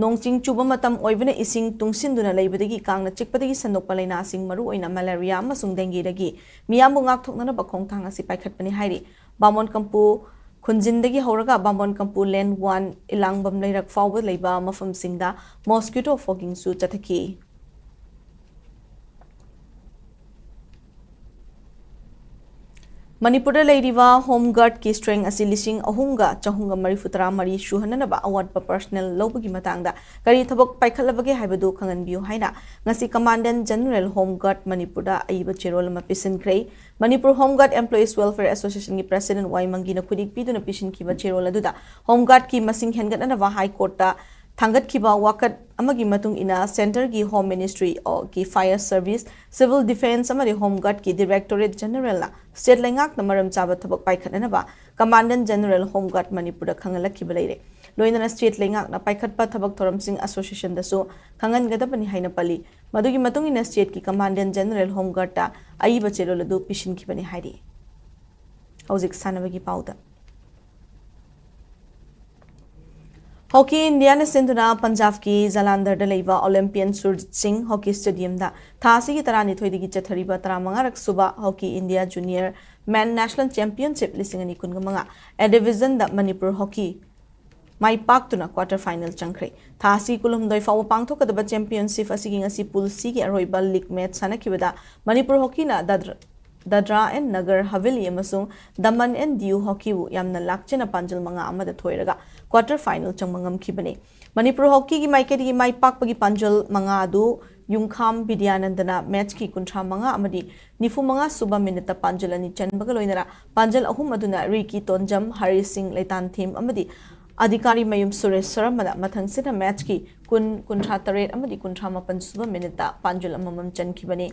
ꯅꯣꯡ ꯆꯤꯡ ꯆꯨꯕ ꯃꯇꯝ ꯑꯣꯏꯕꯅ ꯏꯁꯤꯡ ꯇꯨꯡꯁꯤꯟꯗꯨꯅ ꯂꯩꯕꯗꯒꯤ ꯀꯥꯡꯅ ꯆꯤꯛꯄꯗꯒꯤ ꯁꯟꯗꯣꯛꯄ ꯂꯥꯏꯅꯥꯁꯤꯡ ꯃꯔꯨꯑꯣꯏꯅ ꯃꯦꯂꯦꯔꯤꯌꯥ ꯑꯃꯁꯨꯡ ꯗꯦꯡꯒꯤꯗꯒꯤ ꯃꯤꯌꯥꯝꯕꯨ ꯉꯥꯛꯊꯣꯛꯅꯅꯕ ꯈꯣꯡꯊꯥꯡ ꯑꯁꯤ ꯄꯥꯏꯈꯠꯄꯅꯤ ꯍꯥꯏꯔꯤ꯫ ꯕꯥꯃꯣꯟ ꯀꯝꯄꯨ ꯈꯨꯟꯖꯤꯟꯗꯒꯤ ꯍꯧꯔꯒ ꯕꯥꯃꯣꯟ ꯀꯝꯄꯨ ꯂꯦꯟ ꯋꯥꯟ ꯏꯂꯥꯡꯕꯝ ꯂꯩꯔꯛ ꯐꯥꯎꯕ ꯂꯩꯕ ꯃꯐꯝꯁꯤꯡꯗ ꯃꯣꯁꯀꯤꯇꯣ ꯐꯣꯒꯤꯡꯁꯨ ꯆꯠꯊꯈꯤ꯫ ꯃꯅꯤꯄꯨꯔꯗ ꯂꯩꯔꯤꯕ ꯍꯣꯝ ꯒꯥꯔꯗꯀꯤ ꯁ꯭ꯇ꯭ꯔꯦꯡ ꯑꯁꯤ ꯂꯤꯁꯤꯡ ꯑꯍꯨꯝꯒ ꯆꯍꯨꯝꯒ ꯃꯔꯤꯐꯨ ꯇꯔꯥ ꯃꯔꯤ ꯁꯨꯍꯟꯅꯅꯕ ꯑꯋꯥꯠꯄ ꯄꯔꯁꯅꯦꯜ ꯂꯧꯕꯒꯤ ꯃꯇꯥꯡꯗ ꯀꯔꯤ ꯊꯕꯛ ꯄꯥꯏꯈꯠꯂꯕꯒꯦ ꯍꯥꯏꯕꯗꯨ ꯈꯪꯍꯟꯕꯤꯌꯨ ꯍꯥꯏꯅ ꯉꯁꯤ ꯀꯃꯥꯟꯗꯦꯟꯠ ꯖꯦꯅꯔꯦꯜ ꯍꯣꯝ ꯒꯥꯔꯗ ꯃꯅꯤꯄꯨꯔꯗ ꯑꯏꯕ ꯆꯦꯔꯣꯜ ꯑꯃ ꯄꯤꯁꯤꯟꯈ꯭ꯔꯦ꯫ Manipur home guard employees welfare ꯑꯦꯁꯣꯁꯤꯌꯦꯁꯟꯒꯤ ꯄ꯭ꯔꯦꯁꯤꯗꯦꯟꯠ ꯋꯥꯏ ꯃꯪꯒꯤꯅ ꯈꯨꯗꯤꯛ ꯄꯤꯗꯨꯅ ꯄꯤꯁꯤꯟꯈꯤꯕ ꯆꯦꯔꯣꯜ ꯑꯗꯨꯗ ꯍꯣꯝ ꯒꯥꯔꯗꯀꯤ ꯃꯁꯤꯡ ꯍꯦꯟꯒꯠꯅꯅꯕ ꯍꯥꯏ ꯀꯣꯔꯠꯇ ꯊꯥꯡꯒꯠꯈꯤꯕ ꯋꯥꯀꯠ ꯑꯃꯒꯤ ꯃꯇꯨꯡ ꯏꯟꯅ ꯁꯦꯟꯇꯔꯒꯤ ꯍꯣꯝ ꯃꯤꯅꯤꯁꯇ꯭ꯔꯤ, ꯑꯣ, ꯒꯤ ꯐꯥꯌꯔ ꯁꯔꯚꯤꯁ, ꯁꯤꯚꯤꯜ ꯗꯤꯐꯦꯟꯁ ꯑꯃꯗꯤ ꯍꯣꯝ ꯒꯥꯔꯗꯀꯤ ꯗꯤꯔꯦꯛꯇꯣꯔꯦꯠ ꯖꯦꯅꯔꯦꯜꯅ ꯁ꯭ꯇꯦꯠ ꯂꯩꯉꯥꯛꯅ ꯃꯔꯝ ꯆꯥꯕ ꯊꯕꯛ ꯄꯥꯏꯈꯠꯅꯅꯕ ꯀꯃꯥꯟꯗꯦꯟꯠ ꯖꯦꯅꯔꯦꯜ ꯍꯣꯝ ꯒꯥꯔꯗ ꯃꯅꯤꯄꯨꯔꯗ ꯈꯪꯍꯜꯂꯛꯈꯤꯕ ꯂꯩꯔꯦ꯫ ꯂꯣꯏꯅꯅ ꯁ꯭ꯇꯦꯠ ꯂꯩꯉꯥꯛꯅ ꯄꯥꯏꯈꯠꯄ ꯊꯕꯛ ꯊꯧꯔꯝꯁꯤꯡ ꯑꯁꯣꯁꯤꯌꯦꯁꯟꯗꯁꯨ ꯈꯪꯍꯟꯒꯗꯕꯅꯤ ꯍꯥꯏꯅ ꯄꯜꯂꯤ꯫ ꯃꯗꯨꯒꯤ ꯃꯇꯨꯡ ꯏꯟꯅ ꯁ꯭ꯇꯦꯠꯀꯤ ꯀꯃꯥꯟꯗꯦꯟꯠ ꯖꯦꯅꯔꯦꯜ ꯍꯣꯝ ꯒꯥꯔꯗꯇ ꯑꯏꯕ ꯆꯦꯔꯣꯜ ꯑꯗꯨ ꯄꯤꯁꯤꯟꯈꯤꯕꯅꯤ ꯍꯥꯏꯔꯤ꯫ ꯍꯧꯖꯤꯛ ꯁꯥꯟꯅꯕꯒꯤ ꯄꯥꯎꯗ꯫ ꯍꯣꯀꯤ ꯏꯟꯗꯤꯌꯥꯅ ꯁꯤꯟꯗꯨꯅ ꯄꯟꯖꯥꯕꯀꯤ ꯖꯂꯥꯟꯙꯔꯗ ꯂꯩꯕ ꯑꯣꯂꯤꯝꯄꯤꯌꯟ ꯁꯨꯔꯖꯤꯠ ꯁꯤꯡ ꯍꯣꯀꯤ ꯁ꯭ꯇꯦꯗꯤꯌꯝꯗ ꯊꯥ ꯑꯁꯤꯒꯤ ꯇꯔꯥꯅꯤꯊꯣꯏꯗꯒꯤ ꯆꯠꯊꯔꯤꯕ ꯇꯔꯥꯃꯉꯥꯔꯛ ꯁꯨꯕ ꯍꯣꯀꯤ ꯏꯟꯗꯤꯌꯥ ꯖꯨꯅꯤꯌꯔ ꯃꯦꯟ ꯅꯦꯁꯅꯦꯜ ꯆꯦꯝꯄꯤꯌꯟꯁꯤꯞ ꯂꯤꯁꯤꯡ ꯑꯅꯤ ꯀꯨꯟꯃꯉꯥ ꯑꯦ ꯗꯤꯚꯤꯖꯟꯗ ꯃꯅꯤꯄꯨꯔ ꯍꯣꯀꯤ ꯃꯥꯏ ꯄꯥꯛꯇꯨꯅ ꯀ꯭ꯋꯥꯇꯔ ꯐꯥꯏꯅꯦꯜ ꯆꯪꯈ꯭ꯔꯦ꯫ ꯊꯥ ꯑꯁꯤ ꯀꯨꯟꯍꯨꯝꯗꯣꯏ ꯐꯥꯎꯕ ꯄꯥꯡꯊꯣꯛꯀꯗꯕ ꯆꯦꯝꯄꯤꯌꯟꯁꯤꯞ ꯑꯁꯤꯒꯤ ꯉꯁꯤ ꯄꯨꯜ ꯁꯤꯒꯤ ꯑꯔꯣꯏꯕ ꯂꯤꯒ ꯃꯦꯆ ꯁꯥꯟꯅꯈꯤꯕꯗ ꯃꯅꯤꯄꯨꯔ ꯍꯣꯀꯤꯅ ꯗꯥꯗ꯭ꯔ-, ꯗꯗ꯭ꯔꯥ ꯑꯦꯟ ꯅꯒꯔ ꯍꯕꯦꯂꯤ ꯑꯃꯁꯨꯡ ꯗꯃꯟ ꯑꯦꯟ ꯗꯤꯌꯨ ꯍꯣꯀꯤꯕꯨ ꯌꯥꯝꯅ ꯂꯥꯛꯆꯅ ꯄꯥꯟꯖꯜ ꯃꯉꯥ ꯑꯃꯗ ꯊꯣꯏꯔꯒ ꯀ꯭ꯋꯥꯔꯇꯔ ꯐꯥꯏꯅꯦꯜ ꯆꯪꯕ ꯉꯝꯈꯤꯕꯅꯤ꯫ ꯃꯅꯤꯄꯨꯔ ꯍꯣꯀꯤꯒꯤ ꯃꯥꯏꯀꯩꯗꯒꯤ ꯃꯥꯏ ꯄꯥꯛꯄꯒꯤ ꯄꯥꯟꯖꯜ ꯃꯉꯥ ꯑꯗꯨ ꯌꯨꯝꯈꯥꯝ ꯕꯤꯗ꯭ꯌꯥꯅꯟꯗꯅ ꯃꯦꯠꯆꯀꯤ ꯀꯨꯟꯊ꯭ꯔꯥ ꯃꯉꯥ ꯑꯃꯗꯤ ꯅꯤꯐꯨ ꯃꯉꯥ ꯁꯨꯕ ꯃꯤꯅꯤꯠꯇ ꯄꯥꯟꯖꯜ ꯑꯅꯤ ꯆꯟꯕꯒ ꯂꯣꯏꯅꯅ ꯄꯥꯟꯖꯜ ꯑꯍꯨꯝ ꯑꯗꯨꯅ ꯔꯤꯀꯤ ꯇꯣꯟꯖꯝ, ꯍꯔꯤ ꯁꯤꯡ ꯂꯩꯇꯥꯟꯊꯦꯝ ꯑꯃꯗꯤ ꯑꯙꯤꯀꯥꯔꯤ ꯃꯌꯨꯝ ꯁꯨꯔꯦꯁ ꯁꯔꯃꯅ ꯃꯊꯪꯁꯤꯠꯅ ꯃꯦꯠꯆꯀꯤ ꯀꯨꯟ, ꯀꯨꯟꯊ꯭ꯔꯥ ꯇꯔꯦꯠ ꯑꯃꯗꯤ ꯀꯨꯟꯊ꯭ꯔꯥ ꯃꯥꯄꯟ ꯁꯨꯕ ꯃꯤꯅꯤꯠꯇ ꯄꯥꯟꯖꯜ ꯑꯃꯃꯝ ꯆꯟꯈꯤꯕꯅꯤ꯫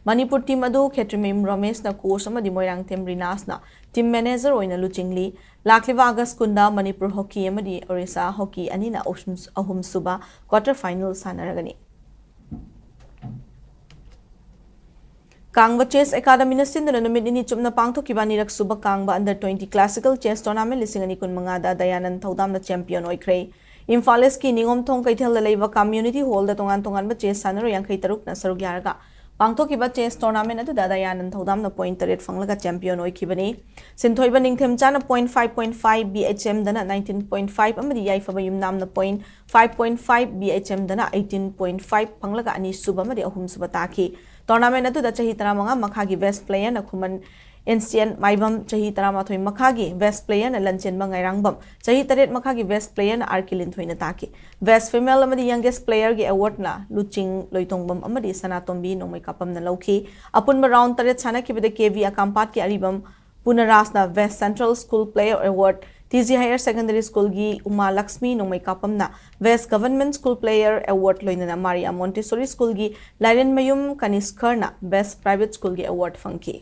ꯃꯅꯤꯄꯨꯔ ꯇꯤꯝ ꯑꯗꯨ ꯈꯦꯇ꯭ꯔꯤꯃꯌꯨꯝ ꯔꯣꯃꯦꯁꯅ ꯀꯣꯆ ꯑꯃꯗꯤ ꯃꯣꯏꯔꯥꯡꯊꯦꯝ ꯔꯤꯅꯥꯁꯅ ꯇꯤꯝ ꯃꯦꯅꯦꯖꯔ ꯑꯣꯏꯅ ꯂꯨꯆꯤꯡꯂꯤ꯫ ꯂꯥꯛꯂꯤꯕ ꯑꯥꯒꯁ ꯀꯨꯟꯗ ꯃꯅꯤꯄꯨꯔ ꯍꯣꯀꯤ ꯑꯃꯗꯤ ꯑꯣꯔꯤꯁꯥ ꯍꯣꯀꯤ ꯑꯅꯤꯅ ꯑꯍꯨꯝ, ꯑꯍꯨꯝꯁꯨꯕ ꯀ꯭ꯋꯥꯔꯇꯔ ꯐꯥꯏꯅꯦꯜ ꯁꯥꯟꯅꯔꯒꯅꯤ꯫ ꯀꯥꯡꯕ ꯆꯦꯁ ꯑꯦꯀꯥꯗꯃꯤꯅ ꯁꯤꯟꯗꯨꯅ ꯅꯨꯃꯤꯠ ꯅꯤꯅꯤ ꯆꯨꯞꯅ ꯄꯥꯡꯊꯣꯛꯈꯤꯕ ꯑꯅꯤꯔꯛ ꯁꯨꯕ ꯀꯥꯡꯕ Under twenty Classical Chess Tournament ꯂꯤꯁꯤꯡ ꯑꯅꯤ ꯀꯨꯟ ꯃꯉꯥꯗ ꯗꯌꯥꯅꯟ ꯊꯧꯗꯥꯝꯅ ꯆꯦꯝꯄꯤꯌꯟ ꯑꯣꯏꯈ꯭ꯔꯦ꯫ ꯏꯝꯐꯥꯜ ꯏꯁꯀꯤ ꯅꯤꯉꯣꯝꯊꯣꯡ ꯀꯩꯊꯦꯜꯗ ꯂꯩꯕ ꯀꯝꯃ꯭ꯌꯨꯅꯤꯇꯤ ꯍꯣꯜꯗ ꯇꯣꯉꯥꯟ ꯇꯣꯉꯥꯟꯕ ꯆꯦꯁ ꯁꯥꯟꯅꯔꯣꯏ ꯌꯥꯡꯈꯩ ꯇꯔꯨꯛꯅ ꯁꯔꯨꯛ ꯌꯥꯔꯒ ꯄꯥꯡꯊꯣꯛꯈꯤꯕ ꯆꯦꯁ ꯇꯣꯔꯅꯥꯃꯦꯟ ꯑꯗꯨꯗ ꯗꯌꯥꯅꯟ ꯊꯧꯗꯥꯝꯅ ꯄꯣꯏꯟ ꯇꯔꯦꯠ ꯐꯪꯂꯒ ꯆꯦꯝꯄꯤꯌꯟ ꯑꯣꯏꯈꯤꯕꯅꯤ꯫ ꯁꯤꯟꯊꯣꯏꯕ ꯅꯤꯡꯊꯦꯝꯆꯥꯅ point five point five, B H ꯑꯦꯝꯗꯅ ꯅꯥꯏꯟꯇꯤꯟ ꯄꯣꯏꯟ ꯐꯥꯏꯚ ꯑꯃꯗꯤ ꯌꯥꯏꯐꯕ ꯌꯨꯝꯅꯥꯝꯅ point five point five, B H ꯑꯦꯝꯗꯅ ꯑꯩꯠꯇꯤꯟ ꯄꯣꯏꯟ ꯐꯥꯏꯚ ꯐꯪꯂꯒ ꯑꯅꯤꯁꯨꯕ ꯑꯃꯗꯤ ꯑꯍꯨꯝꯁꯨꯕ ꯇꯥꯈꯤ꯫ ꯇꯣꯔꯅꯥꯃꯦꯟ ꯑꯗꯨꯗ ꯆꯍꯤ ꯇꯔꯥꯃꯉꯥ ꯃꯈꯥꯒꯤ ꯕꯦꯁ ꯄ꯭ꯂꯦꯌꯔꯅ ꯈꯨꯃꯟ ꯑꯦꯟꯁꯤꯌꯟ ꯃꯥꯏꯕꯝ, ꯆꯍꯤ ꯇꯔꯥꯃꯥꯊꯣꯏ ꯃꯈꯥꯒꯤ ꯕꯦꯁ ꯄ꯭ꯂꯦꯌꯔꯅ ꯂꯟꯆꯦꯟꯕ ꯉꯥꯏꯔꯥꯡꯕꯝ, ꯆꯍꯤ ꯇꯔꯦꯠ ꯃꯈꯥꯒꯤ ꯕꯦꯁ ꯄ꯭ꯂꯦꯌꯔꯅ ꯑꯥꯔ ꯀꯦ ꯂꯤꯟꯊꯣꯏꯅ ꯇꯥꯈꯤ꯫ ꯕꯦꯁ ꯐꯤꯃꯦꯜ ꯑꯃꯗꯤ ꯌꯪꯒꯦꯁ ꯄ꯭ꯂꯦꯌꯔꯒꯤ ꯑꯦꯋꯥꯔꯗꯅ ꯂꯨꯆꯤꯡ ꯂꯣꯏꯇꯣꯡꯕꯝ ꯑꯃꯗꯤ ꯁꯅꯥꯇꯣꯝꯕꯤ ꯅꯣꯡꯃꯩꯀꯥꯄꯝꯅ ꯂꯧꯈꯤ꯫ ꯑꯄꯨꯟꯕ ꯔꯥꯎꯟ ꯇꯔꯦꯠ ꯁꯥꯟꯅꯈꯤꯕꯗ ꯀꯦ ꯚꯤ ꯑꯀꯥꯝꯄꯥꯠꯀꯤ ꯑꯔꯤꯕꯝ ꯄꯨꯅꯔꯥꯖꯅ best central school player award, T G higher secondary ꯁ꯭ꯀꯨꯜꯒꯤ ꯎꯃꯥ ꯂꯛꯁꯃꯤ ꯅꯣꯡꯃꯩꯀꯥꯄꯝꯅ best government school player award ꯂꯣꯏꯅꯅ ꯃꯥꯔꯤꯌꯥ ꯃꯣꯟꯇꯦꯁꯣꯔꯤ ꯁ꯭ꯀꯨꯜꯒꯤ ꯂꯥꯏꯔꯦꯟꯃꯌꯨꯝ ꯀꯅꯤꯁꯀꯔꯅ ꯕꯦꯁ ꯄ꯭ꯔꯥꯏꯚꯦꯠ ꯁ꯭ꯀꯨꯜꯒꯤ ꯑꯦꯋꯥꯔꯗ ꯐꯪꯈꯤ꯫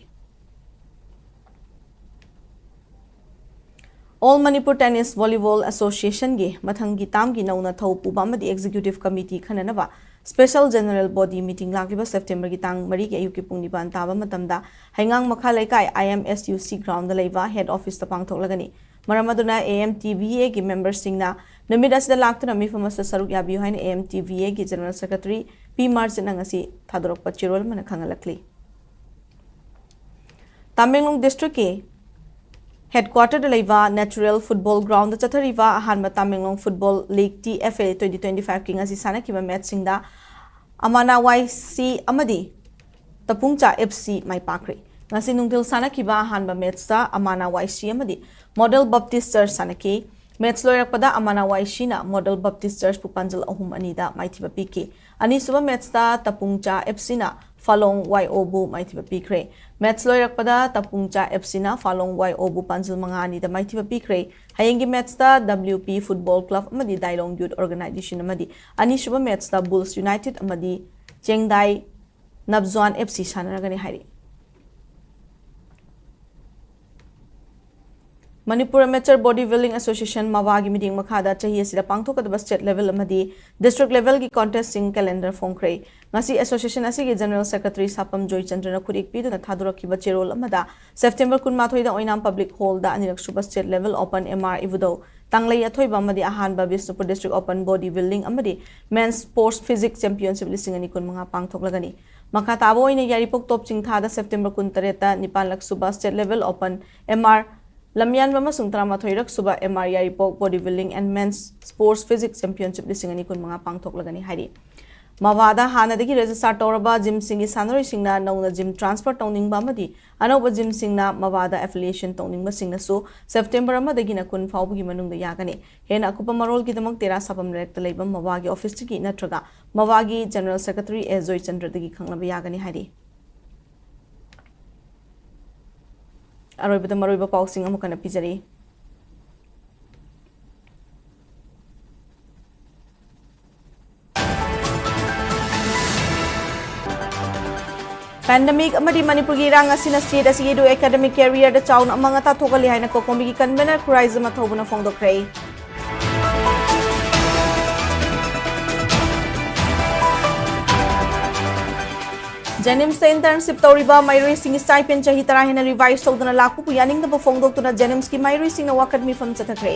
All Manipur Tennis Volleyball Associationꯒꯤ ꯃꯊꯪꯒꯤ ꯇꯥꯝꯒꯤ ꯅꯧꯅ ꯊꯧ ꯄꯨꯕ ꯑꯃꯗꯤ ꯑꯦꯛꯖꯤꯀ꯭ꯌꯨꯇꯤꯚ ꯀꯃꯤꯇꯤ ꯈꯟꯅꯅꯕ ꯁ꯭ꯄꯦꯁꯦꯜ ꯖꯦꯅꯔꯦꯜ ꯕꯣꯗꯤ ꯃꯤꯇꯤꯡ ꯂꯥꯛꯂꯤꯕ ꯁꯦꯞꯇꯦꯝꯕꯔꯒꯤ ꯇꯥꯡ ꯃꯔꯤꯒꯤ ꯑꯌꯨꯛꯀꯤ ꯄꯨꯡ ꯅꯤꯄꯥꯟ ꯇꯥꯕ ꯃꯇꯝꯗ ꯍꯩꯉꯥꯡ ꯃꯈꯥ ꯂꯩꯀꯥꯏ ꯑꯥꯏ ꯑꯦꯝ ꯑꯦꯁ ꯌꯨ ꯁꯤ ꯒ꯭ꯔꯥꯎꯟꯗ ꯂꯩꯕ ꯍꯦꯗ ꯑꯣꯐꯤꯁꯇ ꯄꯥꯡꯊꯣꯛꯂꯒꯅꯤ꯫ ꯃꯔꯝ ꯑꯗꯨꯅ ꯑꯦ ꯑꯦꯝ ꯇꯤ ꯚꯤ ꯑꯦꯒꯤ ꯃꯦꯝꯕꯔꯁꯤꯡꯅ ꯅꯨꯃꯤꯠ ꯑꯁꯤꯗ ꯂꯥꯛꯇꯨꯅ ꯃꯤꯐꯝ ꯑꯁꯤꯗ ꯁꯔꯨꯛ ꯌꯥꯕꯤꯌꯨ ꯍꯥꯏꯅ ꯑꯦ ꯑꯦꯝ ꯇꯤ ꯚꯤ ꯑꯦꯒꯤ ꯖꯦꯅꯔꯦꯜ ꯁꯦꯀ꯭ꯔꯦꯇꯔꯤ ꯄꯤ ꯃꯥꯔꯖꯤꯠꯅ ꯉꯁꯤ ꯊꯥꯗꯣꯔꯛꯄ ꯆꯦꯔꯣꯜ ꯑꯃꯅ ꯈꯪꯍꯜꯂꯛꯂꯤ꯫ ꯇꯥꯃꯦꯡꯂꯣꯡ ꯗꯤꯁꯇ꯭ꯔꯤꯛꯀꯤ ꯍꯦꯗꯀ꯭ꯋꯥꯇꯔꯗ ꯂꯩꯕ ꯅꯦꯆꯔꯦꯜ ꯐꯨꯠꯕꯣꯜ ꯒ꯭ꯔꯥꯎꯟꯗ ꯆꯠꯊꯔꯤꯕ ꯑꯍꯥꯟꯕ Tamenglong football league T F A twenty twenty five ꯀꯤ ꯉꯁꯤ ꯁꯥꯟꯅꯈꯤꯕ ꯃꯦꯠꯆꯁꯤꯡꯗ ꯑꯃꯥꯅꯥ ꯋꯥꯏ ꯁꯤ ꯑꯃꯗꯤ ꯇꯄꯨꯡꯆꯥ ꯑꯦꯐ ꯁꯤ ꯃꯥꯏ ꯄꯥꯛꯈ꯭ꯔꯦ꯫ ꯉꯁꯤ ꯅꯨꯡꯊꯤꯜ ꯁꯥꯟꯅꯈꯤꯕ ꯑꯍꯥꯟꯕ ꯃꯦꯠꯁꯇ ꯑꯃꯥꯅ ꯋꯥꯏ ꯁꯤ ꯑꯃꯗꯤ ꯃꯣꯗꯦꯜ ꯕꯞꯇꯤꯁ ꯆꯔꯆ ꯁꯥꯟꯅꯈꯤ꯫ ꯃꯦꯠꯁ ꯂꯣꯏꯔꯛꯄꯗ ꯑꯃꯥꯅ ꯋꯥꯏ ꯁꯤꯅ ꯃꯣꯗꯦꯜ ꯕꯞꯇꯤꯁ ꯆꯔꯆꯄꯨ ꯄꯥꯟꯖꯜ ꯑꯍꯨꯝ ꯑꯅꯤꯗ ꯃꯥꯏꯊꯤꯕ ꯄꯤꯈꯤ꯫ ꯑꯅꯤꯁꯨꯕ ꯃꯦꯠꯁꯇ ꯇꯄꯨꯡꯆꯥ ꯑꯦꯐ ꯁꯤꯅ ꯐꯥꯂꯣꯡ ꯋꯥꯏ ꯑꯣꯕꯨ ꯃꯥꯏꯊꯤꯕ ꯄꯤꯈ꯭ꯔꯦ꯫ ꯃꯦꯠꯁ ꯂꯣꯏꯔꯛꯄꯗ ꯇꯄꯨꯡꯆꯥ ꯑꯦꯐ ꯁꯤꯅ ꯐꯥꯂꯣꯡ ꯋꯥꯏ ꯑꯣꯕꯨ ꯄꯥꯟꯖꯜ ꯃꯉꯥ ꯑꯅꯤꯗ ꯃꯥꯏꯊꯤꯕ ꯄꯤꯈ꯭ꯔꯦ꯫ ꯍꯌꯦꯡꯒꯤ ꯃꯦꯠꯁꯇ ꯗꯕ꯭ꯂꯤꯎ ꯄꯤ ꯐꯨꯠꯕꯣꯜ ꯀ꯭ꯂꯕ ꯑꯃꯗꯤ ꯗꯥꯏꯂꯣꯡ ꯌꯨꯠ ꯑꯣꯔꯒꯅꯥꯏꯖꯦꯁꯟ ꯑꯃꯗꯤ ꯑꯅꯤꯁꯨꯕ ꯃꯦꯠꯁꯇ ꯕꯨꯜꯁ ꯌꯨꯅꯥꯏꯇꯦꯗ ꯑꯃꯗꯤ ꯆꯦꯡꯗꯥꯏ ꯅꯕꯖ꯭ꯋꯥꯟ ꯑꯦꯐ ꯁꯤ ꯁꯥꯟꯅꯔꯒꯅꯤ ꯍꯥꯏꯔꯤ꯫ Manipur amateur body building association, ꯃꯕꯥꯒꯤ ꯃꯤꯠꯌꯦꯡ ꯃꯈꯥꯗ ꯆꯍꯤ ꯑꯁꯤꯗ ꯄꯥꯡꯊꯣꯛꯀꯗꯕ ꯁ꯭ꯇꯦꯠ ꯂꯦꯚꯦꯜ ꯑꯃꯗꯤ ꯗꯤꯁꯇ꯭ꯔꯤꯛ ꯂꯦꯚꯦꯜꯒꯤ ꯀꯣꯟꯇꯦꯁꯁꯤꯡ ꯀꯦꯂꯦꯟꯗꯔ ꯐꯣꯡꯈ꯭ꯔꯦ꯫ ꯉꯁꯤ ꯑꯦꯁꯣꯁꯤꯌꯦꯁꯟ ꯑꯁꯤꯒꯤ ꯖꯦꯅꯔꯦꯜ ꯁꯦꯀ꯭ꯔꯦꯇꯔꯤ ꯁꯥꯄꯝ ꯖꯣꯏꯆꯟꯗ꯭ꯔꯅ ꯈꯨꯠꯏ ꯄꯤꯗꯨꯅ ꯊꯥꯗꯣꯔꯛꯈꯤꯕ ꯆꯦꯔꯣꯜ ꯑꯃꯗ ꯁꯦꯞꯇꯦꯝꯕꯔ ꯀꯨꯟꯃꯥꯊꯣꯏꯗ ꯑꯣꯏꯅꯥꯝ ꯄꯕ꯭ꯂꯤꯛ ꯍꯣꯜꯗ ꯑꯅꯤꯔꯛ ꯁꯨꯕ state level open M R ꯏꯕꯨꯙꯧ ꯇꯥꯡꯂꯩ ꯑꯊꯣꯏꯕ ꯑꯃꯗꯤ ꯑꯍꯥꯟꯕ Bishnupur district open body building ꯑꯃꯗꯤ ꯃꯦꯟꯁ ꯁ꯭ꯄꯣꯔꯠꯁ ꯐꯤꯖꯤꯛ ꯆꯦꯝꯄꯤꯌꯟꯁꯤꯞ ꯂꯤꯁꯤꯡ ꯑꯅꯤ ꯀꯨꯟꯃꯉꯥ ꯄꯥꯡꯊꯣꯛꯂꯒꯅꯤ꯫ ꯃꯈꯥ ꯇꯥꯕ ꯑꯣꯏꯅ ꯌꯥꯏꯔꯤꯄꯣꯛ ꯇꯣꯞ ꯆꯤꯡꯊꯥꯗ ꯁꯦꯞꯇꯦꯝꯕꯔ ꯀꯨꯟꯇꯔꯦꯠꯇ ꯅꯤꯄꯥꯟꯂꯛ ꯁꯨꯕ state level open M R ꯂꯝꯌꯥꯟꯕ ꯑꯃꯁꯨꯡ ꯇꯔꯥꯃꯥꯊꯣꯏꯔꯛ ꯁꯨꯕ ꯑꯦꯝ ꯑꯥꯔ ꯌꯥꯏꯔꯤꯄꯣꯛ body building and men's sports physique championship ꯂꯤꯁꯤꯡ ꯑꯅꯤ ꯀꯨꯟꯃꯉꯥ ꯄꯥꯡꯊꯣꯛꯂꯒꯅꯤ ꯍꯥꯏꯔꯤ꯫ ꯃꯕꯥꯗ ꯍꯥꯟꯅꯗꯒꯤ ꯔꯦꯖꯤꯁꯇꯥꯔ ꯇꯧꯔꯕ ꯖꯤꯝꯁꯤꯡꯒꯤ ꯁꯥꯟꯅꯔꯣꯏꯁꯤꯡꯅ ꯅꯧꯅ ꯖꯤꯝ ꯇ꯭ꯔꯥꯟꯁꯐꯔ ꯇꯧꯅꯤꯡꯕ ꯑꯃꯗꯤ ꯑꯅꯧꯕ ꯖꯤꯝꯁꯤꯡꯅ ꯃꯕꯥꯗ ꯑꯦꯐꯤꯂꯤꯌꯦꯁꯟ ꯇꯧꯅꯤꯡꯕꯁꯤꯡꯅꯁꯨ ꯁꯦꯞꯇꯦꯝꯕꯔ ꯑꯃꯗꯒꯤꯅ ꯀꯨꯟ ꯐꯥꯎꯕꯒꯤ ꯃꯅꯨꯡꯗ ꯌꯥꯒꯅꯤ꯫ ꯍꯦꯟꯅ ꯑꯀꯨꯞꯄ ꯃꯔꯣꯜꯒꯤꯗꯃꯛ ꯇꯦꯔꯥ ꯁꯥꯄꯝ ꯂꯩꯔꯛꯇ ꯂꯩꯕ ꯃꯕꯥꯒꯤ ꯑꯣꯐꯤꯁꯇꯒꯤ ꯅꯠꯇ꯭ꯔꯒ ꯃꯕꯥꯒꯤ ꯖꯦꯅꯔꯦꯜ ꯁꯦꯀ꯭ꯔꯦꯇꯔꯤ ꯑꯦꯁ ꯖꯣꯏꯆꯟꯗ꯭ꯔꯗꯒꯤ ꯈꯪꯅꯕ ꯌꯥꯒꯅꯤ ꯍꯥꯏꯔꯤ꯫ ꯑꯔꯣꯏꯕꯗ ꯃꯔꯨꯑꯣꯏꯕ ꯄꯥꯎꯁꯤꯡ ꯑꯃꯨꯛ ꯍꯟꯅ ꯄꯤꯖꯔꯤ꯫ ꯄꯦꯟꯗꯦꯃꯤꯛ ꯑꯃꯗꯤ ꯃꯅꯤꯄꯨꯔꯒꯤ ꯏꯔꯥꯡ ꯑꯁꯤꯅ ꯁ꯭ꯇꯦꯠ ꯑꯁꯤꯒꯤ ꯑꯦꯀꯥꯗꯦꯃꯤꯛ ꯀꯦꯔꯤꯌꯔꯗ ꯆꯥꯎꯅ ꯑꯃꯥꯡ ꯑꯇꯥ ꯊꯣꯛꯍꯜꯂꯤ ꯍꯥꯏꯅ ꯀꯣꯀꯣꯃꯤꯒꯤ ꯀꯟꯚꯦꯅꯔ ꯈꯨꯔꯥꯏꯖꯝ ꯑꯊꯧꯕꯅ ꯐꯣꯡꯗꯣꯛꯈ꯭ꯔꯦ꯫ ꯖꯦꯅꯤꯝꯁꯇ ꯏꯟꯇꯔꯟꯁꯤꯞ ꯇꯧꯔꯤꯕ ꯃꯍꯩꯔꯣꯏꯁꯤꯡꯒꯤ ꯁ꯭ꯇꯥꯏꯄꯦꯟ ꯆꯍꯤ ꯇꯔꯥ ꯍꯦꯟꯅ ꯔꯤꯚꯥꯏꯁ ꯇꯧꯗꯅ ꯂꯥꯛꯄꯕꯨ ꯌꯥꯅꯤꯡꯗꯕ ꯐꯣꯡꯗꯣꯛꯇꯨꯅ ꯖꯦꯅꯤꯝꯁꯀꯤ ꯃꯍꯩꯔꯣꯏꯁꯤꯡꯅ ꯋꯥꯀꯠ ꯃꯤꯐꯝ ꯆꯠꯊꯈ꯭ꯔꯦ꯫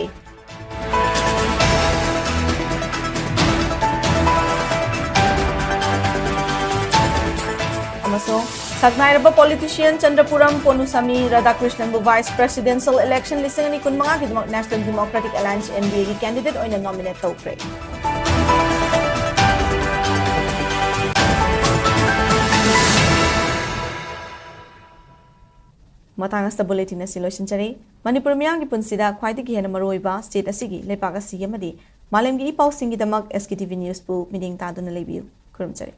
ꯑꯃꯁꯨꯡ ꯁꯛꯅꯥꯏꯔꯕ ꯄꯣꯂꯤꯇꯤꯁꯤꯌꯟ ꯆꯟꯗ꯭ꯔꯄꯨꯔꯝ ꯄꯣꯅꯨꯁꯥꯃꯤ ꯔꯥꯙꯥꯀ꯭ꯔꯤꯁꯅꯟꯕꯨ ꯚꯥꯏꯁ ꯄ꯭ꯔꯦꯁꯤꯗꯦꯟꯁꯤꯌꯦꯜ ꯏꯂꯦꯛꯁꯟ ꯂꯤꯁꯤꯡ ꯑꯅꯤ ꯀꯨꯟꯃꯉꯥꯒꯤꯗꯃꯛ ꯅꯦꯁꯅꯦꯜ ꯗꯤꯃꯣꯀ꯭ꯔꯦꯇꯤꯛ ꯑꯦꯂꯥꯌꯟꯁ, ꯑꯦꯟ ꯗꯤ ꯑꯦꯒꯤ ꯀꯦꯟꯗꯤꯗꯦꯠ ꯑꯣꯏꯅ ꯅꯣꯃꯤꯅꯦꯠ ꯇꯧꯈ꯭ꯔꯦ꯫ ꯃꯇꯥꯡ ꯑꯁꯤꯗ bulletin ꯑꯁꯤ ꯂꯣꯏꯁꯤꯟꯖꯔꯦ꯫ ꯃꯅꯤꯄꯨꯔ ꯃꯤꯌꯥꯝꯒꯤ ꯄꯨꯟꯁꯤꯗ ꯈ꯭ꯋꯥꯏꯗꯒꯤ ꯍꯦꯟꯅ ꯃꯔꯨꯑꯣꯏꯕ state ꯑꯁꯤꯒꯤ, ꯂꯩꯕꯥꯛ ꯑꯁꯤꯒꯤ ꯑꯃꯗꯤ ꯃꯥꯂꯦꯝꯒꯤ E ꯄꯥꯎꯁꯤꯡꯒꯤꯗꯃꯛ S K T V News ꯄꯨ ꯃꯤꯠꯌꯦꯡ ꯇꯥꯗꯨꯅ ꯂꯩꯕꯤꯌꯨ꯫ ꯈꯨꯔꯨꯝꯖꯔꯤ꯫